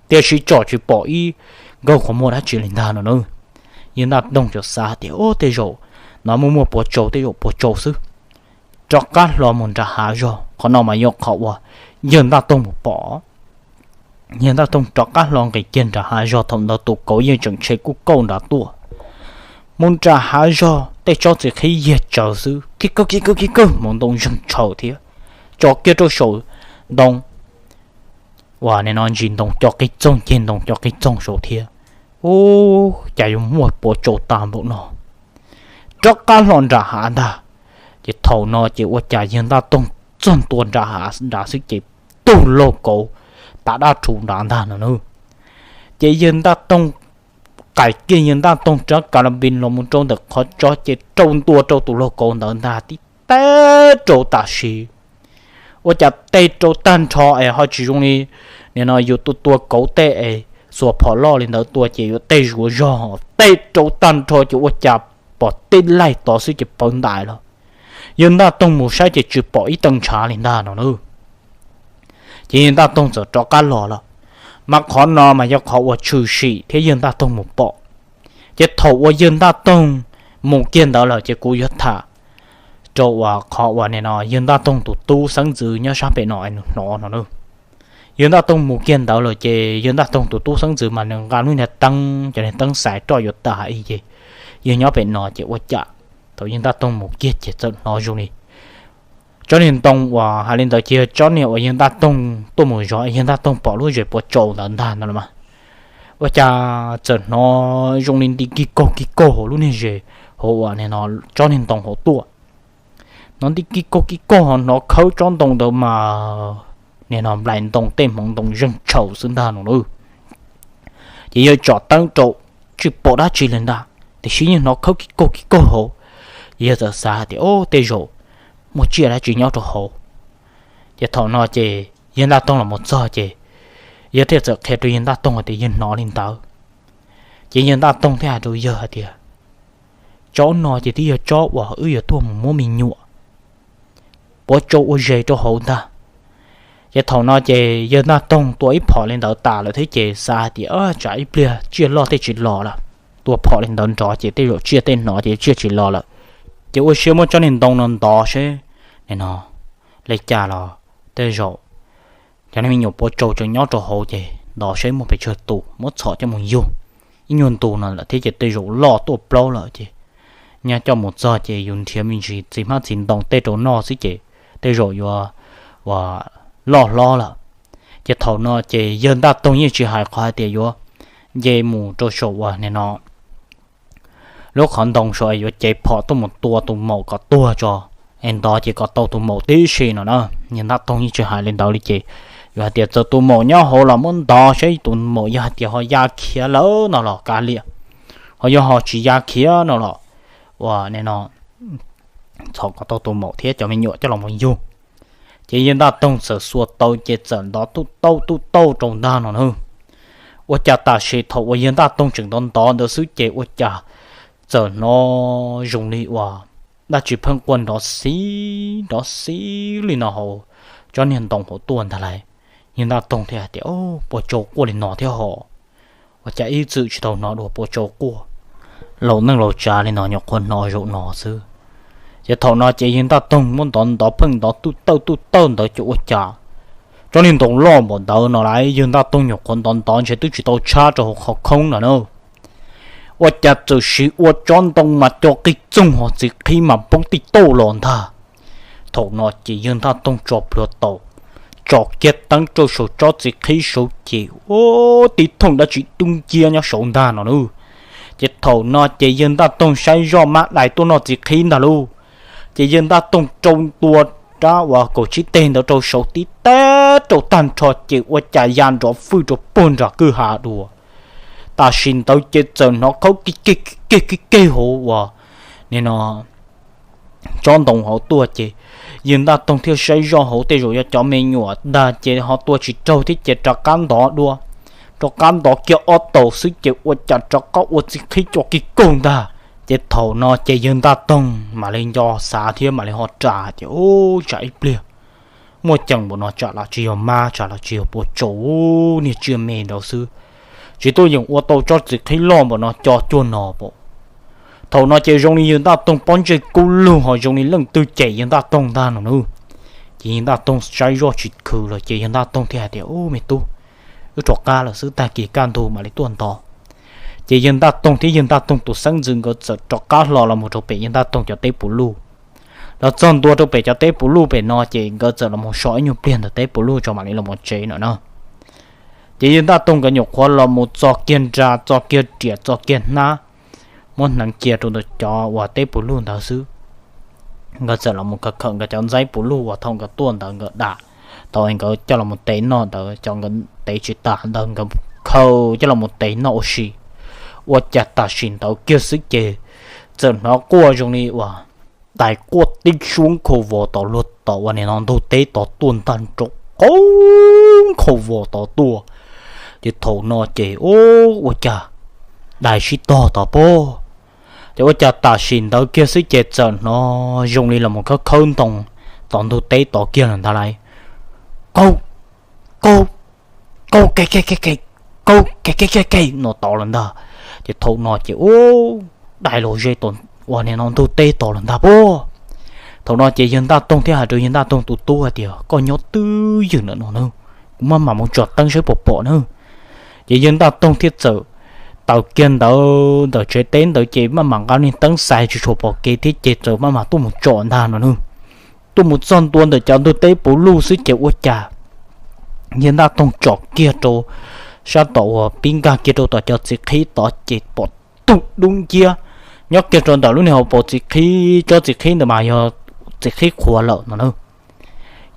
tiam sis tsom tsis pom ib nkawg qhov muag dab tsi li ntag no na. Yawg Ntaj Toog txawm xav tias, Ub, tej zaum no muaj muaj puav tsau, tej zaum puav tsau xwb. Rov qab hlo mus nram hav zog, qhov no mas yog qhov uas yawg Ntaj Toog mus pom. Yawg Ntaj Toog rov qab hlo nqis kiag nram hav zog, thaum ntawd tus kauv yeej tseem tshe kuj kauj nrad tuaj. Mus nram hav zog tej tsob txiv qhib yiag tsawv xwb, kiv kawg kiv kawg kiv kawg, hmoov ntoo zeeg tshaws thiab. Tsom kiag rau saum ntoo uas nim no ntsis ntoo co qig txoog, ceg ntoo co qig txoog saud thiab. Ub, cas yuav muaj puav tsau tag npaum no. Rov qab hlo nram hav ntag. Ces thaum no ces ua cas yawg Ntaj Toog txog ntua nram hav nrad xwb ces tug laug kauv tav dab rhuv nrad ntag no na. Ces yawg Ntaj Toog qais kiag yawg Ntaj Toog rab ka la npis los mus rau ntawm qhov tso ces rau ntua rau tus laug kauv ntawd ntag, tib teg rau tam sim. Ua cas teg rau tag nrho es ho tsis zoo li nim no yus tua tua kauv tej es xuas phom loj li ntawd tua ces yuav tej zuav zog, tej rau tag nrho ces ua cas pom tej laig tod xwb ces pawv ntais los. Yawg Ntaj Toog mus saib ces tsis pom ib tee ntshav li ntag no na. Ces yawg Ntaj Toog txawm rov qab los lawm. Mas qhov no mas yog qhov uas tshwm sim thiab yawg Ntaj Toog mus pom. Ces thaum uas yawg Ntaj Toog mus kiag ntawd lawm ces kuv yuav tham rau uas qhov uas nim no yawg Ntaj Toog tus tub xeeb ntxwv nyob sab pem no nws hnov no na. Yawg Ntaj Toog mus kiag ntawd lawm ces yawg Ntaj Toog tus tub xeeb ntxwv mas nws nqa lub niag teeb, cov niag teeb xais roj yuav tas ib ces yawg nyob pem no ces ua cas thaum yawg Ntaj Toog mus kiag ces txawm hnov zoo li tsob niag ntoo uas hais li ntawd ces yog tsob niag uas yawg Ntaj Toog tuaj mus zov yawg Ntaj Toog pom lub zes puas tsaus ntawd ntag no los mas. Ua cas txawm hnov zoo li nti kig kaug kig kaug hauv lub niag zes, hauv uas nim no tsob niag ntoo hauv tuaj. Hnov nti kig kaug kig kaug ho hnov khawb tsob ntoo ntawd mas nim no nplaim ntoo tej hmoov ntoo zeeg tshaus xwb ntag no na. Ces yawg tsom teeb rau tsis pom dab tsi li ntag, tiam sis yeej hnov khawb kig kaug kig kaug hauv. Ces yawg txawm xav hais tias, o, tej zaum muaj tsiaj dab tsi nyob rau hauv. Ces thaum no ces yawg Ntaj Toog los mus txog ces yawg thiaj txawm qhia rau yawg Ntaj Toog hais tias yawg hnov li ntawd. Ces yawg Ntaj Toog thiaj hais rau yawg hais tias, tsob no ces twb yog tsob uas wb yuav tuaj mus muab me nyuam puav tsau ua zes rau hauv ntag. Ces thaum no ces yawg Ntaj Toog tua ib phom li ntawd tas lawm thiab ces xav hais tias tsam ib pliag tsiaj loj tej tsis los lawm, tua phom li ntawd nrov ces tej zaum tsiaj tej hnov ces tsiaj tsis los lawm. Ces ua siab muab tsob niag ntoo no ntov seb nim no li cas los tej zaum cov me nyuam puav tsau tseem nyob rau hauv ces ntov seb muaj pes tsawg tus muab txhom coj mus yug. Ib nyuag ntu no lawm thiab ces tej zaum loj tuaj plaub lawm ces nyob coj mus txog ces yus nrhiav me ntsis txiv hmab txiv ntoo tej rau noj xwb ces tej zaum yuav ua loj hlob lawm. Ces thaum no ces yawg Ntaj Toog yeej tsis hais qhov hais tias yuav nce mus rau saum uas nim no lub qhov ntoo saum es yuav cev phom tuaj mus tua tus maum kom tuag tso, es ntov ces kom tau tus maum tib si no na. Yawg Ntaj Toog yeej tsis hais li ntawd li ces yuav hais tias txawm tus maum nyob hauv los muab ntov seb tus maum yog hais tias ho ya khiav lawm no los kav liam, ho yog ho tsis ya khiav no los ua nim no txhom kom tau tus maum thiab cov me nyuam coj los mus yug. Ces yawg Ntaj Toog txawm xuas tau ces txawm ntov tuj tauj tuj tauj rau ntag no na. Ua cas tam sim thaum uas yawg Ntaj Toog tseem ntov ntov ntawd xwb ces ua cas txawm hnov zoo li uas dab tsi pheej quaj nrov xib nrov xib li no hauv tsob niag ntoo hauv tuaj ntag lauj. Yawg Ntaj Toog thiaj hais tias, puas tsau quaj li no thiab ho, ua cas ib txwm tsis tau hnov dua puas tsau quaj. Laus neej laus tsav li no nyuam qhuav hnov zaum no xwb. Ces thaum no ces yawg Ntaj Toog muab ntov ntov pheej ntov tuj tawj tuj tawj ntawd ces ua cas tsob niag ntoo loj npaum ntawd no lauj, yawg Ntaj Toog nyuam qhuav ntov ntov ntshe twb tsis tau tshab rau hauv qhov khoob no na. Ua cas txawm siv ua tsob ntoo mas co qig txoog ho txiv qhib mas poob tij tauj los ntag. Thaum no ces yawg Ntaj Toog tso plhuav taus, tso kiag teeb rau saum tsob txiv qhib saud ces ua tib thooj dab tsi dub nciab nyob saud ntag no na. Ces thaum no ces yawg Ntaj Toog saib zoj mab dais tuaj noj txiv qhib ntag lauj. Ces yawg Ntaj Toog rau ntua rab uas kaum tsib teg ntawd rau saud tib teb rau tag nrho ces ua cas ya nrov fwj rau puag nram kwj ha dua. Tam sim ntawd ces txawm hnov khaub kig keg kig keg kig keg hauv uas nim no tsob ntoo hauv tuaj ces yawg Ntaj Toog thiaj saib zoj hauv tej zaum yog cov me nyuam ntag ces ho tua tsis raug thiab ces rov qab ntov dua. Rov qab ntov kiag ob taus xwb ces ua cas rov qab ua txiv qhib co kig kaug ntag. Ces thaum no ces yawg Ntaj Toog mam li nco xav thiab mam li ho ras ces ub tsam ib pliag muaj ceem npaum no tsam los tsis yog mab tsam los tsis yog puas tsau, niag tsiaj me ntawd xwb. Tsis tuaj yeem ua tau tsob txiv qhib loj npaum no co cuag no pam. Thaum no ces zoo li yawg Ntaj Toog pob ntseg kub lug ho zoo li leej twg cem yawg Ntaj Toog ntag no na. Ces yawg Ntaj Toog saib zoj tsis khwv los ces yawg Ntaj Toog thiaj hais tias, ub me tub, wb rov qab lawm xwb, tag kis kaj ntug mam li tuaj ntov. Ces yawg Ntaj Toog thiab yawg Ntaj Toog tus xeeb ntxwv nkawd txawm rov qab hlo los mus rau pem yawg Ntaj Toog cov teb puv luj. Los txog ntua rau pem cov teb puv luj pem no ces nkawd txawm los mus so ib nyuag pliag ntawm teb puv luj tso mam li los mus tsev no na. Ces yawg Ntaj Toog nkawd nyuam qhuav los mus txo kiag nra txo kiag riam txo kiag hnab, muab hneev cia rau ntawm cov uas teb puv luj ntawd xwb. Nkawd txawm los mus khaws nkawd cov ntxaib puv luj uas thaum nkawd tuaj ntawd nkawd dam tau es nkawd coj los mus tev noj ntawd, cov nkawd tev tsis tas ntawd nkawd khaws coj los mus tev noj ua si. Ua cas tam sim ntawd kiag xwb ces txawm hnov quaj zoo li uas tais quaj tib suab nkhaus vos tom luag tom uas nim no ntug teb tod tuaj ntag nrov qaug nkhaus vos tod tuaj. Ces thaum no ces ub, ua cas dais sib tog tod pob. Ces ua cas tam sim ntawd kiag xwb ces txawm hnov zoo li los mus khawb khawb ntoo tom ntug teb tod kiag lawm ntag lauj. Kaug, kaug, kaug ke ke ke ke, kaug ke ke ke ke no tod lawm ntag. Ces thaum no ces ub, dais los ze tom uas nim no ntug teb tod lawm ntag pob. Thaum no ces yawg Ntaj Toog thiaj hais rau yawg Ntaj Toog tus tub hais tias, koj nyob twj ywm ntawm no nawb, kuv maj mam mus tsom teeb saib puas pom nawb. Ces yawg Ntaj Toog thiaj txawm taws kiag ntawd ntawm tsev teb ntawd ces maj mam nqa niag teeb xais tsis tshua pom kev thiab ces txawm maj mam tuaj mus tsom ntag no nawb. Tuaj mus txog ntua ntawm cov ntug teb puv luj xwb ces ua cas yawg Ntaj Toog tsom kiag rau sab tom uas pib nkag kiag rau tom cov txiv qhib tod ces pom tus dub nciab nyob kiag rau ntawm lub niag hauv paus txiv qhib, tsob txiv qhib ntawd mas yog txiv qhib qhuav lawm no nawb.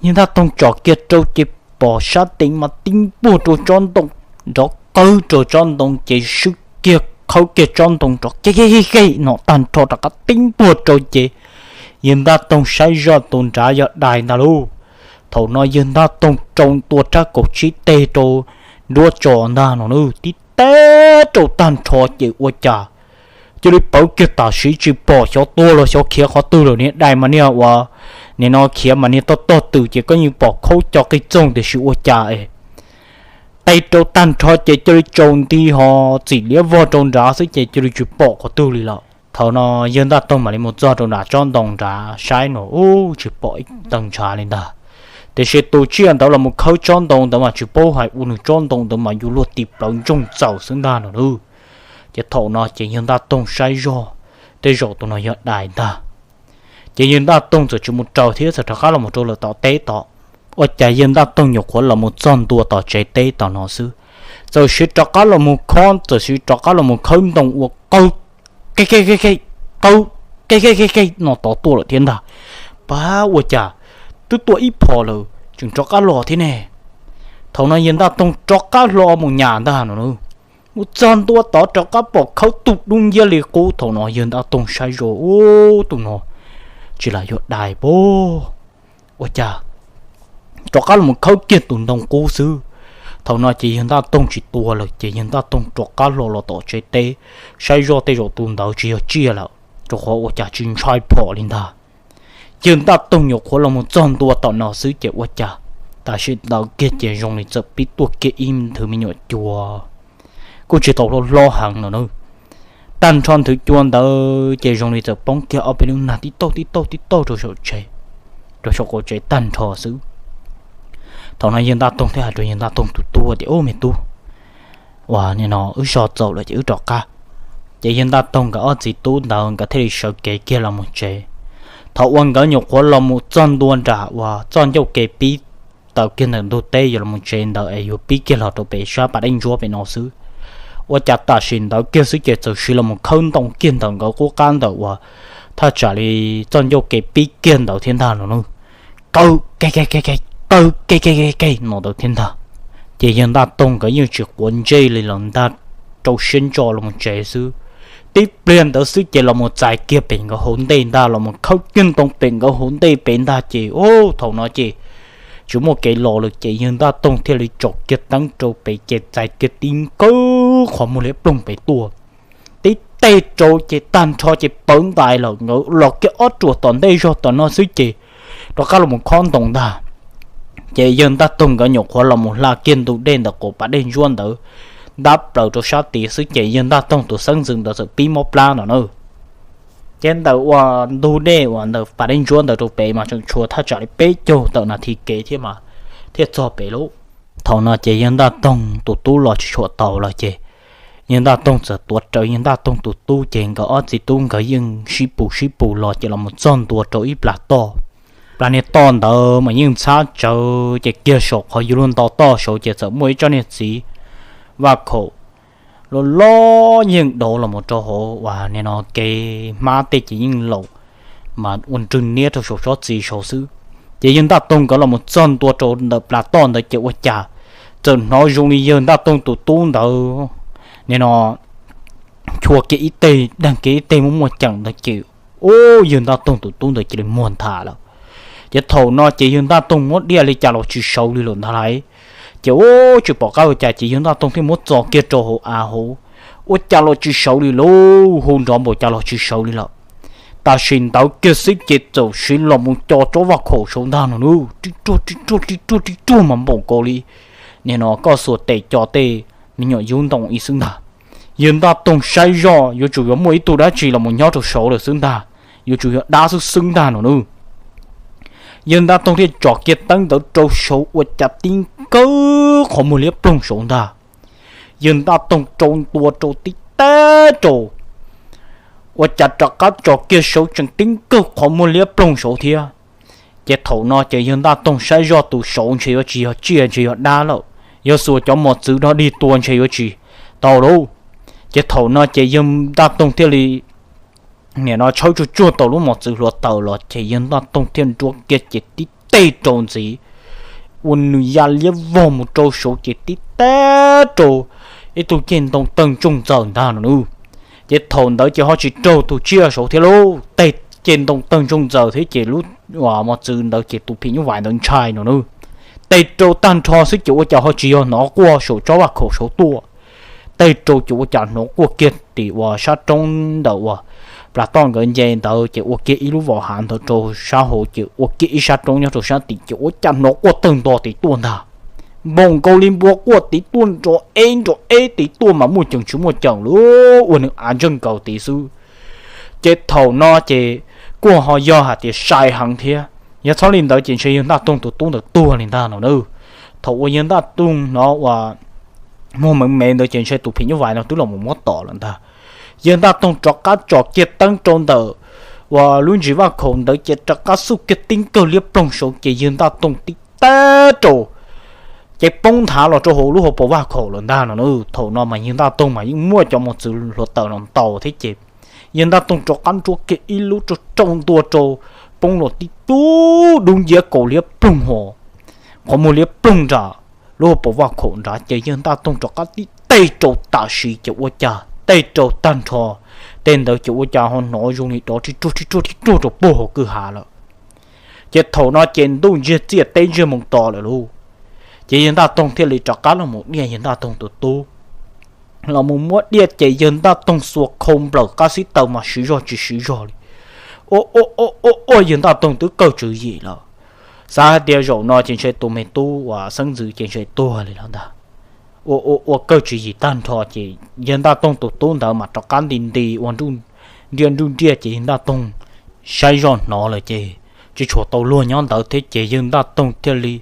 Yawg Ntaj Toog tsom kiag rau ces pom sab teev mas tib npuaj rau tsob ntoo, nrov qawg rau tsob ntoo ces swb kiag khawb kiag tsob ntoo rov ke ke ke no tag nrho rov qab tib npuaj rau ces yawg Ntaj Toog saib zoj tus nrad yog dais ntag lauj. Thaum no yawg Ntaj Toog rau ntua rab kaum tsib teg rau nruab tso ntag no nawb, tib teg rau tag nrho ces ua cas cia li pawv kiag tam sim tsis pom xyov tuag los xyov khiav qhov twg lawm, niag dais mas niag ua, nim no khiav mas niag tog tog twm ces koj yeej pom khaub co qij txoog tiam sis ua cas es teg rau tag nrho ces cia li tsaus nti ho txim liab vog rau nrad xwb ces cia li tsis pom qhov twg li lawm. Thaum no yawg Ntaj Toog mam li mus txog rau nram tsob ntoo nrad saib no ub tsis pom ib tee ntshav li ntag. Tiam sis tus tsiaj ntawd los mus khawb tsob ntoo ntawd mas tsis paub hais ua nws tsob ntoo ntawd mas yuav luag tis plawv ntsoog txaus xwb ntag no nawb. Ces thaum no ces yawg Ntaj Toog saib zog tej zaum tus no yog dais ntag. Ces yawg Ntaj Toog txawm tsis mus raws thiab txawm rov qab los mus rau lawm tom teb tod. Ua cas yawg Ntaj Toog nyuam qhuav los mus txog ntua tom tsev teb tom no xwb, txawm siv rov qab los mus khob, txawm siv rov qab los mus khawb ntoo ua qawg ke ke ke ke, qawg ke ke ke ke no tod tuaj lawm thiab ntag. Pab ua cas twb tuaj ib phom lawm tseem rov qab los thiab ne. Thaum no yawg Ntaj Toog rov qab hlo mus nyas ntag no nawb. Mus txog ntua tod rov qab pom khawb tus dub nciab li qub. Thaum no yawg Ntaj Toog saib zoj ub tus no tsis lam yog dais pob, ua cas rov qab los khawb kiag tus ntoo qub xwb. Thaum no ces yawg Ntaj Toog tsis tua lawm ces yawg Ntaj Toog rov qab hlo los tom tsev teb, saib zoj tej zaum tus ntawd tsis yog tsiaj lawm rau qhov ua cas tsis ntshai phom li ntag. Yawg Ntaj Toog nyuam qhuav los mus txog ntua tom no xwb ces ua cas tam sim ntawd kiag ces zoo li txawm pib tuaj kiag ib nthwv me nyuam cuav kuj tsis tau hlob hlob heev no nawb. Tag nrho nthwv cua ntawd ces zoo li txawm poob kiag ob peb lub nag tib tauj tib tauj tib tauj rau saum tsev, rau saum qaum tsev tag nrho xwb. Thaum no yawg Ntaj Toog thiaj hais rau yawg Ntaj Toog tus tub tias, ub me tub, uas nim no wb so txaus lawm ces wb rov qab. Ces yawg Ntaj Toog nkawd ob txiv tub ntawd nkawd thiaj li sawv kev kiag los mus tsev. Thaum uas nkawd nyuam qhuav los mus txog ntua nram uas txoj ncauj kev pib taws kiag ntawm ntug teb yuav los mus tsev ntawd es yuav pib kiag los rau pem sab pas dej ntsuab pem no xwb, ua cas tam sim ntawd kiag xwb ces txawm siv los mus khawb ntoo kiag ntawm nkawd qub qab ntawm uas thaj tsam li txoj ncauj kev pib kiag ntawd thiab ntag no nawb. Qawg ke ke ke ke, qawg ke ke ke ke no ntawd thiab ntag. Ces yawg Ntaj Toog nkawd yeej tsis quav ntsej li los ntag, rau siab ntso los mus tsev xwb. Tib pliag ntawd xwb ces los mus txais kiag pem nkawd hauv ntej ntag, los mus khawb kiag ntoo pem nkawd hauv ntej pem ntag ces ub thaum no ces tsis muaj kev los lawm ces yawg Ntaj Toog thiaj li tsom kiag teeb rau pem ces txais kiag tib nkaug qhov muag liab ploog pem tuaj. Tib teg rau ces tag nrho ces pawv ntais lawm, nkawd los kiag ob ruam tom ntej zog tom no xwb ces rov qab los mus khob ntoo ntag. Ces yawg Ntaj Toog nkawd nyuam qhuav los mus hla kiag ntug dej ntawm qaum pas dej ntsuab ntawd ntab plaws rau sab tid xwb ces yawg Ntaj Toog tus xeeb ntxwv ntawd txawm pib mob plab no na. Ces ntawm uas ntug dej uas ntawm pas dej ntsuab ntawd rau pem mas tseem tshuav thaj tsam li peb caug tawm nas this kev thiab mas thiaj txog pem lauj. Thaum no ces yawg Ntaj Toog tus tub los tsis tshua taus lawm ces yawg Ntaj Toog txawm tuav rawv yawg Ntaj Toog tus tub ces nkawd ob txiv tub nkawd yeej sib pus sib pus los ces los mus txog ntua rau ib plas toj. Plas niag toj ntawd mas yeej ntxhab tsawv ces kiag saum qhov yuav luag nto toj saud ces txawm muaj ib tsob niag txiv vaj khaum loj loj yeej dauv los mus rau hauv uas nim no kev hmab tej ces yeej laus mas ua nrwg niab rau saum tsob txiv saud xwb. Ces yawg Ntaj Toog nkawd los mus txog ntua rau ntawm plas toj ntawd ces ua cas txawm hnov zoo li yawg Ntaj Toog tus tub ntawd nim no chua kiag ib teg, daag kiag ib teg muaj muaj ceem ntawd ces ub yawg Ntaj Toog tus tub ntawd cia li muag nthav lawm. Ces thaum no ces yawg Ntaj Toog muab diaj li cas los tsis sawv li lawm ntag lauj. Ces ua tsis pom qab ua cas ces yawg Ntaj Toog thiaj muab txo kiag rau hauv av hauv, ua cas los tsis sawv li lauj, hu nrov npaum cas los tsis sawv li lawm. Tam sim ntawd kiag xwb ces txawm siv los mus co rau vaj khaum saud ntag no nawb, ri ruag ri ruag ri ruag ri ruag mas npaum nkaus li nim no koj xuas tes co tej me nyuam yub ntoo ib xwb ntag. Yawg Ntaj Toog saib zoj yuav tsum yuav muaj ib tug dab tsi los mus nyob rau saud lawm xwb ntag, yuav tsum yog dab xwb xwb ntag no nawb. Yawg Ntaj Toog thiaj tsom kiag teeb ntawd rau saud ua cas tib nkawg qhov muag liab ploog saud ntag. Yawg Ntaj Toog rau ntua rau tib teb rau, ua cas rov qab tsom kiag saud tseem tib nkawg qhov muag liab ploog saud thiab. Ces thaum no ces yawg Ntaj Toog saib zoj tus saud ntshe yuav tsis yog tsiaj, ntshe yog dab lawm, yog xuas cov mos txwv dog dig tua ntshe yuav tsis tau lauj. Ces thaum no ces yawg Ntaj Toog thiaj li nim no tshawb tsuag tsuag tau lub mos txwv hluav taws los ces yawg Ntaj Toog thiaj nruab kiag ces tib teg rau ntxiv, ua nws ya liab vog mus rau saud ces tib teg rau ib tug ceg ntoo tawg ntsooj ntxaws ntag no nawb. Ces thaum ntawd ces ho tsis raug tus tsiaj saud thiab lauj, teg ceg ntoo tawg ntsooj ntxaws thiab ces lub mos txwv ntawd ces tus phim nyuj vais ntawd ntshai no nawb. Teg rau tag nrho xwb ces ua cas ho tsis yog hnov quaj saum tsob vaj khaum saud tuaj, teg rau ces ua cas hnov quaj kiag tim uas sab roob ntawm uas plas toj nkawd nce ntawd ces ua kiag ib lub vos hav ntawd rau sab hauv ces ua kiag ib sab roob nyob rau sab tim ces ua cas hnov quaj tawg nto tim tuaj ntag. Npaum nkaus li npua quaj tim tuaj nrov eb nrov eb tim tuaj mas muaj ceem tsis muaj ceem lauj, ua nws av ntseej nkaus tid xwb. Ces thaum no ces kuj ho yog hais tias sai heev thiab, yog txhob li ntawd ces ntshe yawg Ntaj Toog tus tub ntawd tuag li ntag no nawb. Thaum uas yawg Ntaj Toog hnov uas muag meev mev ntawd ces ntshe tus phim nyuj vais no twb los mus muab tom lawm ntag. Yawg Ntaj Toog rov qab tsom kiag teeb rau ntawm uas lub ntsis vaj khaum ntawd ces rov qab xuj kiag tib nkawg liab ploog saud ces yawg Ntaj Toog tib teg rau ces poob nthav los rau hauv lub hauv paus vaj khaum lawm ntag no nawb. Thaum no mas yawg Ntaj Toog mas yeej muaj cov mos txwv hluav taws no ntau thiab ces yawg Ntaj Toog rov qab nruab kiag ib lub rau rau ntua rau poob los tib tug dub nciab kaus liab ploog ho qhov muag liab ploog nram lub hauv paus vaj khaum nrad ces yawg Ntaj Toog rov qab tib teg rau tam sim ces ua cas teg rau tag nrho tej ntawd ces ua cas ho hnov zoo li dov ri ruag ri ruag ri ruag rau puag hauv kwj ha lawm. Ces thaum no ces ntuj ntsiag txiaj teb ntsiag moo to lawm lauj. Ces yawg Ntaj Toog thiaj li rov qab los mus diaj yawg Ntaj Toog tus tub. Los mus muab diaj ces yawg Ntaj Toog xuas khau nplawm qab xib taws mas siv zog tsis siv zog li. Ua ua ua ua yawg Ntaj Toog twb kawg tswv yim lawm. Xav hais tias zaum no ces ntshe tus me tub uas xeeb ntxwv ces ntshe tuag li lawm ntag. Ua ua ua kawg tswv yim tag nrho ces yawg Ntaj Toog tus tub ntawd mas rov qab nti nti ua nriaj nruj nriaj ces yawg Ntaj Toog saib zoj hnov lawm ces tsis tshua tau luag nyob ntawd thiab ces yawg Ntaj Toog thiaj li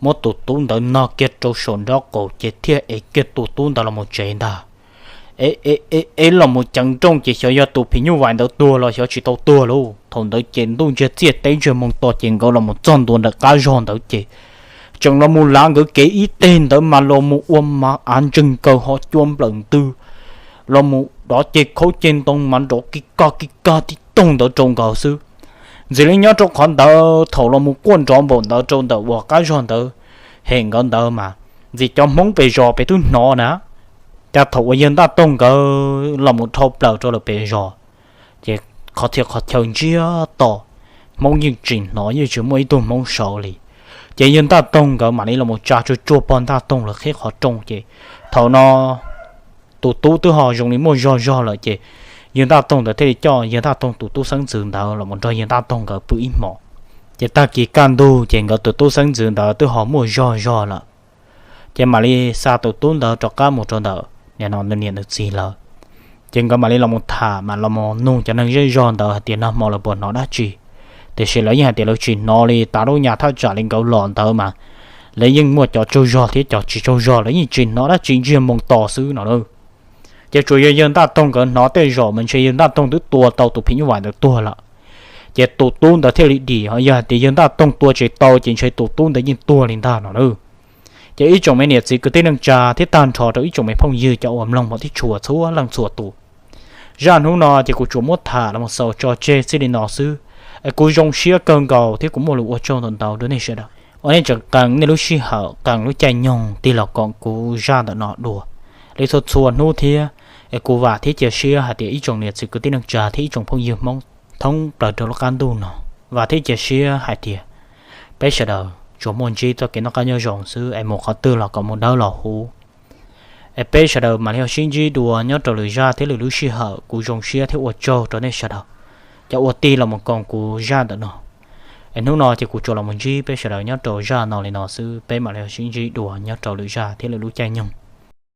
muab tus tub ntawd no kiag rau saum nraub qaum ces thiaj ev kiag tus tub ntawd los mus tsev ntag. Ev ev ev los mus ceev nrooj ces xyov yog tus phim nyuj vais ntawd tuag los xyov tsis tau tuag lauj. Thaum ntawd ces ntuj ntsiag txiaj teb ntsiag moo to ces nkawd los mus txog ntua ntawm qab zog ntawd ces tseem los mus lav nkawd kev ib teg ntawd mas los mus ua mas av ntseeg nkaws ho cua nplawm ntws, los mus dov ceg khaub ceg ntoo mas nrov ki kag ki kag tib toog ntawd rau nkawd xwb. Ntxim li nyob rau qhov ntawd thaum los mus quaj nrov npaum ntawd rau ntawm uas qab zog ntawd hem nkawd ntawd mas ntxim cov Hmoob pes zos pes twb hnov na. Cas thaum uas yawg Ntaj Toog nkawd los mus dhau plaws rau lawm pes zos, ces qhov txhia qhov chaw ntsiag to, Hmoob yeej tsis hnov yeej tsis muaj ib tug Hmoob saud li. Ces yawg Ntaj Toog nkawd mam li los mus tsa tsuag tsuag pog Ntaj Toog lawv qhib qhov rooj ces thaum no tus tub twb ho zoo li muaj zog zog lawm ces yawg Ntaj Toog ntawd thiaj li coj yawg Ntaj Toog tus tub xeeb ntxwv ntawd los mus nrog yawg Ntaj Toog nkawd pw ib hmos. Ces tag kis kaj ntug ces nkawd tus tub xeeb ntxwv ntawd twb ho muaj zog zog lawm. Ces mam li xa tus tub ntawd rov qab mus rau ntawm nim no nws niam nws txiv lawm. Ces nkawd mam li los mus tham mas los mus nug cov neeg zej zog ntawd hais tias nag hmo lawv puas hnov dab tsi. Tiam sis lawv yeej hais tias lawv tsis hnov li, tas lub nyam thaj tsam li nkawd los ntawd mas lawv yeej muaj cov tsaug zog thiab cov tsis tsaug zog, lawv yeej tsis hnov dab tsi ntsiag moo to xwb no lauj. Ces tsuas yog yawg Ntaj Toog nkawd hnov tej zaum mas ntshe yawg Ntaj Toog twb tua tau tus phim nyuj vais ntawd tuag lawm. Ces tus tub ntawd thiaj li dim, ho yog hais tias yawg Ntaj Toog tua tsis tau ces ntshe tus tub ntawd yeej tuag li ntag no lauj. Ces ib tsoom me niam txiv kwv tij neej tsa thiab tag nrho rau ib tsoom me phooj ywg cov uas mloog mom tib tshua txhua leej txhua tus, zaj hnub no ces kuv tsuas muab tham los mus xaus tso tseg txij li no xwb. Es kuv zoo siab kawg nkaus thiab kuv muaj lus ua tsaug ntau ntau rau nej sawv daws uas nej tseem qee nej lub sij hawm qee lub caij nyoog tig los koom kuv zaj ntawm no dua li txhua txhua hnub thiab. Es kuv vam thiab cia siab hais tias ib tsoom niam txiv kwv tij neej tsa thiab ib tsoom phooj ywg Hmoob thoob plaws rau lub qab ntuj no, vam thiab cia siab hais tias Peb sawv daws tsuas muaj ntsib txoj kev noj qab nyob zoo xwb es mus qhov twg los kom mus dawb los huv. Es peb sawv daws mam li ho sib ntsib dua nyob rau lwm zaj thiab lwm lub sij hawm. Kuv zoo siab thiab ua tsaug rau nej sawv daws cov uas tig los mus koom kuv zaj ntawm no. Es hnub no ces kuv tsuas los mus ntsib peb sawv daws nyob rau zaj no li no xwb, peb mam li ho sib ntsib dua nyob rau lwm zaj thiab lwm lub caij nyoog.